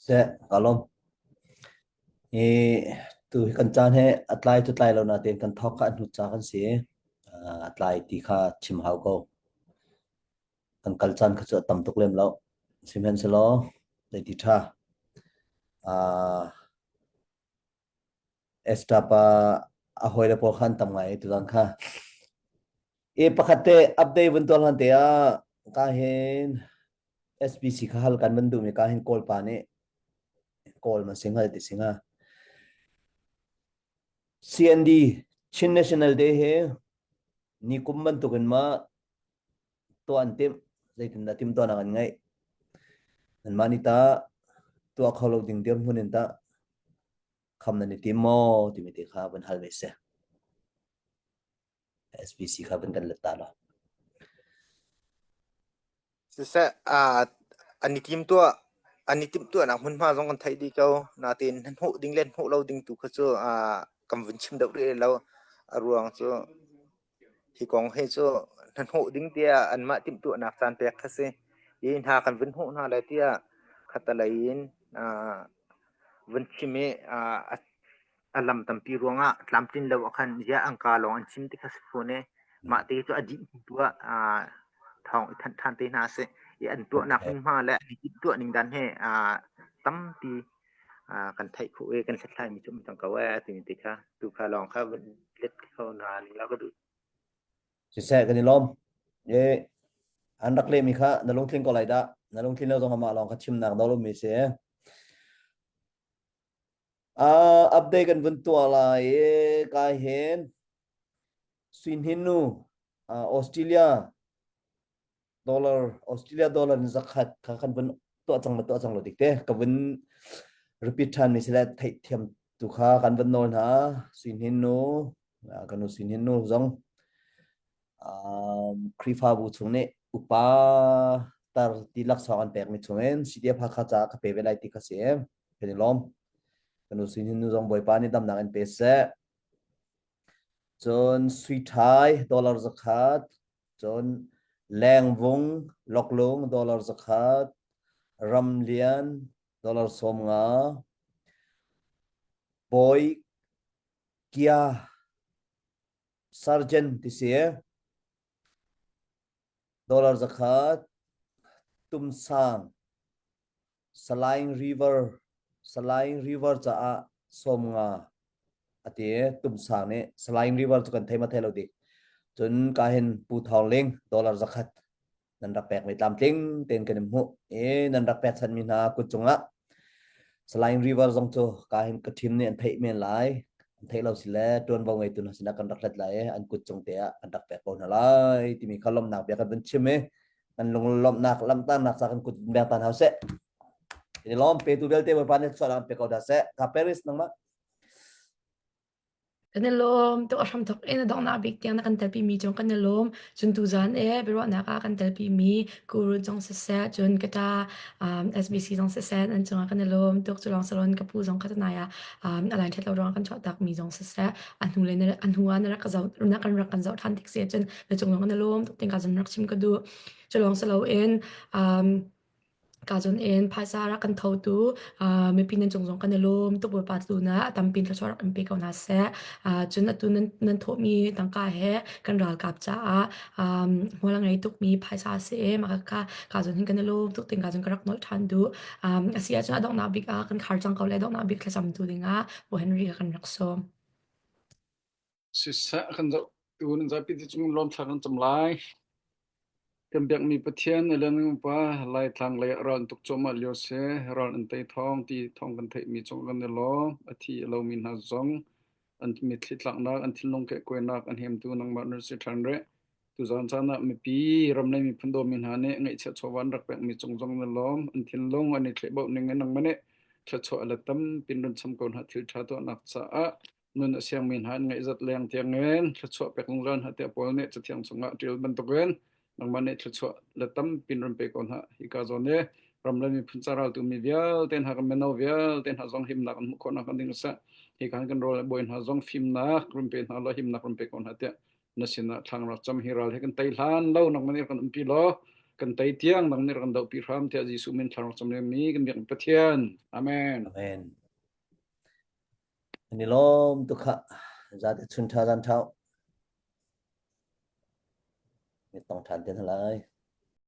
Seh, ka lawm. Hi tu hi kan caan he a tlai tu tlai lo natein kan thawk kha a hnu ca kan si. A tlai ti kha chim hau ko. Kan kal caan kha cu a tam tuk lem lo. Sihmanhsehlaw zeiti ṭha. Uh, Esther pa a hawile pawl kha an tam ngai tuzan kha. E pakhat te update vun tuah hlan te ah ka hin SBC kha hal kan van duh mi ka hin Kawl pa nih Kawl man singal ti singa. CND Chin National Day he ni kum bantukin ma tuah an timh zeitindah timhtuahnak an ngeih anmah nih tah tuah kho lo ding dirhmun in tah kham nan i tim maw timi te kha van hal ve seh SBC kha van kan let ta lo Siseh, aa an i tim tuah an i timhtuahnak hmunhma zong kan theih dih ko. Nain hnahnawh ding le hnawh lo ding tu kha cu aa kan vun chim deuh rih lo. A ruang cu Hi kong hi cu hnahnawh ding tiah anmah timhtuahnak caan pek kha si. Hi hna kan vun hmuh hna lai tiah khatalei in vun chim i a lam tampi ruangah tlamtlin lo ah khan ziah an kaa lawng an chim ti kha si fawn i mah te cu a dih hnu tu ah thawng i thanh ṭhan te hna a si. I an tuahnak hmunhma le an i timhtuah ning dan hi tampi kan theih khawh i kan hlathlaimi cu um cang ko ee timi ti kha tu kha lawng kha vun let kho hna ning la ka duh. Siseh kan i lawm. E an rak lehmi kha na lungtling ko lai dah. Na lungtlin lo zong amah lawng kha chimnak do lomi si. Uh, update kan vun tuah lai i kai hin Swinhin nu uh, Australia dollar Australia dollar in zakhat kha kan vun tuah cang ma tuah cang lo dik te ka vun repeat than mi sile theih thiam tu kha kan vun nawl hna Swin Hin nu kan nu Swin Hin nu zong um, Khrihfabu chung nih upa tar ti laksawng an pek mi chungin CDF Hakha ca ka pe ve lai ti kha si kan i lawm kan nu Swin Hin nu zong Bawipa nih damnak in pe seh cun sui thai dollar zakhat Cun lengvung loklung dollar zakhat, ramlian dollar 50, bawi kia sergeant ti si dollar zakhat, tumsang Salaing River Salaing River caah 50 a ti Tumsang nih Salaing River cu kan thei ma thei lo dik. Cun ka hin Pu Thawng Ling dollar zakhat nan rak pek mi tlamtling tein kan in hmuh i nan rak pek chanmi hna kut cungah Salaing River zong cu ka hin ka ṭhim nih an theih men lai an theih lo si le ṭuanvo ngeitu hna sinah kan rak hlat lai i an kut cung te ah kan rak pek ko hna lai timi kha lawmhnak bia kan vun chim i kan lunglawmhnak lamtarnak ca kan kut beng tan hau seh ini lawm petu vialte Bawipa nih thluachuah pe ko dah seh ka Paris nangmah Kan i lawm tuk a hramthawk in a donghnak bik tiang na kan telpi mi cung kan i lawm. Cun tuzaan e biaruahnak ah kan telpi mi Guru zong siseh cun ka ṭa um, SBC zong siseh an cungah kan i lawm tuk. Cu lawng salon ka pu zong kha tunai ah um, a line ṭhat lo ruangah kan chuahtak mi zong siseh a hnu le a hnu ah na rak ka zoh na kan rak kan zoh ṭhan tik si cun na cung zong na lawm tuk ting ka zon rak chim ka duh. Cu lawng saloin um, ka zon in phaisa rak kan thotu uh, mipi nan cung zong kan i lawm tuk Bawipa tu na a tampi thluachuah rak in pe ko hna seh. Uh, cun atu nan nan thawhmi tangka he kan ralkap caah um, hmual a ngei tukmi phaisa a si i mah ka ka zon hin kan i lawm tuk ting ka zon ka rak nolh ṭhan duh. Um, a si ahcun a donghnak bik ah kan khar cang ko le donghnak bik thlacam tu dingah Pu Henry kha kan rak sawm. Siseh kan zoh tu nan zapi te cung lawm thla kan cam lai. Kan biakmi Pathian le pa Laitlang lei ah ral an tuk cuahmah lio si. Ral an tei thawng ti thawng kan theihmi cung kan i lawm. A thi a lomi hna zong an mitthli tlaknak, an thinlung kehkuainak an hemtu nangmah nan si ṭhan rih. Tuzaan caan ah mipi ram le miphun dawmi hna nih ngaihchiat chawva an rak pekmi cung zong na lawm. An thinlung an i thlehbauh ning in nangmah nih thluachuah le tampi in run cham ko hna thil ṭha tuahnak caah nun a siangmi hna an ngaihzat leng tiangin thluachuah pek zungzal hna tiah Paul nih Cathiang chungah a ṭial bantukin nangmah nih thluachuah le tampi in run pe ko hna. Hika zawn i. Ram le miphun ca raltu mi vialte hna kan mino vialte hna zong himnak an hmuh khawhnak ding seh. Hi kan kan rawl bawi hna zong fimnak run pe hna law himnak run pe ko hna tiah na sinah thlang rak cam hi ral he kan tei hlan lo nang man kan umpi law kan tei tiang nang nih kan dohpi hram tiah Jesuh min thlang rak cam mi kan biak Pathian. Amen. Amen. Ni lawm tu kha zate chun tha zan thau. Mi tong than te lai.